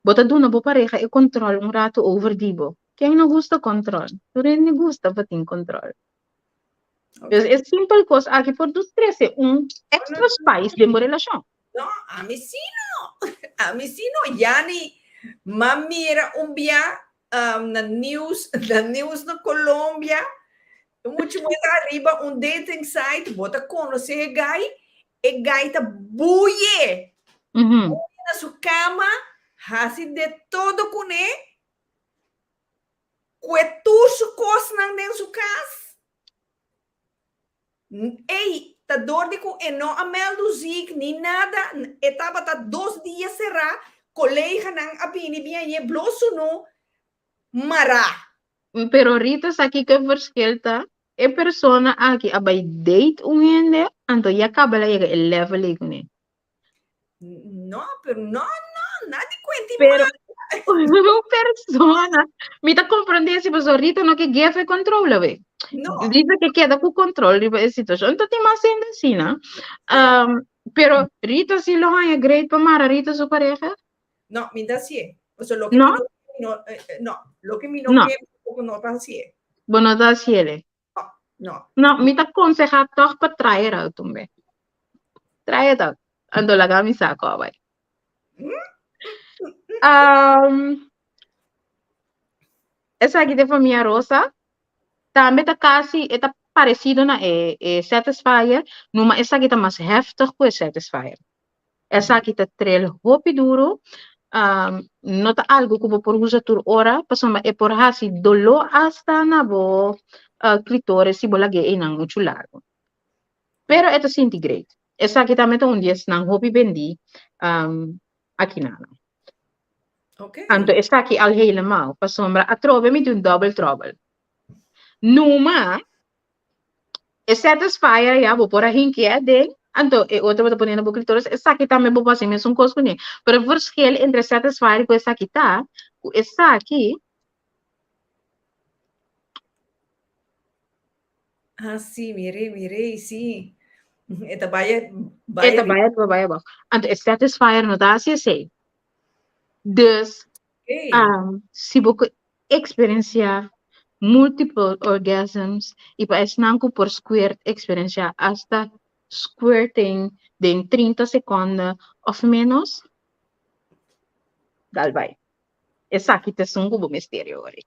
Bo ta duna bo pareha e control un rato over di bo. Ken no gusta control? Tur hende gusta pa tin control. Dus e simpel cos aki por dus trece un extra spice den bo relacion. No, ami si no. Ami si no. Yani, m'a mira un bia um, na news, na news na Colombia, mucho mujer ta arriba un dating site, bo ta conoce e guy, e guy ta buye. Mm -hmm. Buye na su cama, hasi de todo kuné, kue tur su kosnan den su kas. Ey, ta dor di ku e no a meldu ziek ni nada, e tabata dos dia será, koleganan a bini bin aye blo sunu mará. Pero Rita sa kiko e verschil ta? E persona aki a bai date un hende, anto ya kaba el a yega e level ei kuné. No, pero no, no, nadi cuenta y Pero un persona, mi ta comprende si pasobra Rita no ke geef e control awe. No. Rita ke keda ku control riba e situacion. Enton tin mas hende asina. Um, pero Rita si lo haña great pa mara Rita su pareja? No, mi ta hacié. O sea, lo que No? mi no, no, eh, eh, no, lo que mi no, No. ke, tampoco no ta hacié. Bo no ta hacié. No. No, mi ta conseha toch pa try it out un be. Try it out. Anto laga mi sa ko bai. Um, esaki de famia Rosa. Tambe ta casi, e ta parecido na e, e Satisfyer, numa esaki ta mas heftig ku e Satisfyer. Esaki ta trel hopi duru, um, no ta algo ku bo por usa tur ora, pasobra e por hasi doló hasta na bo uh, clitoris si bo lag'é einan muchu largu. Pero e ta sinti great. Esaki tambe ta un di esnan hopi bendí um, aki na nan. Okay. Anto esaki al helemaal, pasobra atrobe mi tin un double trouble. Numa E satisfier ya bo por a hinki aden, anto e otro bo ta pone na bo clitoris, esaki tambe bo por hasi mesun kos kuné. Pero e verschil entre satisfier ku esaki ta, ku esaki Ah, sí, miré, miré, sí. E ta bai, e ta bai ariba, bai abou. Anto e satisfier no ta hasi esei. Dus, Okay. um, si bo ku eksperensiá multiple orgasms i pa esnan ku por squirt eksperensiá asta squirting den 30 sekonde òf ménos, dal bai. Esaki ta esun ku bo mester yori.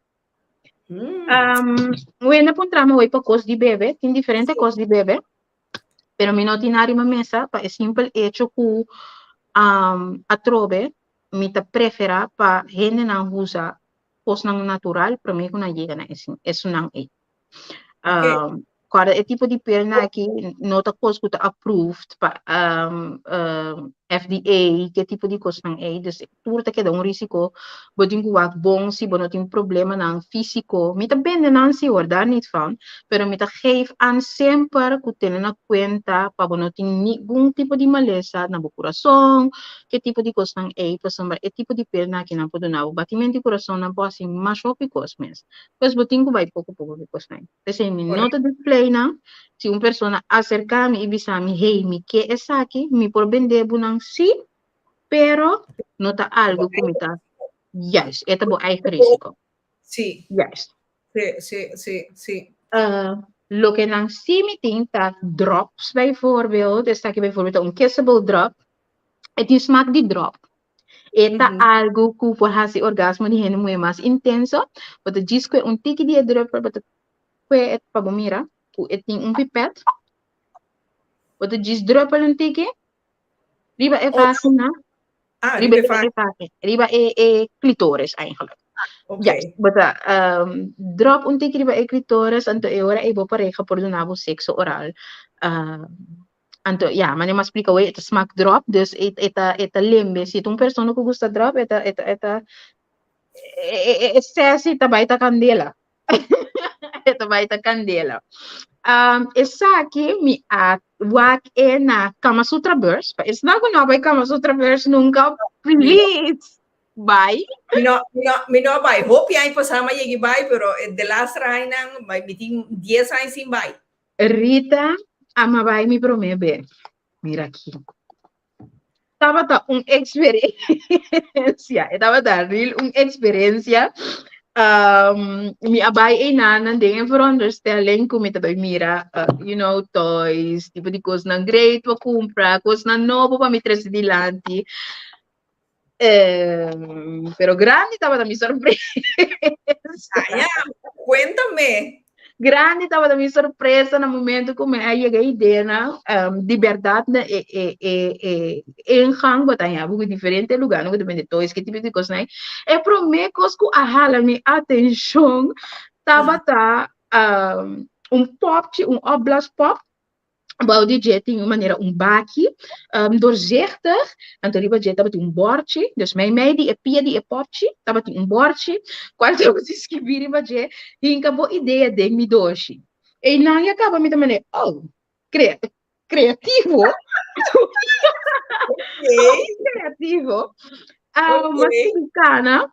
Wende puntra mi hoy pa kos di bebe, tin diferente kos di bebe, pero mi no tin nada riba mesa pa e simpel hecho ku atrobe mi ta prefera pa hendenan usa kosnan natural prome ku nan yega na esunnan ei. Kòrda e tipo di pilnan aki no ta kos ku ta approved pa FDA, ke tipo di kosnan ei, dus tur ta keda un risiko. Bo tin ku wak bon si bo no tin problemanan físiko. Mi ta bende nan si hoor, daar niet van, pero mi ta geef aan semper ku tene na kuenta pa bo no tin ningun tipo di malesa na bo kurason, ke tipo di kosnan ei, pasobra e tipo di pilnan aki nan por duna bo batimento di kurason, nan por hasi masha hopi kos mes. Pues bo tin ku bai poko poko ku kosnan. P'esei mi no ta display nan. Si un persona aserká mi i bisa mi, hey, mi ke esaki, mi por bende bo nan sí, pero no ta algu ku mi ta, juist, e ta bo eigen risiko. Juist. Sí, sí, sí, sí. Loke nan sí mi tin ta drops bijvoorbeeld, esaki bijvoorbeeld ta un kissable drop, e tin smak di drop. E ta algu ku por hasi orgasmo di hende muhé mas intenso. Bo ta djis kue un tiki di e druppel, bo ta kue e pa bo mira ku e tin un pipet. Bo ta djis druppel un tiki riba e vagina. Ah, Riba riba e e vagina. vagina, riba e e clitoris eigenlijk. Oké. Juist, bo ta drop un tiki riba e clitoris, anto e ora ei bo pareha por duna bo sexo oral. Anto, ya, manera mi a splika awor, e ta smak drop, dus e e ta e ta lembe. Si ta un persona ku gusta drop, e ta e ta e ta e e e sesi ta bai ta kandela. E ta bai ta kandela. Esaki mi a wak e na Kama Sutra Beurs, pa esnan ku no a bai Kama Sutra Beurs nunka, please bai. Mi no, mi no, mi no a bai. Hopi aña pasá mi a yega bai, pero de laatste añanan mi tin dies aña sin bai. Rita, Ama bai mi promé be. Mira aki. Tabata un experiencia. E tabata real un experiencia. Mi a bai einanan den e veronderstelling ku mi ta bai mira, you know, toys, tipo di kosnan great pa kumpra, kosnan nobo pa mi trese dilanti. Pero grandi tabata mi sorpresa. Ah, ya. Cuéntame. Grandi tabata mi sorpresa na momento ku mi a yega e idea di berdad na e, e, e, e ingang bo ta haña bo ku diferente lugar no ku ta bende toys, ki tipo di kosnan. E promé kos ku a hala mi atenshon tabata un popchi, un opblaaspop Bou di dje tin un manera un baki doorzichtig, anto riba dje tabatin un borchi, dus meimei di e pia di e popchi tabatin un borchi cual tabatin skibi riba dje, Hinka bo idea den mi doshi. Einan ya caba mi ta manera, oh, crea creativo, creativo. Mas sigui cana.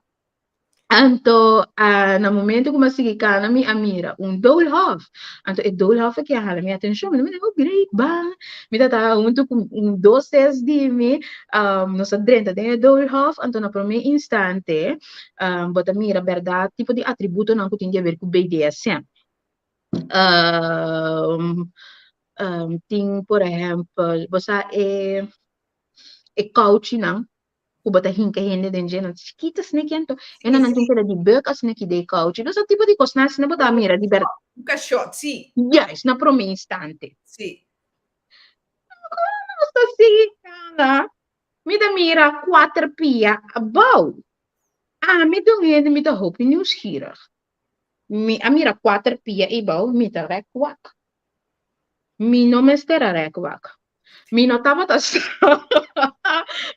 Anto na momento ku mi a sigui kana mi a mira un doolhof. Anto e doolhof aki a hala mi atenshon. Mi ta mira, oh great ban. Mi ta tabata huntu ku un dos ses di mi. Nos a drenta den e doolhof. Anto na promé instante bo ta mira bèrdat tipo di atributonan ku tin di aber ku BDSM. Tin por ehèmpel bo sa e e kouchinan ku bo ta hinka hende den dje, nan chikito asina ki anto e nan tin keda di buk asina ki den kouchi. Dus e tipo di kosnan asina bo ta mira di bèrdat. Un kashòt, sí. Juist, na promé instante. Sí. Nos ta sigui kana, mi ta mira kuater pia abou. Ami ta un hende mi ta hopi nieuwsgierig. Mi a mira kuater pia eibou, mi ta rèk wak. Mi no mester a rèk wak. Mi no tabata sa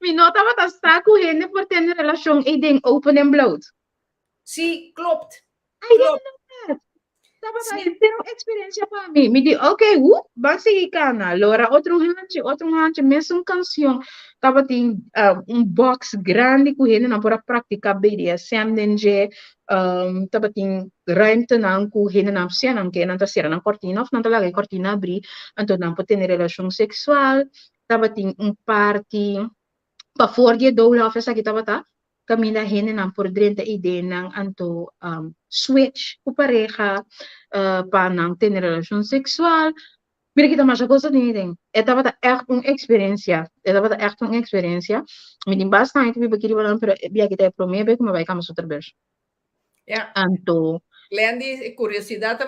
mi no tabata sa ku hende por tene relashon ei den open en bloot. Sí, klopt. I didn't know that. Tabata henter un eksperensia pa mi. Mi di, ok, hu, ban sigui kana. Lora otro hanchi, otro hanchi, mesun kansion. Tabatin un box grandi ku hendenan por a praktiká BDSM den dje. Tabatin ruimtenan ku hendenan sea nan ke nan ta sera nan kortina òf nan ta laga e kortina abrí, anto nan por tene relashon seksual. Tabatin un parti pafor di e doolhof esaki tabata kaminda hendenan por drenta idenan anto switch ku pareha pa nan tene relashon seksual. Mira kita masha kos tin den. E tabata echt un eksperensia. E tabata echt un eksperensia. Mi tin basta aña ta biba aki riba nan, pero e biaha kita e promé bes ku mi a bai Kama Sutra Beurs. Anto. Glendy, kuriosidat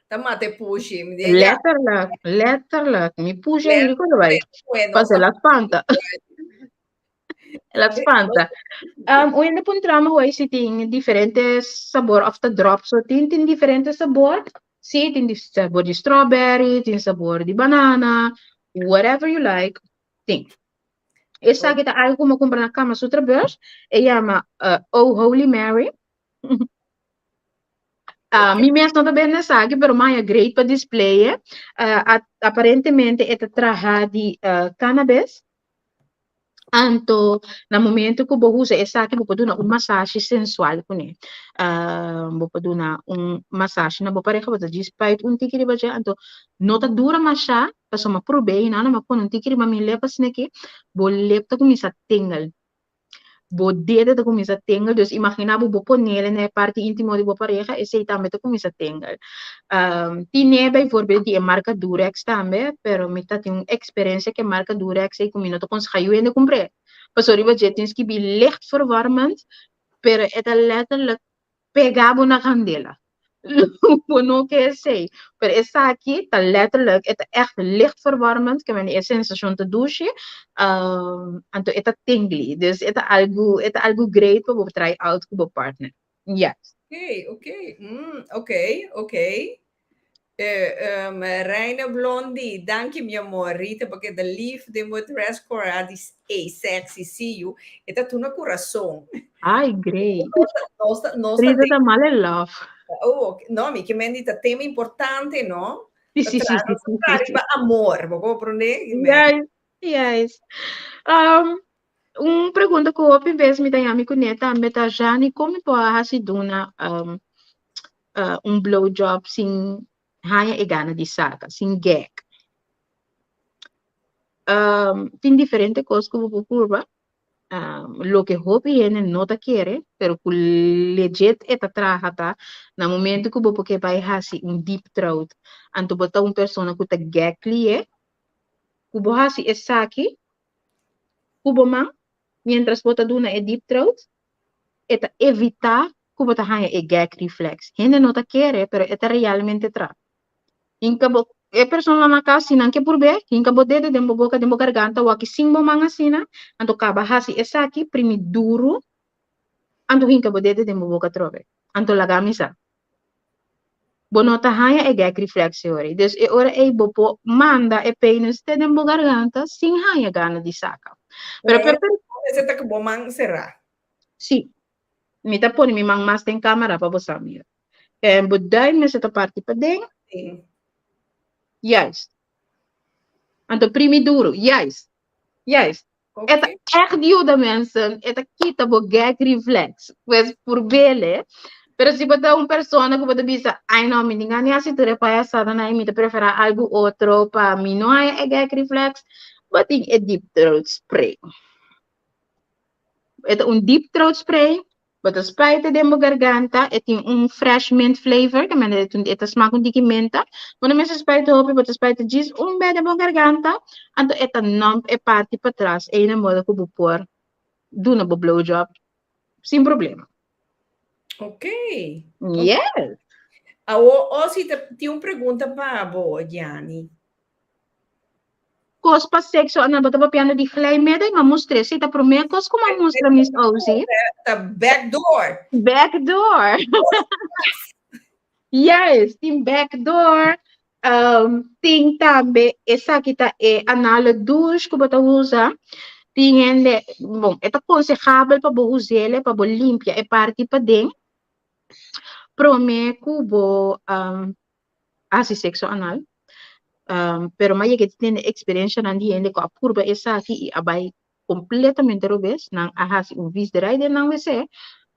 ta mata e pushi. Mi di, ya. Letterlijk, letterlijk. Mi pushi a hiri ku bai. Pasa el a spanta. El a spanta. Um, un hende puntra mi hoy si tin diferente sabor of ta drop so tin tin diferente sabor. Sí, tin di sabor di strawberry, tin sabor di banana, whatever you like, tin. Esaki ta algo ku mi a kumpra na Kama Sutra Beurs. E yama uh, Oh Holy Mary. Uh, mi mes no ta bende esaki, pero maya great pa display. Uh, aparentemente e ta traha di uh, cannabis. Anto na momento ku bo usa esaki bo por duna un masashi sensual kuné. Bo por duna un masashi na bo pareha, bo ta djis spuit un tiki riba dje, anto no ta dura masha, pasobra mi a prob'é i nan a pone un tiki riba mi lep asina ke bo lep ta kuminsá tingel. Bo dede ta kuminsá tengel, dus imaginá bo bo ponele na e parti íntimo di bo pareha, esei tambe ta kuminsá tengel. Tine bijvoorbeeld di e marka Durex tambe, pero mi ta tin un eksperensia ku e marka Durex ei ku mi no ta konsehá yu hende kumpr'é. Pasobra riba dje tin skibí licht verwarmend, pero e ta letterlijk pega bo na kandela. Bo no ke esei. Pero esaki ta letterlijk, e ta echt licht verwarmend, ke men e sensashon ta dushi, anto e ta tingly. Dus e ta algu, e ta algu great pa bo try out ku bo partner. Yes. Oké, oké, oké, oké. Reina Blondie, danki mi amor. Rita, pa keda lief den bo dress cora di ey sexy, see you. E ta tuna curason. Ay, great. Nos ta, Rita ta mal in love. Oh, no, mi ke men di ta tema importante, no? Sí, sí, sí, sí, sí, sí. Riba amor, bo comprende? Yes, yes. Un pregunta ku hopi bes mi ta yami kuné tambe ta, Jani, kon mi por a hasi duna um, uh, un blowjob sin haña e gana di saka, sin gag? Um, tin diferente kos ku bo por purba. Um, loke hopi hende no ta kere, pero ku legit e ta traha ta, na momento ku bo por ke bai hasi un deep throat, anto bo ta un persona ku ta gag klié, ku bo hasi esaki, ku bo man mientras bo ta duna e deep throat, e ta evitá ku bo ta haña e gag reflex. Hende no ta kere, pero e ta realmente tra. Hinka bo, e persona na kas, si nan ke purb'é, hinka bo dede den bo boka, den bo garganta, wak sin bo man asina, anto kaba hasi esaki, primi duru, anto hinka bo dede den bo boka atrobe. Anto laga mi sa. Bo no ta haña e gag reflex e ora ei. Dus e ora ei bo por manda e penis te den bo garganta sin haña gana di saka. Pero pe per. Mester ta ku bo man será. Sí. Mi ta pone mi man mas den kamera pa bo sa mira. En bo duim mester ta parti paden. Sí. Juist. Anto primi duru. Juist. Juist. E ta echt yuda mensen, e ta kita bo gag reflex. Pues purbele. Pero si bo ta un persona ku bo ta bisa, ai no, mi tin gana di hasi tur e payasadanan ei, mi ta preferá algu otro pa mi no haña e gag reflex, bo tin e deep throat spray. E ta un deep throat spray Bo ta spuita den bo garganta, e tin un fresh mint flavor, ke mende e ta smak un tiki menta. Bo no mester spuita hopi, bo ta spuita djis un be den bo garganta, anto e ta numb e parti patras ei na moda ku bo por duna bo blowjob sin problema. Ok. Yes. Awo, Ozzy, tin un pregunta pa bo, Gianni. Kos pa sexo anal bo ta papiando di glijmiddel ma mustr'é si ta promé kos ku m'a mustra Miss Ozzy. Ta back door. Back door. Yes, tin back door. Um, tin tambe esaki ta e anale douche ku bo ta usa. Tin hende, bon, e ta konsehabel pa bo us'é pa bo limpia e parti paden promé ku bo um, hasi sexo anal. Um, pero m'a yega di tene experiencianan di hende ku a purba esaki i a bai completamente robes, nan a hasi un visderij den nan wc.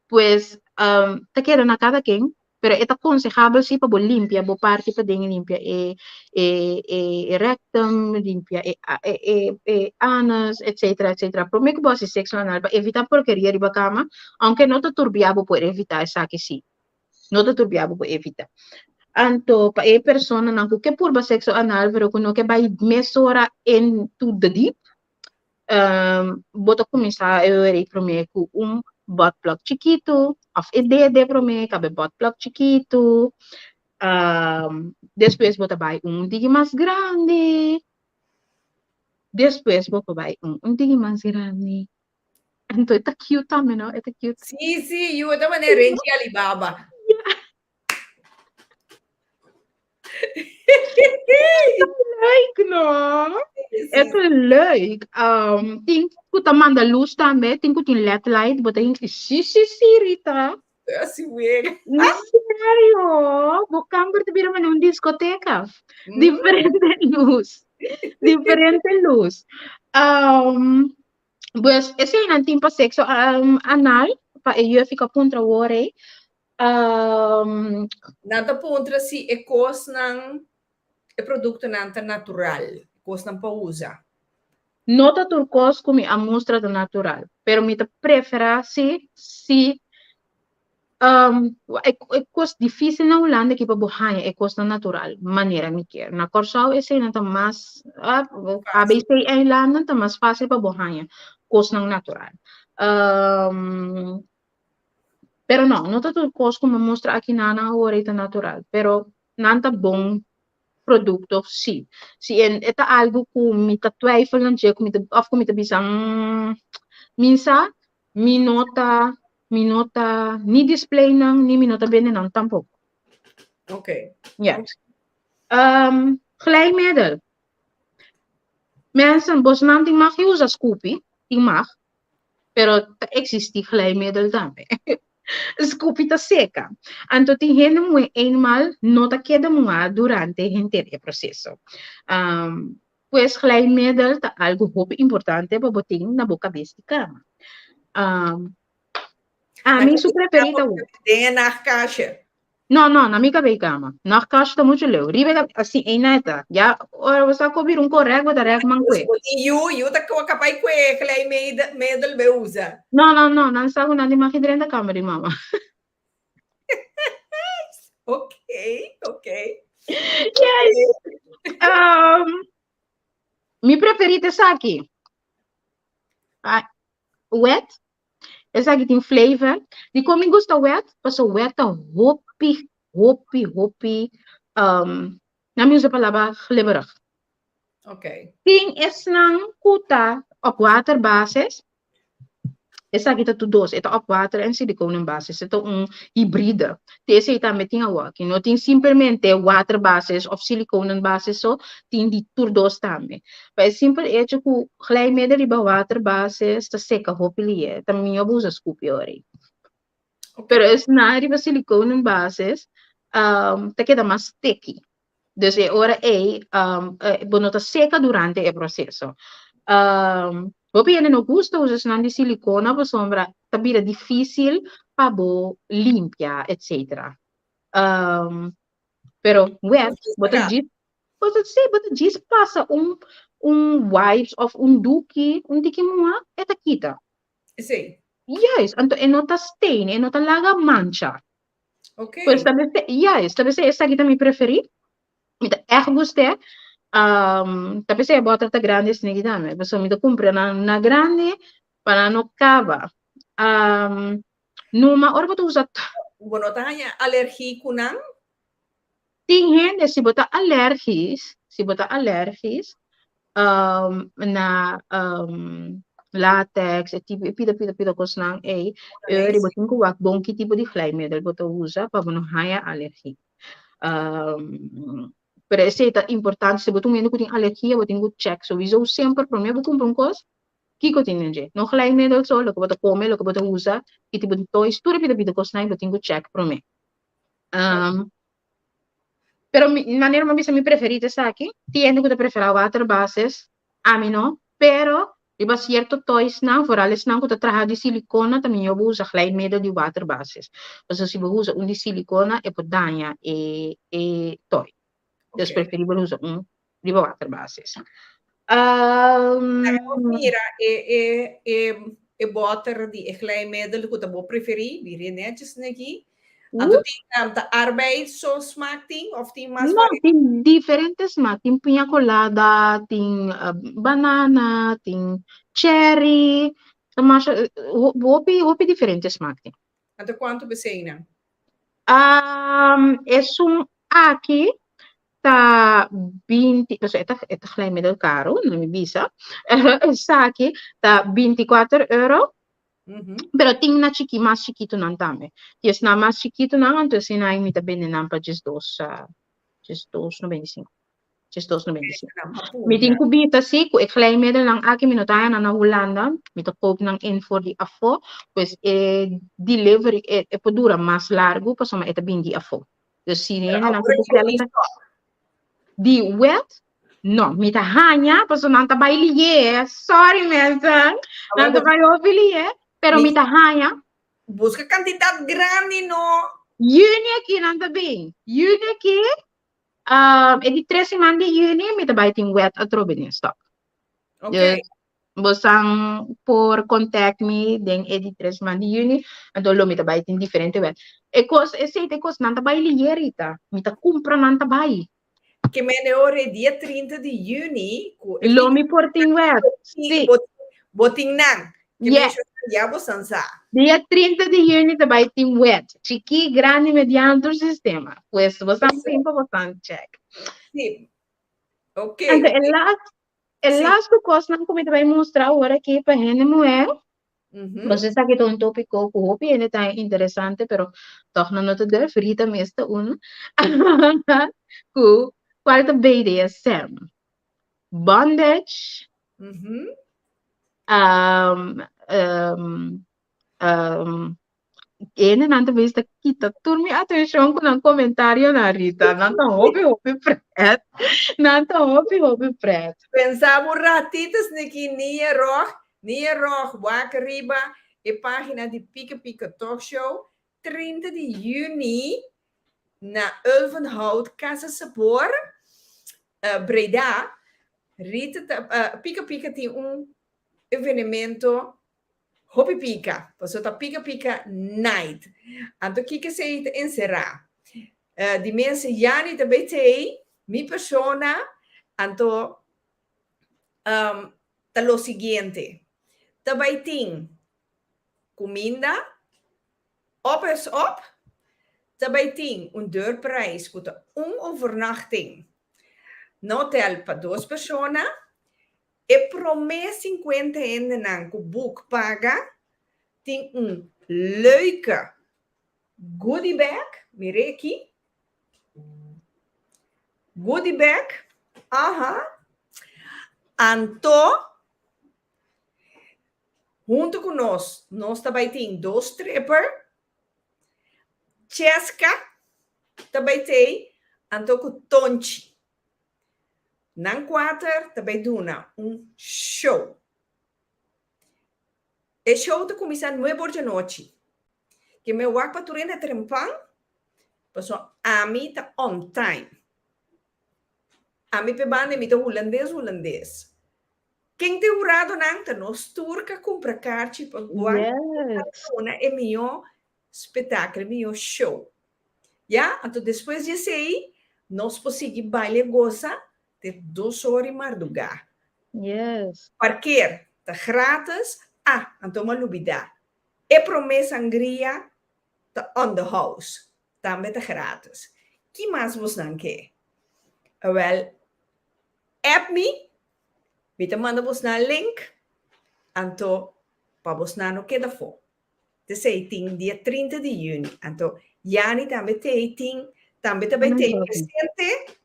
Pues, um, ta keda na kada ken, pero e ta konsehabel si pa bo limpia bo parti paden, limpia e, e, e, e rectum, limpia e, e, e, e anus, etcetera, etcetera. Promé ku bo hasi sexo anal, pa evita porkeria riba kama, aunke no ta tur bia bo por evita esaki si. No ta tur bia bo por evita. Anto pa e personanan ku ke purba sexo anal pero ku no ke bai mesora into the deep, bo ta kuminsá e weri promé ku un butt plug chikitu òf e dede promé kabe butt plug chikitu. Despues bo ta bai un tiki mas grandi. Despues bo por bai un tiki mas grandi. Anto e ta cute tambe, no? E ta cute. Sí, sí, yu, e ta manera Renchi Alibaba. Leuk, no? E ta leuk. Tin ku ta manda lus tambe, tin ku tin led light, bo ta hinki sí, sí, sí, Rita. Así wega. Serio? Bo kamber ta bira manera un diskoteka. Diferente lus. Diferente lus. Pues eseinan tin pa sexo anal, pa e juf ku a puntra wor ei. Nan ta puntra si e kosnan, e produktonan ta natural, kosnan pa usa. No ta tur kos ku mi a mustra ta natural, pero mi ta preferá si si e kos difísil na Hulanda ki pa bo haña e kosnan natural manera mi kier. Na Kòrsou eseinan ta mas, ABC eilanden ta mas fásil pa bo haña kosnan natural. Pero no, no ta tur kos ku mi mustra aki nan awor ei ta natural, pero nan ta bon produkto sí. Si e ta algu ku mi ta twijfel nan dje, ku mi ta òf ku mi ta bisa mi sa mi no ta mi no ta ni display nan ni mi no ta bende nan tampoko. Ok. Ja. Glijmiddel. Mensen, bosnan tin mag usa skupi, tin mag, pero ta existi glijmiddel tambe. Skupi ta seka. Anto tin hende muhé eenmaal no ta keda muhá durante henter e proseso. Pues glijmiddel ta algu hopi importante pa bo tin na bo kabes di kama. Ami su preferí ta wet. Den e nachtkastje. No, no, na mi kabei kama. Nachtkastje ta muchu leu. Riba e kabei, asi, ei na e ta. Ya, ora bo sa ku bira un korèk, bo ta rèk man kue. Bo tin yu, yu ta kapá kue glijmiddel be usa. No, no, no, nan sa ku nan tin mag drenta kamer di mama. Ok, ok. Yes. Mi preferí ta esaki. Ah, wet. Esaki tin flavor. Dikon mi gusta wet? Pasobra wet ta hopi, hopi, hopi, um, nan mi usa e palabra glibberig. Ok. Tin esnan ku ta op waterbasis. Esaki ta tur dos. E ta op water en siliconenbasis. E ta un hibride. Te esei tambe tin awor. Aki no tin simplemente waterbasis of siliconenbasis so, tin di tur dos tambe. Pa e simpel hecho ku glijmiddel riba waterbasis ta seka hopi lihe, ta mihó bo usa skupi ora ei. Pero esnan riba siliconenbasis ta keda mas sticky. Dus e ora ei bo no ta seka durante e proseso. Hopi hende no gusta usa esnan di silicona pasobra ta bira difícil pa bo limpia etcetera. Pero wet bo ta djis bo ta sí bo ta djis pasa un un wipes of un duki un tiki muha e ta kita. Sí. Juist, anto e no ta stain, e no ta laga mancha. Ok. Pues ta bes juist, ta bes esaki ta mi preferí. Mi ta ègt gust'é. Ta p'esei e bòter ta grandi esaki tambe, pasobra mi ta kumpra nan na grandi pa nan no kaba. Numa ora bo ta usa. Bo no ta haña alergi ku nan? Tin hende si bo ta alergis, si bo ta alergis na latex, e tipo, e pida pida pida kosnan ei, eri bo tin ku wak bon ki tipo di glijmiddel bo ta usa pa bo no haña alergi. Pero esei ta importante, si bo ta un hende ku tin alergia bo tin ku chèk souiso semper promé bo kumpra un kos, kiko tin den dje. No glijmiddel so, loke bo ta kome, loke bo ta usa, ki tipo di toys, tur e pida pida kosnan bo tin ku chèk promé. Pero mi, manera mi a bisa mi preferí ta esaki, tin hende ku ta preferá waterbasis, ami no, pero riba sierto toysnan, vooral esnan ku ta traha di silikona, ta mihó bo usa glijmiddel di waterbasis. Pasobra si bo usa un di silikona e por daña e e toy. Dus preferibel usa un riba waterbasis. Laga nos mira e e e e bòter di e glijmiddel ku ta bo preferí, bira e nètjes aki. Anto tin ta arbeid so smaak tin of tin mas No, tin diferente smaak. Tin piña colada, tin banana, tin cherry. Ta masha hopi hopi diferente smaak tin. Anto kuantu beseinan? Esun aki ta 20, pasobra e ta e ta glijmiddel karu, na mi bisa. Esaki ta 24 euro. Pero tin na chiki, mas chikitunan tambe. Tin esnan mas chikitunan, anto esei mi ta bende nan pa 12, 12,95. 12,95. Mi tin ku bisa si ku e glijmiddelnan aki mi no ta haña nan na Hulanda, mi ta koop nan in for di afó, pues e delivery e por dura mas largu pasobra e ta bin di afó. Dus si hendenan ku bestèl di wet, no, mi ta haña pasobra nan ta bai lié. Sorry mensen, nan ta bai hopi lié, pero mi ta haña. Buska kantidat grandi no. Yüni aki nan ta bin. Yüni aki, e di tres siman di yüni mi ta bai tin wet atrobe den stock. Dus bosan por contact mi den e di tres siman di yüni, anto lo mi ta bai tin diferente wet. E kos, esei ta e kos, nan ta bai lié, Rita. Mi ta kumpra, nan ta bai. Ke mene ora e dia 30 di yüni ku Lo mi por tin wet. Si. Bo tin nan. Ke men ya bosan sa. Dia 30 di yüni ta bai tin wet. Chikí, grandi, mediano, tur sistema. Pues bosan tin pa bosan check. Anto e last e laatste kosnan ku mi ta bai mustra awor aki pa hende muhé. Nos esaki ta un tópiko ku hopi hende ta interesante, pero tòg nan no ta durf. Rita mes ta un. Ku kual ta BDSM? Bondage, hendenan ta bisa kita tur mi atenshon ku nan komentarionan, Rita. Nan ta hopi hopi pret. Nan ta hopi hopi pret. Pensa bo ratito sniki Nia Rog, Nia Rog, wak riba e página di Pika Pika Talk Show 30 di yüni na Ulvenhout Casa Sabor, Breda. Rita ta, Pika Pika tin un evenemento hopi pika, pasobra ta Pika Pika Night. Anto kiko esei ta enserá? Di mes Yani ta bay t'ei, mi persona, anto ta lo siguiente: ta bay tin kuminda, op is op, ta bay tin un deurprijs ku ta un overnachting na hotel pa dos persona. E promé 50 hendenan ku book paga tin un leuke goodie bag, mira aki. Goodie bag, aha. Anto, huntu ku nos, nos ta bai tin dos stripper, Cheska ta bai t'ei, anto ku Tonchi. Nan kuater ta bai duna un show. E show ta kuminsá nuebe or djanochi. Ke mi a wak pa tur hende trempan, pasobra ami ta on time. Ami p'e banda mi ta hulandes hulandes. Ken ta e huradonan? Ta nos tur ka kumpra karchi pa wak duna e mihó spektakel, e mihó show. Ya, anto despues di esei nos por sigui baila i gosa te 2 or di mardugá. Parkeer ta gratis. Ah, anto mi a lubidá. E promé sangria ta on the house, tambe ta gratis. Ki mas bosnan ke? Awèl, app mi, mi ta manda bosnan link, anto pa bosnan no keda afó. T'esei tin dia 30 di yüni. Anto Yani tambe t'ei tin, tambe ta bai t'ei presente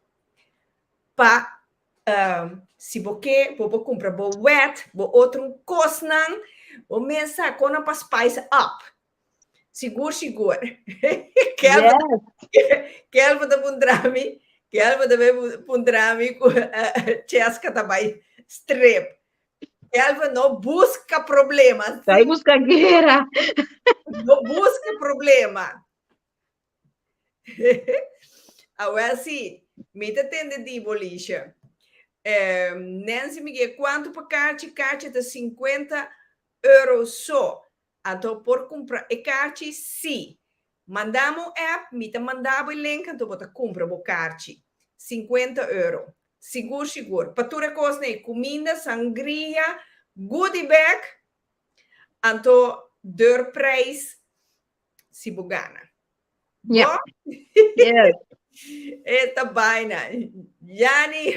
pa si bo ke bo por kumpra bo wet, bo otro kosnan, bo mes sa kon nan pa spice up. Sigur sigur. Kelvin ta puntra mi, Kelvin ta bai puntra mi ku Cheska ta bai strip. Kelvin, no buska problema. Bai buska guera. No buska problema. Awel si, mi ta tende di bo, Lisha. Nancy Miguel, kuantu pa karchi? Karchi ta 50 euro so. Anto por kumpra e karchi? Si. Manda mi un app, mi ta manda bo e link anto bo ta kumpra bo karchi. 50 euro. Sigur sigur. Pa tur e kosnan ei, kuminda, sangria, goodie bag, anto deurprijs si bo gana. Ja. Bo? Yes. E ta baina. Yani,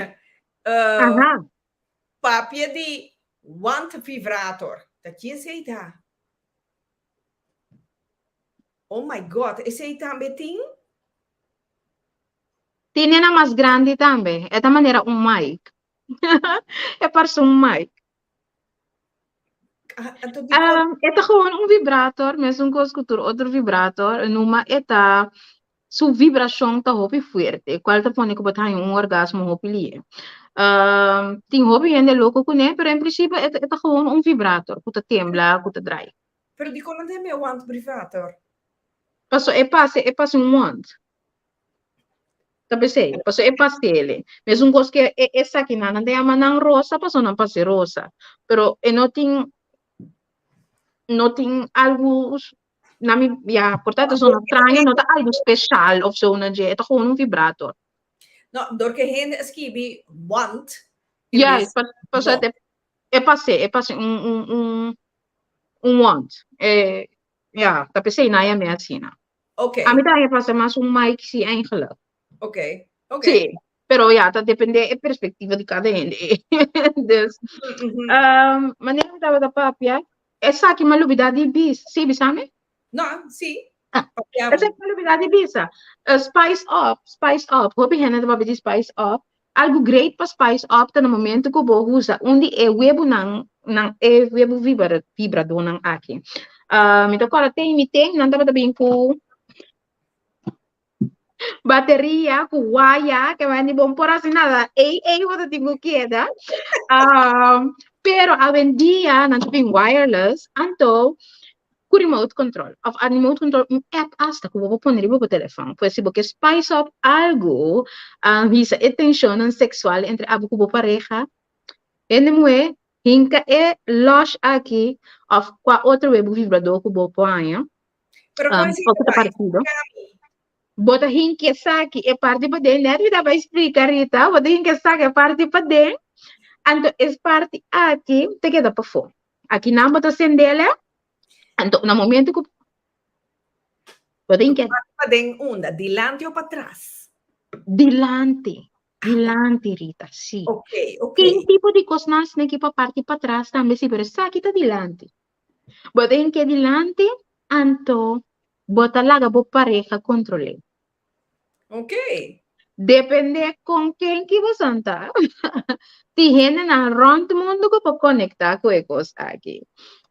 Aha. papia di want vibrator. Ta ki esei ta? Oh my God, esei tambe tin? Tin ena mas grandi tambe. E ta manera un mic. E parse un mic. Ah, anto di kon- E ta gewoon un vibrator, mesun kos ku tur otro vibrator. Numa e ta su vibrashon ta hopi fuerte, kual ta pone ku bo ta haña un orgasmo hopi lihe. Tin hopi hende loko kuné, pero en prinsipio e ta e ta gewoon un vibrator ku ta tembla, ku ta drai. Pero di kon nan ta heme want vibrator? Paso e pase e pase un wand. Ta p'esei, paso e pastele. Mesun kos ke e esakinan, nan ta yama nan rosa paso nan pase rosa. Pero e no tin no tin algu na mi ya por ta ta zona straño, no ta algu special of zo na dje, e ta gewoon un vibrator. No, dor ke hende a skibi want en Ja, bes paso want. e pase, e pase un un un un want. E ya, ta p'esei nan a yam'é asina. Ok. A mi ta haña pasa mas un mic sí eigenlijk. Ok, ok. Sí, pero ja, ta depende e perspectiva di cada hende. Dus, manera mi tabata papia, esaki mi a lubida di bisa. Sí, bisa mi? No, sí. Ah, Papia. Esaki mi a lubida di bisa. Spice up, spice up. Hopi hende ta papia di spice up. Algu great pa spice up ta na momento ku bo usa un di e webunan nan e webu vibra vibradónan aki. Mi ta kòrda ten mi ten nan tabata bin ku bateria ku waya ke bai bo no por hasi nada ei ei bo ta tin ku keda. Pero awendia nan ta bin wireless anto ku remote control of a remote control un app hasta ku bo por pone riba bo telefòn. Pues si bo ke spice up algu, hisa e tenshonnan seksual entre abo ku bo pareha, hende muhé hinka e lush aki of kua otro webu vibrador ku bo por haña, Pero kon esei of ku ta ta bai? paresido. Explika mi. Bo ta hinka esaki e parti paden, nèt mi ta bai splika Rita, bo ta hinka esaki e parti paden, anto es parti aki ta keda pafó. Aki nan bo ta sendele, anto na momento ku bo ta hinka Paden unda? Dilanti o patras? Dilanti, dilanti Rita, si. Ok, ok. Tin tipo di kosnan asina ki pa parti patras tambe si, pero esaki ta dilanti. Bo ta hinka dilanti, anto bo ta laga bo pareha kontrol'é. Ok. Depende con ken ki bosan ta. Tin hendenan rond mundo ku por conecta ku e kos aki.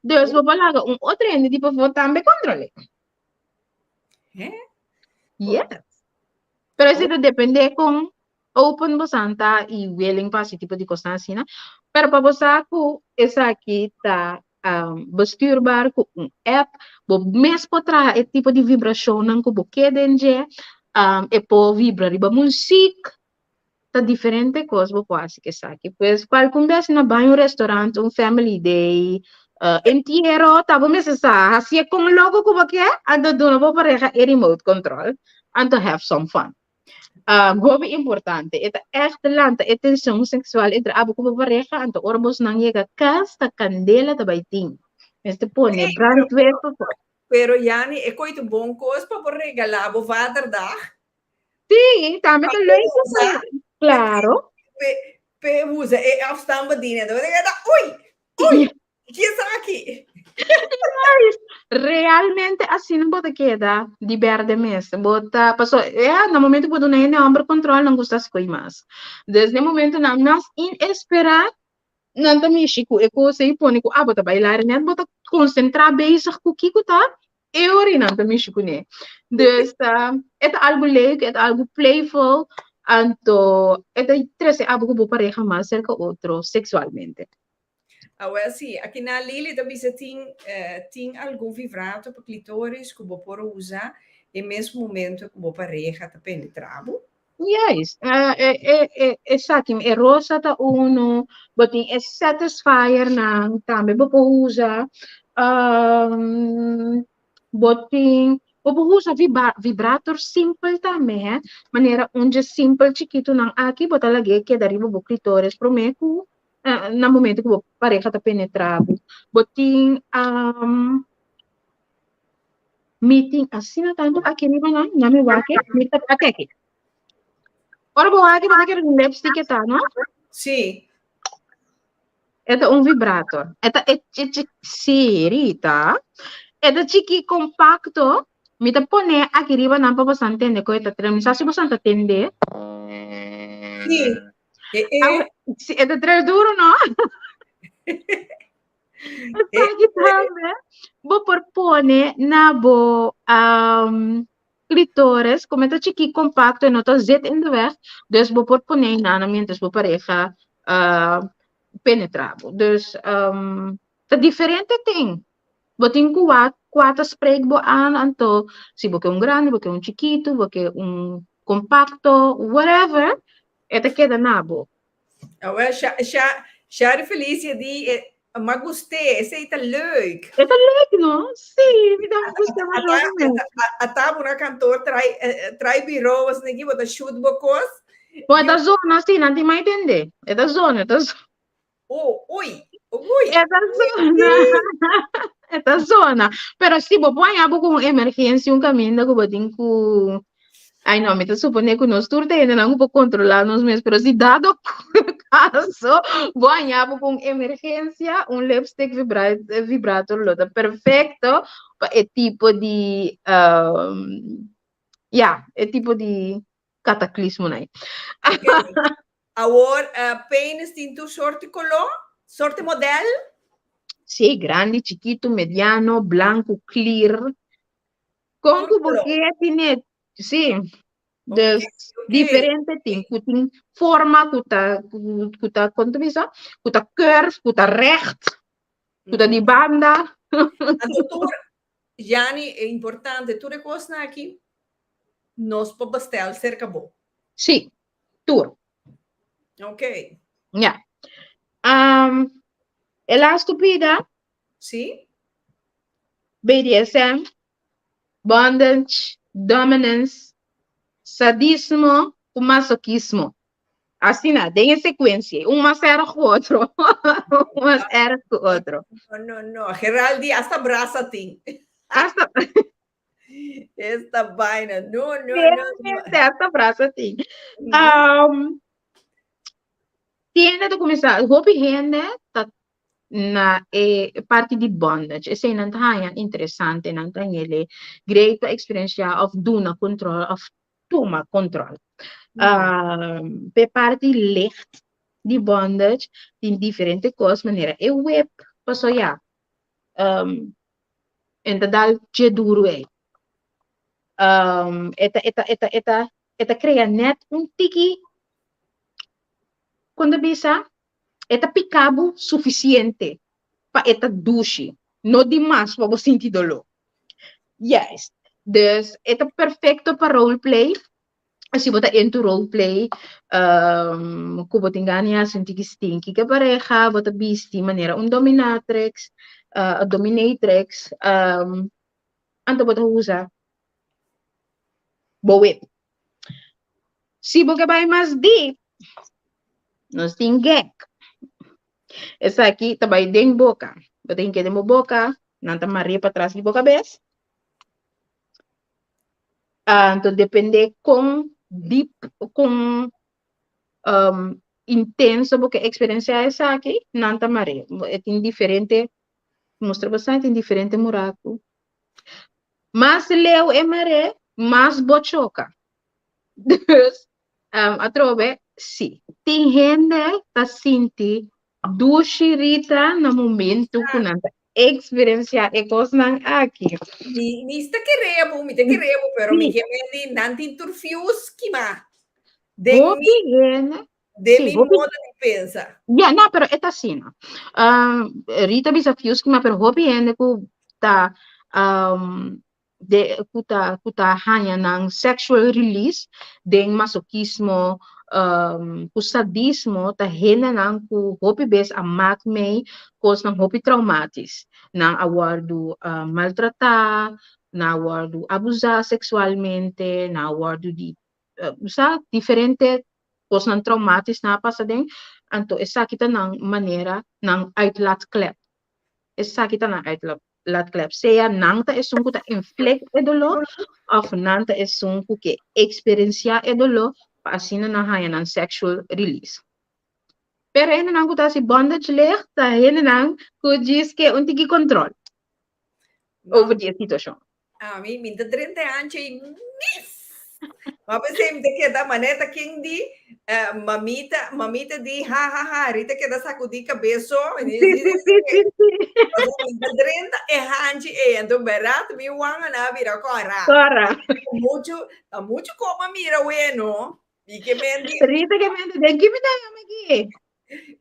Dus bo por laga un otro hende di pafó tambe control'é. Hè? Yes. Pero esei ta depende con open bosan ta i willing pa hasi tipo di kosnan asina. Pero pa bo sa ku esaki ta bestuurbaar ku un app, bo mes por traha e tipo di vibrashonnan ku bo ke den dje, e por vibra riba muzik, ta diferente kos bo por hasi ku esaki. Pues kualkun bes na bai un restaurant, un family day, entiero, ta bo mester sa hasié kon loko ku bo ke, anto duna bo pareha e remote control, anto have some fun. Hopi importante, e ta ègt lanta e tenshon seksual entre abo ku bo pareha, anto ora bosnan yega kas ta kandela ta bai tin. Mester pone Hey, pero, brandweer pafó. pero Yani, e koi ta bon kos pa bo regalá bo vaderdag. Sí, tambe Pa ta bo leuk usa, Claro. pe, pe usa e afstandsbediening. Anto bo ta keda, ui, ui, Ki esaki? Realmente asina bo ta keda di berde mes. Bo ta, paso, ya, na momento ku bo duna hende homber control, nan gusta skohi mas. Dus den momentonan mas inesperá, nan ta mishi ku e kos ei pone ku abo ta bai lari net, bo ta konsentrá bezig ku kiko ta e ora ei nan ta mishi kuné. Dus e ta algu leuk, e ta algu playful, anto e ta trese abo ku bo pareha mas serka otro seksualmente. Awel si, aki na Lili ta bisa tin tin algun vibrato pa clitoris ku bo por usa e mes momento ku bo pareha ta penetra bo. Juist, e e e esaki e rosa ta uno, bo tin e satisfier nan tambe bo por usa, bo tin. Bo por usa vibrator simpel tambe, hè. Manera un dje simpel chikitunan aki, bo ta lag'é keda riba bo klitoris promé ku na momento ku bo pareha ta penetrá bo. Bo tin mi tin asina tantu aki riba nan, na mi wak e, mi ta ate aki. Ora bo wak bo ta kere un lipstick e ta, no? Sí. E ta un vibrator. E ta e chi sí, Rita. E ta chiki compacto. Mi ta pone aki riba nan pa boso tende ku e ta trel. Mi sa si boso ta tende. Sí. E, e. Awe, sí, e ta trel duro, no? Esaki tambe bo por pone na bo um, clitoris, como e ta chiki compacto e no ta zit in de weg, dus bo por pone nana mientras bo pareja uh, penetra bo. Dus um, ta diferente ting. Bo tin ku wak kua ta spreek bo aan, anto si bo ke un grandi, bo ke un chikitu, bo ke un compacto, whatever, e ta keda na bo. Awel, Shari Felicia di, eh, m'a gust'é, esei ta leuk. E ta leuk, no? Sí, mi ta gusta masha hopi mes. Ata bo na kantoor trai, trai bureau asina aki, bo ta shoot bo kos. Bo e ta zona, sí, nan tin mai tende. E ta zona, e ta zona. Oh, ui, ui. E ta zona. E ta zona. Pero si bo por haña bo ku un emergensia, un kaminda ku bo tin ku Ai no, mi ta supone ku nos tur ta hendenan ku por kontrolá nos mes, pero si dado kaso bo haña bo ku un emergensia, un lipstick vibra vibrator lo ta perfekto pa e tipo di ya, e tipo di kataklismonan ei. Ok. Awor, penis tin tur sorti koló, sorti modèl? Sí, grandi, chikitu, mediano, blanku, clear. Kon ku bo ke tine, sí. Dus diferente tin, ku tin forma ku ta, ku ta, kon ta bisa? Ku ta curve, ku ta recht, ku ta di banda. Anto tur, Yani, e importante, tur e kosnan aki nos por bestel serka bo. Sí, tur. Ok. Ja. Um, e laatste pida. Sí. BDSM, bondage, dominance, sadismo ku masokismo. Asina, den e sekuensia. Un mas erg ku otro. Un mas erg ku otro. No, no, no. Geraldi, hasta brasa tin. Hasta... Esta vaina. No, no, no. Realmente, hasta brasa tin. Um, tiende ta kuminsá, hopi hende ta na e parti di bondage. Esei nan ta haña interesante, nan ta hañ'e great pa eksperensiá òf duna kontrol òf tuma kontrol. Um, p'e parti licht di bondage tin diferente kos manera e whip, paso ya, um, en ta dal dje duru ei. Um, e ta, e ta, e ta, e ta, e ta krea nèt un tiki, kon ta bisa? E ta pica bo suficiente pa e ta dushi, no di mas pa bo sinti doló. Juist. Dus e ta perfecto pa roleplay. Si bo ta into roleplay, um, ku bo tin gana di hasi un tiki stinky ku e pareha, bo ta bisti manera un dominatrix, uh, dominatrix, um, anto bo ta usa bo whip. Si bo ke bai mas deep, nos tin gek. Esaki ta bai den boka. Bo ta hinke den bo boka, nan ta mar'é patras di bo kabes. Anto depende kon deep, kon um, intenso bo ke eksperensiá esaki, nan ta mar'é. E tin diferente, mustra bo sa, e tin diferente muraku. Mas leu e mar'é, mas bo choka. Dus, um, atrobe, sí. Tin hende ta sinti dushi Rita na momento ku nan ta eksperensiá e kosnan aki. Mi, mi sta kere bo, mi ta kere bo, pero mi ke men nan tin tur fius kima. Den Hopi mi, hende, den sí, mi hopi modo di pensa. Ja, no, pero e ta asina. Um, Rita bisa fius kima, pero hopi hende ku ta um, de ku ta ku ta haña nan sexual release den masokismo ku sadismo ta hendenan ku hopi bes a mak mei kosnan hopi traumatis. Nan a wòrdu maltratá, Nan a wòrdu abusá seksualmente, nan a wòrdu di sa diferente kosnan traumatis nan a pasa den, anto esaki ta nan manera, nan uitlaatklep. Esaki ta nan uitlaatklep. Sea nan ta esun ku ta inflict e doló òf nan ta esun ku ke eksperensiá e doló pa asina nan haña nan sexual release. Pero hendenan ku ta hasi bondage licht ta hendenan ku djis ke un tiki control over di e situashon. Ami, mi ta drenta e hanchi ei mis. Ma pensé mi ta keda manera ta ken di eh, mamita, mamita di ha ha ha, Rita keda sacudí cabes so. Mi di, Sí, sí, sí, sí, sí. Pasobra mi ta drenta e hanchi ei, anto berat mi wanga na bira kòrá. Kòrá. Muchu, ta muchu koma mira weno. Mi ke mendi. Rita ke mendi, den ki mi ta yama aki?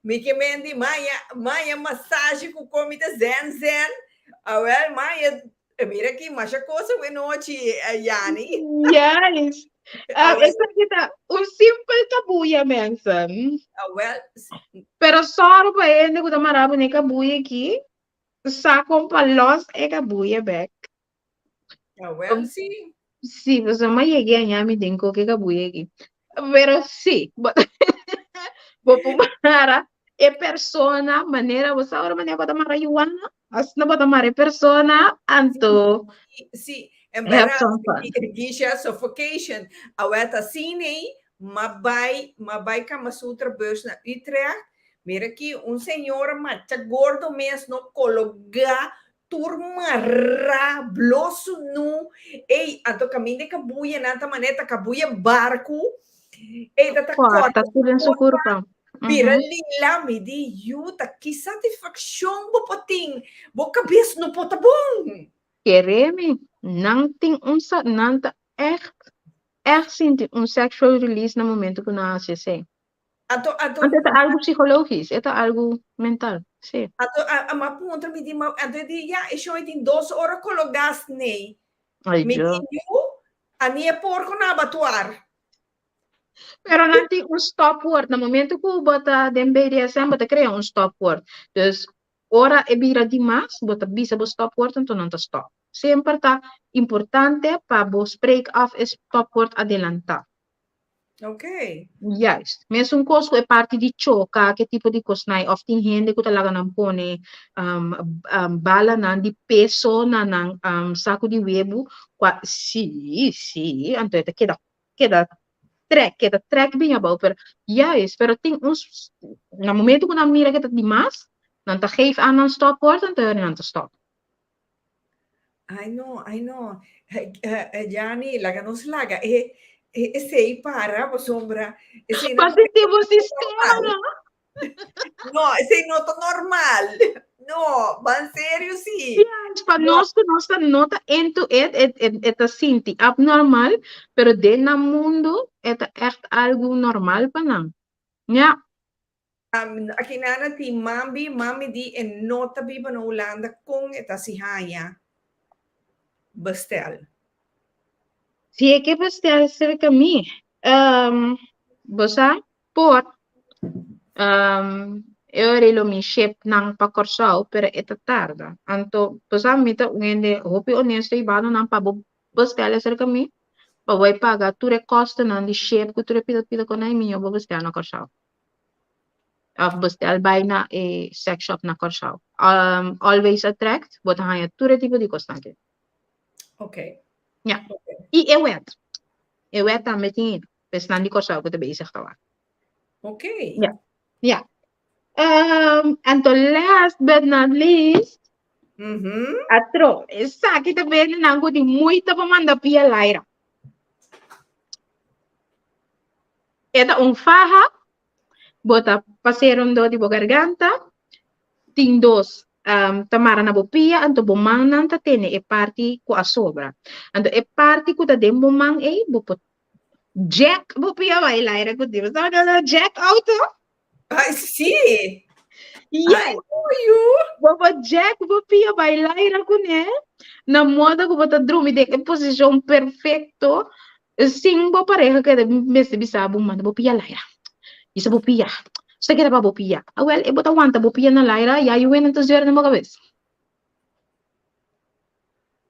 Mi ke mendi maya, maya masaje ku komi ta zen zen. Awel maya, mira ki masha cosa we nochi, Yani. Yes. Esaki ta un simpel kabuya, mensen. Awel. Pero sòru pa hende ku ta mará bo n'e kabuya aki, sa kon pa lòs e kabuya bèk. Awel sí. Sí, pasobra mi a yega aña mi den koke kabuya aki. Pero sí, bo bo por mara e persona manera bo sa ora manera bo ta mara yuana, asina bo ta mara e persona, anto Sí, sí, en have berdad, some fun. Gisha, suffocation. Awel ta asina ei, m'a bai, m'a bai Kama Sutra bus na Utrecht, mira aki un señora macha gordo mes no kologá Tur mará, blo sunú. Ey, anto kaminda e kabuyanan ta manera ta kabuya barku. Ey, ta ta Kòrta kòrta tur den su kurpa, kurpa. bira lila. Mi di, yu, ta ki satisfakshon bo por tin? Bo kabes no por ta bon. Kere mi, nan tin un sa, nan ta ègt, ègt sinti un sexual release na momento ku nan hasi esei. Anto, anto, Anto e ta algu psikologis, e ta algu mental, si. Anto, a, a, m'a puntra, mi di, ma, anto e di, ya, e shon e tin dos ora kologas nei. Ai, Mi di, Dios. yu, a ni e porko na abatuar. Pero nan tin un stopwoord. Na momento ku bo ta den BDSM, bo ta krea un stopwoord. Dus, ora e bira dimas, bo ta bisa bo stopwoord, anto nan ta stop. Semper ta importante pa bo spreek af e stopwoord adelantá. Ok. Juist. Mesun kos ku e parti di choka, ke tipo di kosnan òf tin hende ku ta laga nan pone um, um, balanan di peso na nan um, saku di webu, kua sí, sí, anto e ta keda keda trek, keda trek bin abou, pero juist, pero tin un na momento ku nan mira ke ta dimas, nan ta geef aan nan stopwoord, anto nan ta stop. Ai no, ai no. Jani, laga nos laga e e esei para pasobra esei no Positivo sistema, no? No, esei no ta normal. No, ban serio sí. Yes, pa nos ku nos ta no ta into it, e, e, e ta sinti abnormal, pero den nan mundo e ta echt algo normal pa nan. Ja. Aki nana tin mambi, mami di e no ta biba na Hulanda kon e ta si haña bestel? Si e ke bestel serka mi, bo sa por e ora lo mi ship nan pa Kòrsou pero e ta tarda. Anto bo sa mi ta un hende hopi honesto i bano nan pa bo bestel serka mi pa bo e paga tur e kostonan di ship ku tur e pida pida kon nan i mihó bo bestel na Kòrsou. Of bestel bai na e sex shop na Kòrsou. Um, always attract, bo ta haña tur e tipo di kosnan aki. Ok. Ja. I e wet. E wet tambe tin esnan di Kòrsou ku ta bezig ta wak. Ok. Ja. Ja. Um, anto last but not least, Mm -hmm. atro, esaki ta bende nan ku tin muita pa manda pia laira. E ta un faha, bo ta pas'é rondó di bo garganta, tin dos ta mara na bo pia, anto bo mannan ta tene e parti ku a sobra. Anto e parti ku ta den bo man ei, bo por jack bo pia bai laira ku di. Bo sa kiko ta jack auto? Ay, sí. Yes. Ay, Bo por jack bo pia bai laira kuné, na moda ku bo ta drumi den e posishon perfekto, sin bo pareha keda mester bisa bo manda bo pia laira. Bisa bo pia. Sa keda pa bo pia. Awel, e bo ta wanta bo pia na laira, ya yu wenen ta zuer den bo kabes.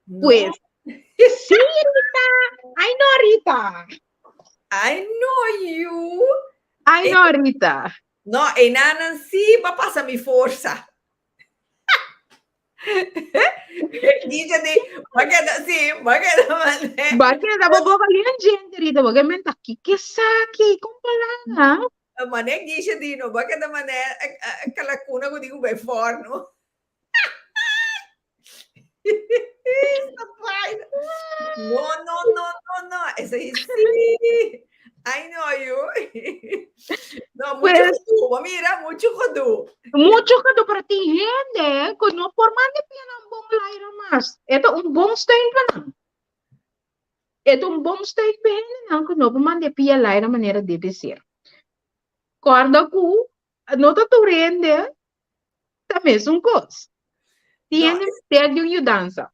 No. Pues, Sí, Rita! Ai no, Rita! Ai no, yu! Ai no, Rita! No, einanan sí pa pasa mi forsa. Dice di, ba keda, sí, ba keda mané. Ba keda bo boca lien gente, Rita, bo ke menta kiko esaki, kon palabra? Mané Guisha di, no ba keda mané kalakuna ku di ku bai forno. Esta vaina. No, no, no, no, no. Esei sí. I know you. No, mucho Pues- gedoe. Maar mira, mucho gedoe. Mucho gedoe, pero tin hende ku no por manda pia nan bon laira mas. E ta un bon steun pa nan. E ta un bon steun pa hendenan ku no por manda pia laira manera debe ser. Kòrda ku no ta tur hende ta mesun kos. Tin No, hende mester di un yudansa.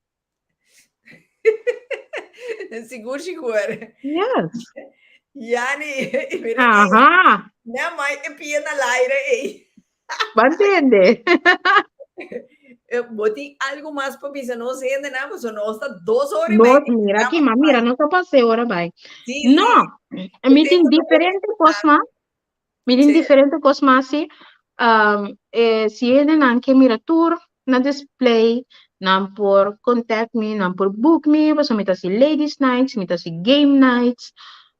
Sigur, sigur. Yes. Yani, mira ki, Aha, na mai e pia na laire ei. ba entende. Bo tin algo mas pa bisa nos hende nan, pasobra nos ta dos ora y Nos, media. mira aki, ma mira, nos a pasa e ora bai. Sí, sí. No, mi tin diferente kos mas. Mi tin diferente kos mas si. Um, eh, si hendenan ke mira tur na display, nan por contact mi, nan por book mi, pasobra mi ta hasi ladies nights, mi ta hasi game nights,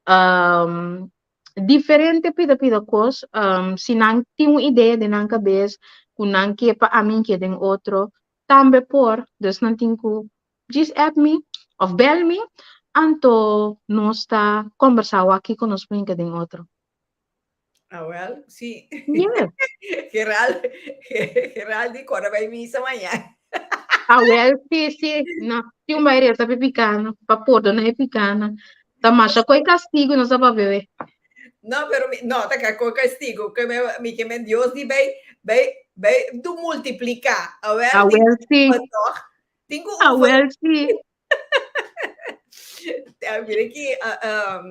um, diferente pida pida kos. Um, si nan tin un idea den nan kabes ku nan ke pa ami ke den otro, tambe por, dus nan tin ku djis app mi of bel mi, anto nos ta kombersá wak kiko nos por hinka den otro. Ah, wel, sí. Yes. Gerald, Gerald di kora bai misa mañana. Ah, wel, sí, sí. No, tin un bai resa pa e picana, pa pordona e picana. Ta masha koe castigo nos a papia we. No, pero mi, no, ta ka koe castigo, ke me, mi ke men Dios di bai, bai, bai du multiplica. Ah, wel, Ah, tin wel, sí. toch? Tin ku Ah, oefen. wel, sí. Ja, mira aquí, uh, um,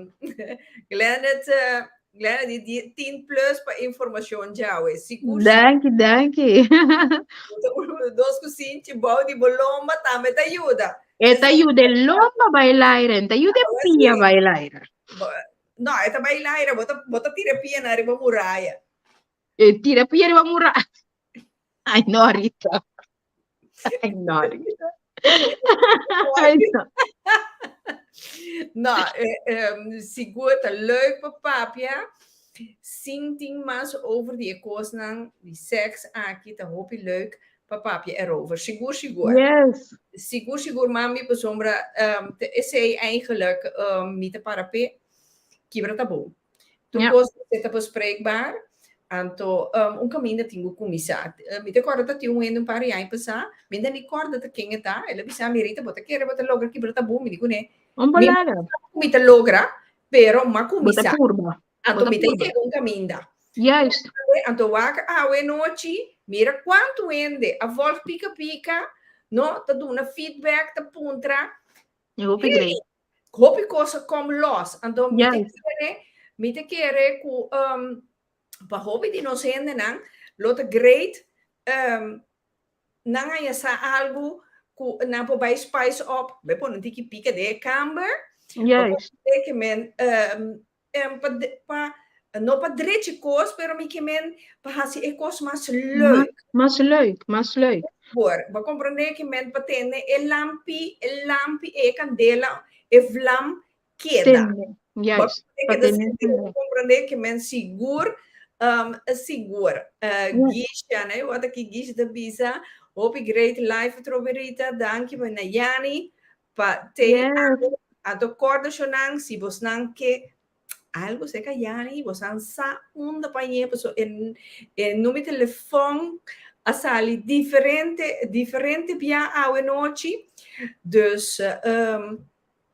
Glennet, uh, Glennet di, di 10 plus pa informacion djawe. Sigur, Danki, danki. Dos ku sinti bou di bolomba tambe ta yuda. E ta yuda e lomba bai laira, e ta yuda e pia bai laira. No, e ta bai laira, bo ta, bo ta tira pia na riba muraya. E tira pia riba muraya. Ai no, Rita. Ai no, Rita. Ai no. No, eh, eh, sigur ta leuk pa papia. Sin tin mas over di e kosnan di seks aki ta hopi leuk pa papia erover. Sigur, sigur. Yes. Sigur, sigur, mami, pasobra um, te esei eigenlijk um, mi ta para p'e, kibra tabú. Tur kos mester ta bespreekbaar, anto um, un kaminda tin ku kuminsá. Mi ta kòrda ta tin un hende un par di aña pasá, mi no ta ni kòrda ta ken e ta, el a bisa mi, Rita, bo ta kere bo ta logra kibra tabú? Mi di kuné, Un mi bolada. ku mi ta logra, pero m'a Bo ta kuminsá. purba. Bo Anto ta mi ta purba. yega un kaminda. Juist. Anto wak awe nochi, mira kuantu hende a vòlg pika pika, no, ta duna feedback, ta puntra. E hopi Hey, great. Hopi kos a kom los. Anto mi ta kere, mi ta kere ku um, pa hopi di nos hendenan lo ta great um, nan haña sa algu ku nan por bai spice up, bai pone un tiki pika den e kamber, pa por ke men um, um, pa, pa no pa drecha kos, pero mi ke men pa hasi e kos mas leuk. Mas leuk, mas leuk. Por, bo comprende ke men pa tene e lampi, e lampi, e kandela, e vlam keda. Tene, Bo juist, pa keda tene sende, bo comprende ke men sigur, um, sigur. Uh, Gisha, né? Wat aki Gisha ta bisa, hopi great live atrobe Rita, danki pa Nayani, pa te anto korda shonan si bosnan ke algo seka Yani, bosnan sa unda pa ñe, paso e, e numero telefon a sali diferente, diferente bia awe nochi. Dus, um,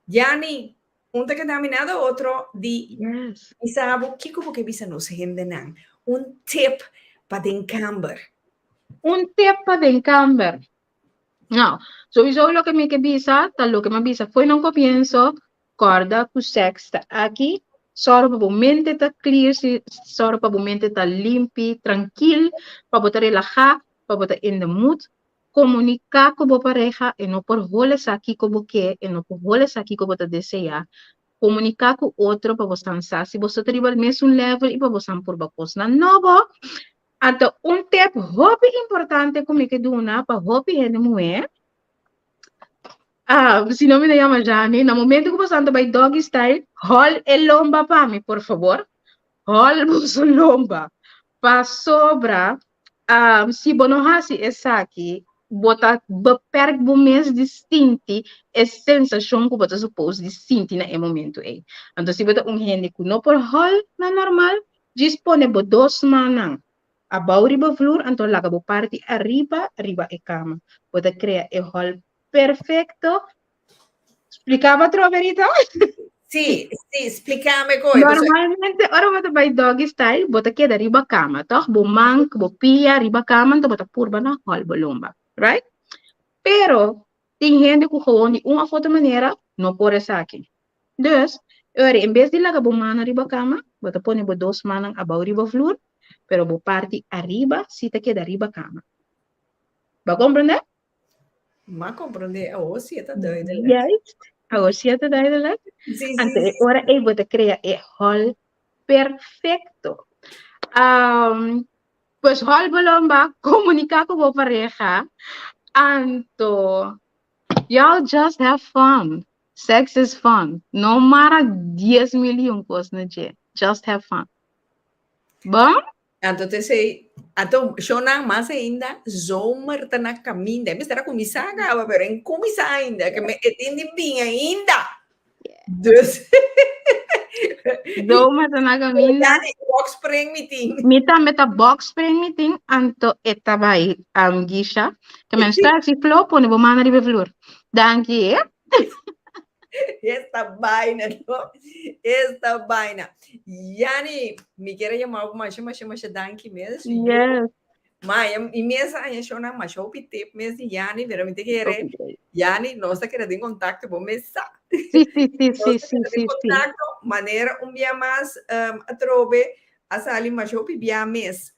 Yani, un ta keda mi nada otro di bisa bo kiko bo ke bisa nos hendenan. Un tip pa den kamber. Un tip pa den kamber. Nou, sowieso loke mi ke bisa ta loke mi a bisa fo'i na un komienso, kòrda ku sèks ta aki, sòru pa bo mente ta clear, si sòru pa bo mente ta limpi, trankil, pa bo ta relahá, pa bo ta in the mood. Komuniká ku bo pareha, e no por hole sa kiko bo ke, e no por hole sa kiko bo ta deseá. Komuniká ku otro pa bosan sa si boso ta riba mesun level i pa bosan purba kosnan nobo. Anto un tip hopi importante ku mi ke duna pa hopi hende muhé, ah, si no mi ta yama Jani, na momento ku bosan ta bai doggy style, hòl e lomba pa mi, por fabor. Hòl boso lomba. Pasobra si bo no hasi esaki, bo ta beperk bo mes di sinti e sensashon ku bo ta supos di sinti na e momentu ei. Anto si bo ta un hende ku no por hòl na normal, djis pone bo dos mannan abou riba vloer anto laga bo parti ariba riba e kama. Bo ta krea e hòl perfekto. Spliká bo atrobe, Rita? Sí, sí, splíkame koi. Normalmente, ora bo ta bai doggy style, bo ta keda riba kama, toch? Bo man, bo pia riba kama, anto bo ta purba na hòl bo lomba, right? Pero, tin hende ku gewoon di un òf otro manera no por esaki. Dus, e ora en bes di laga bo mannan riba kama, bo ta pone bo dos mannan abou riba vloer, pero bo parti ariba si ta keda riba kama. Bo a komprendé? M'a komprendé, awor sí e ta duidelijk. Juist, awor sí e ta duidelijk. Sí, sí, Anto e sí. ora ei bo ta krea e hòl perfekto. Um, pues hòl bo lomba, komuniká ku bo pareha. Anto, y'all just have fun. Sex is fun. No mara dies mil i un kos na dje. Just have fun. Bon? Anto te sei, anto shownan mas ainda, zomer ta na kaminda. E mester a kuminsá kaba, pero en kuminsá ainda, ke me e tin di bin ainda. Dus. Zomer ta na kaminda. Yani, box spring mi tin. Mi tambe ta box spring mi tin, anto e ta bai um, Gisha. Ke men sta si Flo pone bo man riba e vloer. Danki, eh. Esta vaina, no? Esta vaina. Yani, mi quiere llamar masha, masha, masha danki mes. Yes. Ma, y mes aña shona masha hopi tip mes di Yani, pero mi te quiere. Yani, nos ta queda en contacto, bo mes sa. Sí, sí. Contacto, manera un dia mas atrobe, a sali masha hopi bia mes.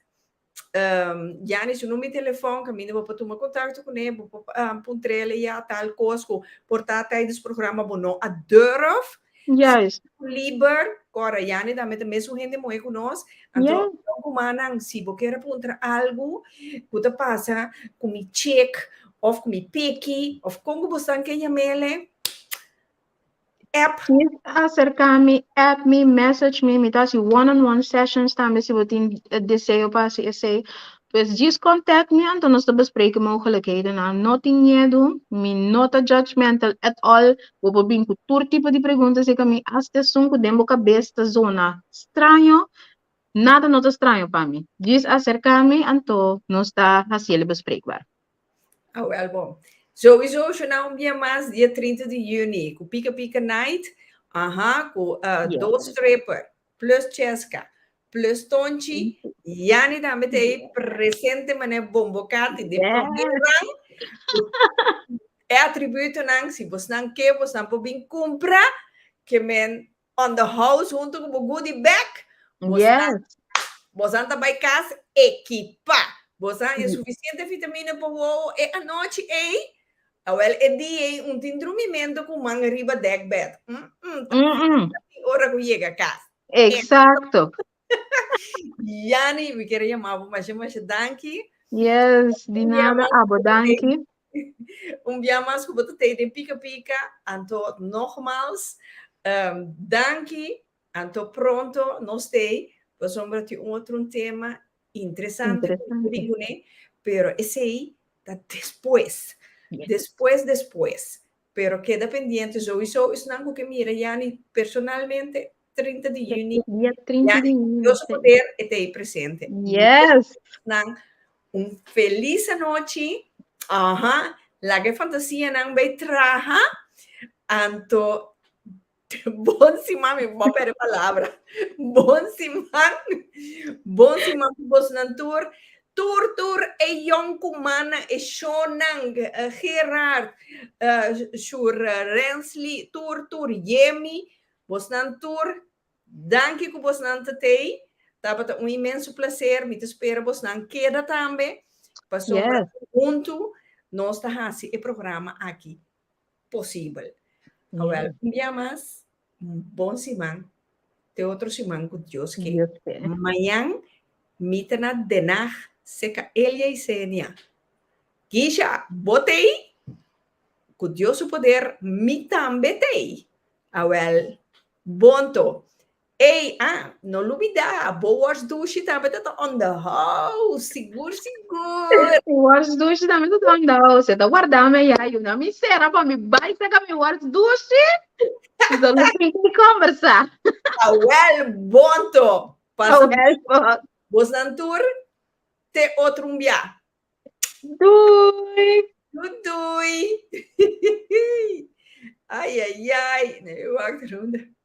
Yani su number di telefòn kaminda bo por tuma kontakto kuné, bo por puntr'el ya tal kos ku por ta tijdens programa bo no a durf. Juist. Liber, kòrda Yani tambe ta mesun hende muhé ku nos, anto yeah. Rumannan si bo kier a puntra algu ku ta pasa ku mi chek òf ku mi peki òf kon ku bo stan ke yam'el, App. Acerca mi, app mi, message mi, mi ta hasi one on one sessions tambe si bo tin deseo pa hasi esei. Pues djis contact mi anto nos ta bespreken mogelijkhedennan. No tin miedu, mi no ta judgmental at all. Bo por bin ku tur tipo di pregunta acerca mi, hasta esun ku den bo kabes ta zona straño, nada no ta straño pa mi. Djis acerca mi anto nos ta hasiel bespreekbaar. Ah, wel bon. Sowieso shona un bia mas dia 30 di juni ku Pika Pika Night. Aha, ku dos stripper plus Cheska plus Tonchi. Yani tambe te ei presente mane Bombocati de promé rang. E atributonan, si bosnan ke, bosnan por bin kumpra, ke men on the house hunto ku bo goodie bag. Yes. Bosan ta bai kas ekipá. Bosan haña sufisiente vitamina pa wowo e anochi ei. Awel e dia ei un tin drumimento ku man riba dekbed. Mm -mm, ta mm ora ku yega kas. Exacto. Yani, mi kier yama bo masha masha danki. Yes, di nada, abo danki. Un bia mas ku bo ta tei den Pika Pika, anto nogmaals, danki, anto pronto nos tei, pasobra tin un otro un tema interesante ku bo bin kuné, pero esei ta despues, despues despues, pero keda pendiente, souiso esnan ku ke mira Yani personalmente, 30 di juni. Dia 30 di juni. Dios su poder e ta ei presente. Yes. Nan un feliz anochi. Aha. Laga e fantasianan bay traha. Anto bon siman, mi bo perde palabra. Bon siman. Bon siman ku bosnan tur. Tur tur e yonkumannan, e shownan, Gerard, Shur Rensley, tur tur Yemi, Bosnan tur, danki ku bosnan ta tei. Tabata un inmenso placer. Mi ta spera bosnan keda tambe. Pasobra huntu. nos ta hasi e programa aki posibel. Awel, un bia mas, un bon siman. Te otro siman ku Dios ke. Dios ke. Mañan mi ta na Den Haag seka Elia i Senia. Kisha, bo t'ei? Ku Dios su poder mi tambe t'ei. Awel, bon to. Ey, ah, no lubida, bo wors dushi tambe ta on the house, sigur, sigur. Wors dushi tambe ta on the house. E ta warda mi ya, yu na mi sera pa mi bai saka mi wors dushi. So nos tin ku conversa. Awel, bon to. Pasa Awel, bon. bosnan tur, te otro un bia. Doei. Doei doei. Ai ai ai. Nee, wacht, ronde.